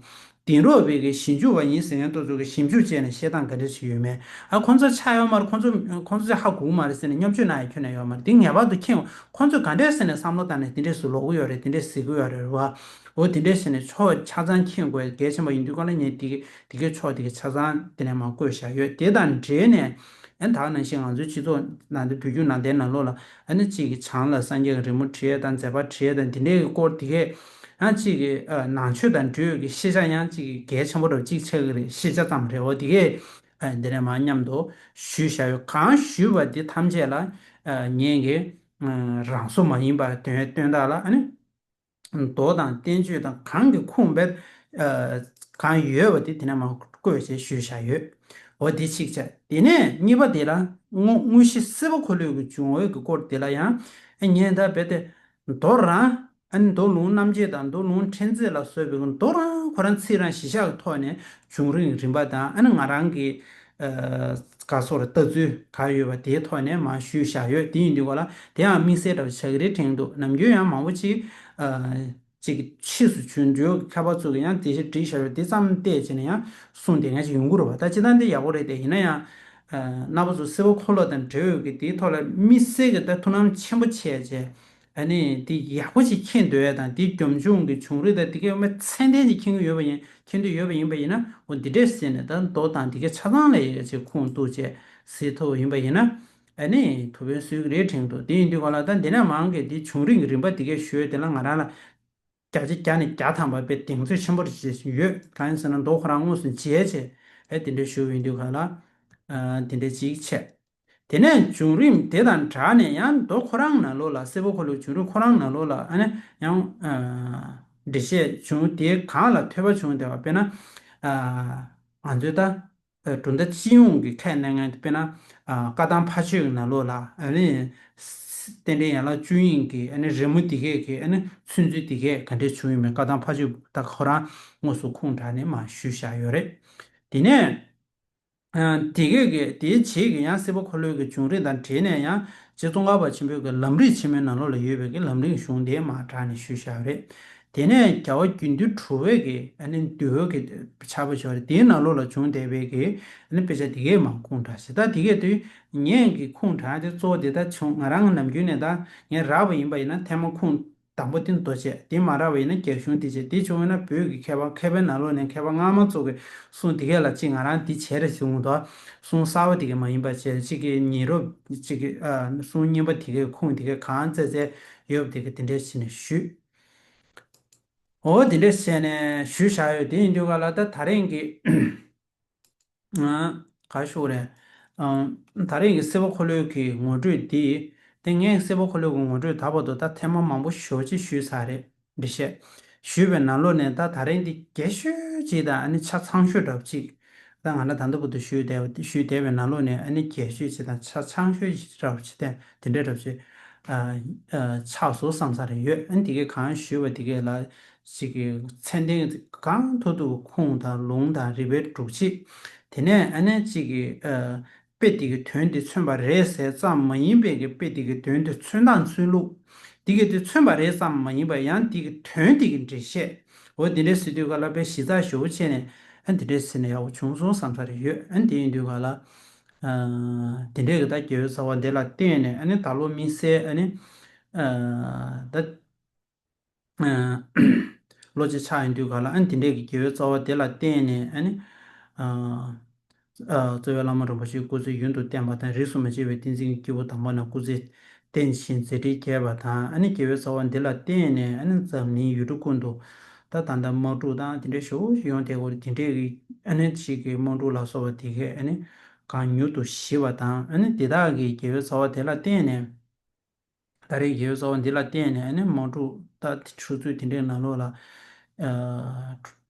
དེང་རབས་པའི་གི་ཞིབ་འཇུག་པ་ཡིན་ཟེར་མཁན་དེ་ཚོ་གིས་ཞིབ་འཇུག་བྱས་ནས་བཤད་སྟངས་ག་འདྲས་ཞིག་ཡོད་མེད། ཨ། ཁོང་ཚོ་ཆགས་ཡོད་མ་རེད། ཁོང་ཚོ་ཁོང་ཚོ་ཧ་གོ་གི་མ་རེད་ཟེར་ནས་བརྙས་བཅོས་གནང་ཡ་ཁྱོན་ནས་ཡོད་མ་རེད། དེ་ངེས་པར་དུ་མཁྱེན། ཁོང་ཚོས་ག་འདྲས་ཟེར་ནས་བསམ་བློ་བཏང་ནས་དེ་འདྲས་སུ་ལོག་གི་ཡོད་རེད། དེ་འདྲས་ཟེར་གི་ཡོད་རེད་བ། འོ་དེ་འདྲས་ཟེར་ནས་ཕྱོགས་ཆ་ཚང་མཁྱེན་དགོས་གལ་ཆེན་པོ་ཡིན་དུས་ག་ལ། ངས་དེ་གི་དེ་གའི་ཕྱོགས་དེ་གི་ཆ་ཚང་དེ་ནས་མར་བཀོད་བཞག་ཡོད། དེ་དང་འབྲེལ་ནས། ཨ། ད་ག་ནང་བཞིན་ང་ཚོའི་སྤྱི་ཚོགས་ནང་དུ་བོད་བརྒྱུད་ནང་བསྟན་ནང་ལོགས་ལ། ཨ་ནི་གཅིག་གི་བྱང་ལ་སངས་རྒྱས་ཀྱི་རི་མོ་བྲིས་ཡས་དང་། མཛད་པ་བྲིས་ཡས་དང་། དེ་འདྲའི་གི་སྐོར་དེ་གས། ཡང་གཅིག་གི། ཨ། ནང་ཆོས་དང་འབྲེལ་ཡོད་ཀྱི་ཤེས་བྱ་ཡང་གཅིག་གི་གལ་ཆེན་པོ་འདྲ་བོ་གཅིག་ཆགས་ཀྱི་རེད། ཤེས་བྱ་ཙམ་རེད། འོ་དེ་གས། ཨ། འདི་ནས་མར་མཉམ་དུ་ཞུས་བཞག་ཡོད། གང་ཞུས་པ་འདི་ཐམས་ཅད་ལ། ཨ། ངེད་ཀྱི། ཨ། རང་བཟོ་མ་ཡིན་པ་དོན་དོན་དག་ལ། ཨ་ནི་མདོ་དང་བསྟན་བཅོས་དང་གང་གི་ཁུངས་དཔེ། ཨ། གང་ཡོད་པ་དེ་དེ་ནས་མར་བཀོད་བྱས་ཞུས་བཞག་ཡོད། འོ་དེ་གཅིག་བྱས། དེ་ནས་གཉིས་པ་དེ་ལ་དངོས་དངོས་གཞི་སྲིད་པ་འཁོར་ལོའི་གི་འབྱུང་བའི་གི་སྐོར་དེ་ལ་ཡང་། ཨ། ངས་ད་རྦད་དེ་མདོ་རང་། ཨ་ནི་མདོ་ལུང་རྣམ་འབྱེད་དང་མདོ་ལུང་ཕྲན་ཚེགས་ལ་སོགས་པའི་མདོ་རང་ཁོ་རང་ཚིག་རང་གཞི་བཞག་གི་ཐོག་ནས་བྱུང་རིམ་རིམ་པ་དང་། ཨ་ནི་ང་རང་གི། ཨ། ག་སོགས་ལ་ལྟ་ཚུལ་ག་ཡོད་པ་དེའི་ཐོག་ནས་མར་ཞུས་བཞག་ཡོད། དེ་ཡིན་དུས་ག་ལ་དེའང་དམིགས་བསལ་འདྲ་བོ་ཆགས་ཀྱི་རེད་དྲན་འདུག་ནམ་རྒྱུན་ཡང་མང་པོ་ཅིག་ཨ། ཅིག་ཕྱིས་སུ་བྱོན་འགྲོ་མཁས་པ་ཚོ་གིས་ཡང་དེ་བཞིན་བྲིས་བཞག་ཡོད། དེ་ཙམ་བལྟས་བྱས་ནས་ཡང་གསུངས་བསྡད་མཁན་ཅིག་ཡོང་གི་རེད་བ། ད་སྤྱིར་བཏང་དེ་ཡག་པོ་རེད་དེ། ཡིན་ན་ཡང་། ཨ། རྣམ་པ་ཚོ་སྲིད་པ་འཁོར་ལོ་དང་འབྲེལ་ཡོད་ཀྱི་དེའི་ཐོག་ལ་དམིགས་བསལ་གྱི་ད་ཐུགས་སྣང་ཆེན་པོ་བྱས་བྱས། ཨ་ནི་དེ་ཡག་པོ་ཞིག་མཁྱེན་འདོད་ཡ་དང་། དེའི་རྒྱབ་ལྗོངས་ཀྱི་བྱུང་རིམ་དང་དེ་གའི་མ་ཚད་ལྡན་ཞིག་མཁྱེན་གྱི་ཡོད་པ་ཡིན། མཁྱེན་འདོད་ཡོད་པ་ཡིན་པ་ཡིན་ན། འོ་འདི་འདྲས་ཟེར་ནས་ད་མདོ་དང་དེ་གའི་ཆ་ཚང་ལ་ཡ་ཅིག་ཁུངས་གཏུགས་བྱས་གཟིགས་ཐུབ་པ་ཡིན་པ་ཡིན་ན། ཨ་ནི་ཐུགས་ཕན་གསོས་ཀྱི་རེད་དྲན་འདུག་དེ་ཡིན་དུས་ག་ལ་ད་འདི་ནས་མང་གི་དེ་བྱུང་རིམ་གྱི་རིམ་པ་དེ་གའི་ཞུས་དེ་ལ་ང་རང་ལ། བརྒྱ་ཆ་བརྒྱ་ནས་བརྒྱ་ཐམ་པ་དཔེ་གདེང་ཚོད་ཆེན་པོ་ཞིག་ཡོད། གང་ཡིན་ཟེར་ན་མདོ་ཁོ་རང་དངོས་སུ་མཇལ་བྱས་ཨེ་དེ་འདྲའི་ཞུ་ཡོང་དུས་ག་ལ་ཨ་དེ་འདྲའི་ཅིག་བྱས། དེ་ནས་བྱུང་རིམ་དེ་དང་སྦྲགས་ནས་ཡང་མདོ་ཁོ་རང་ནང་ལོགས་ལ་སྲིད་པ་འཁོར་ལོའི་བྱུང་རིམ་ཁོ་རང་ནང་ལོགས་ལ་ཨ་ནི་ཡང་ཨ་འགྲེལ་བཤད་བྱུང་དེ་གང་ལ་ཐོས་པ་བྱུང་བསྡད་པ་དཔེར་ན་ཨ་ང་ཚོའི་ད་གྲུབ་མཐའ་སྤྱི་ཡོངས་ཀྱི་ཁས་ལེན་མཁན་དཔེར་ན་ཨ་བཀའ་ཐང་ཕ་ཆོས་ཀྱི་ནང་ལོགས་ལ་ཨ་ནི་རྟེན་འབྲེལ་ཡན་ལག་བཅུ་གཉིས་ཀྱི་ཨ་ནི་རི་མོ་དེ་གས་ཀྱི་ཨ་ནི་ཚུན་ཚོད་དེ་གས་ག་འདྲས་བྱུང་ཡོད་མེད་བཀའ་ཐང་ཕ་ཆོས་ད་ཁོ་རང་དངོས་སུ་ཁུངས་དྲངས་ནས་མར་ཞུས་བཞག་ཡོད་རེད། དེ་ནས། ཨ་དེ་གས་ཀྱི་དེའི་རྗེས་ཀྱི་ཡང་སྲིད་པ་འཁོར་ལོའི་གི་བྱུང་རིམ་དང་འབྲེལ་ནས་ཡང་རྗེ་ཙོང་ཁ་པ་ཆེན་པོའི་གི་ལམ་རིམ་ཆེན་མོའི་ནང་ལོགས་ལ་ཡོད་པའི་གི་ལམ་རིམ་གཞུང་དེ་མར་དྲངས་ནས་ཞུས་བཞག་པ་རེད། དེ་ནས་རྒྱལ་བ་དགེ་འདུན་གྲུབ་པའི་གི་ཨ་ནི་འདུལ་བའི་གི་ཕྱག་དཔེ་ཞུ་བ་རེད། དེའི་ནང་ལོགས་ལ་བྱུང་བསྡད་པའི་གི་ཨ་ནི་དཔེ་ཆ་དེ་གས་མར་ཁུངས་དྲངས་ཤིག་ད་དེ་གས་དུས་ངས་གི་ཁུངས་དྲངས་དེ་གཙོ་བོ་དེ་ད་བྱུང་ང་རང་ནམ་རྒྱུན་ནས་ད་ངས་རག་པ་ཡིན་པ་ཡིན་ན་ཐེངས་མ་ཁུངས་དང་པོ་དེ་མདོ་བྱས། དེ་མ་རག་པ་ཡིན་ན་རྒྱ་གཞུང་དེ་བྱས། དེ་བྱུང་བས་ན་བོད་ཀྱི་མཁས་པ་མཁས་པའི་ནང་ལོགས་ནས་མཁས་པ་སྔ་མ་ཚོ་གི་གསུང་དེ་གས་ལ་གཅིག་ང་རང་འདི་བྱས་རེད་ཟེར་འོང་དོ། གསུང་གསར་པ་དེ་གས་མ་ཡིན་པ་བྱས་གཅིག་གི་ཉེ་རབས་གཅིག་གི་ཨ་གསུང་རྙིང་པ་དེ་གས་ཁུངས་དེ་གས་གང་བཙལ་བཙལ་ཡོད་པ་དེ་གས་དེ་འདྲས་བྱས་ནས་ཞུས། འོ་དེ་འདྲས་བྱས་ནས་ཞུས་བཞག་ཡོད། དེ་ཡིན་དུས་ག་ལ་ད་ད་རིང་གི་ག་ཞུ་རེད། ད་རེས་ཀྱི་སྲིད་པ་འཁོར་ལོའི་གི་ངོ་སྤྲོད་འདི། དེ་ངས་སྲིད་པ་འཁོར་ལོའི་གི་ངོ་སྤྲོད་ད་བར་དུ་ད་ཐེངས་མ་མང་པོ་ཞེ་པོ་ཅིག་ཞུས་ཚར་རེད། འགྲེལ་བཤད་ཞུས་པའི་ནང་ལོགས་ནས་ད་ད་རེས་འདི་རྒྱས་ཤོས་ཅིག་དང་ཨ་ནི་ཆ་ཚང་ཤོས་འདྲ་པོ་ཅིག་ད་ང་ལ་ད་ལྟ་བར་དུ་ཞུས་བསྡད་པ་ཞུས་བསྡད་པའི་ནང་ལོགས་ནས་ཨ་ནི་རྒྱས་ཤོས་ཅིག་དང་ཆ་ཚང་ཤོས་ཅིག་འདྲ་པོ་ཅིག་དེ་དེ་འདྲ་འདྲ་པོ་ཅིག་ཆགས་སོང་བསམ་ས་རེ་ཡོད། ཨ་ནི་དེ་གས་གང་ཞུས་པ་དེ་གས་ལ། ཅིག་གི་ཚད་ལྡན་གང་ཐུབ་ཐུབ་ཁུངས་དང་ལུང་དང་རིགས་པའི་སྒྲུབ་བྱེད། དེ་ནས་ཨ་ནི་ཅིག་གི་ཨ་དཔེ་དེ་གི་དོན་དེ་མཚོན་པ་རེད་ཟེར་ཙམ་མ་ཡིན་པའི་གི་དཔེ་དེ་གི་དོན་དེ་མཚོན་སྟངས་མཚོན་ལུགས། དེ་གི་དེ་མཚོན་པ་རེད་ཙམ་མ་ཡིན་པ་ཡང་དེ་གི་དོན་དེ་གི་འགྲེལ་བཤད། འོ་དེ་འདྲས་ཟེར་དུས་ག་ལ་དཔེ་གཞི་རྩ་ཞེ་པོ་བྱས་ནས་ཨ་དེ་འདྲས་ཟེར་ན་ཡག་པོ་བྱུང་སོང་བསམ་ས་རེ་ཡོད། ཨ་དེ་ཡིན་དུས་ག་ལ་ཨ་དེ་འདྲས་གི་ད་རྒྱལ་བའི་རྩ་བ་འདི་ལ་བརྟེན་ནས་ཨ་ནི་ད་ལོ་དམིགས་བསལ་ཨ་ནི་ཨ་ད། ལོ་གཅིག་ཆགས་ཡིན་དུས་ག་ལ་ཨ་ནི་དེ་འདྲས་ཀྱི་དགེ་བའི་རྩ་བ་དེ་ལ་བརྟེན་ནས་ཨ་ནི་ཨ་ཨ་རྩ་བའི་བླ་མ་རིན་པོ་ཆེའི་སྐུ་ཚེ་ཡུན་དུ་བརྟན་པ་དང་རིས་སུ་མ་ཆད་པའི་བསྟན་འཛིན་གྱི་སྐྱེས་བུ་དམ་པ་རྣམས་སྐུ་ཚེ་བརྟན་ཞིང་མཛད་འཕྲིན་རྒྱས་པ་དང་ཨ་ནི་དགེ་བའི་རྩ་བ་འདི་ལ་བརྟེན་ནས་ཨ་ནི་འཛམ་གླིང་ཡུལ་གྲུ་ཀུན་ཏུ་ད་ད་ལྟ་དམག་འཁྲུག་དང་དེ་འདྲའི་ཞེ་པོ་ཞིག་ཡོང་བསྡད་ཡོད་རེད། དེ་འདྲས་ཀྱི་ཨ་ནི་ཅིག་གི་དམག་འཁྲུག་ལ་སོགས་པ་དེ་གས་ཨ་ནི་གང་མྱུར་དུ་ཞི་བ་དང་ཨ་ནི་དེ་དག་གི་དགེ་བའི་རྩ་བ་དེ་ལ་བརྟེན་ནས། ད་རེས་དགེ་བའི་རྩ་བ་འདི་ལ་བརྟེན་ནས་ཨ་ནི་དམག་འཁྲུག་ད་ཆུ་ཚོད་དེ་འདྲའི་ནང་ལོགས་ལ་ཨ་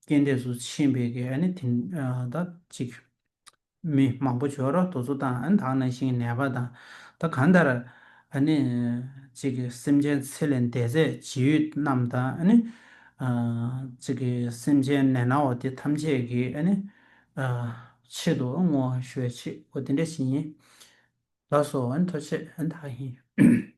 རྐྱེན་འདས་སུ་ཕྱིན་པའི་གི་ཨ་ནི་དེ་ཨ་ད་ཅིག་མི་མང་པོ་བྱོས་རོགས་དེ་ཚོ་དང་ཨ་ནི་ད་ག་ནང་བཞིན་ནད་པ་དང་ད་གང་ལྟར་ཨ་ནི་ཅིག་གི་སེམས་ཅན་ཚེ་ལས་འདས་ཚད་ཇི་ཡོད་རྣམས་དང་ཨ་ནི་ཨ་ཅིག་གི་སེམས་ཅན་ནད་ན་བ་དེ་ཐམས་ཅད་ཀྱི་ཨ་ནི་ཨ་ཆེད་དུ་བསྔོ་བ་ཞུ་བའི་ཆེད་འོ་དེ་འདྲ་ཞིག་ཡིན། ལགས་སོ། ཨ་ནི་ཐུགས་རྗེ་ཆེ། ཨ་ནི་ད་ག་ཡིན།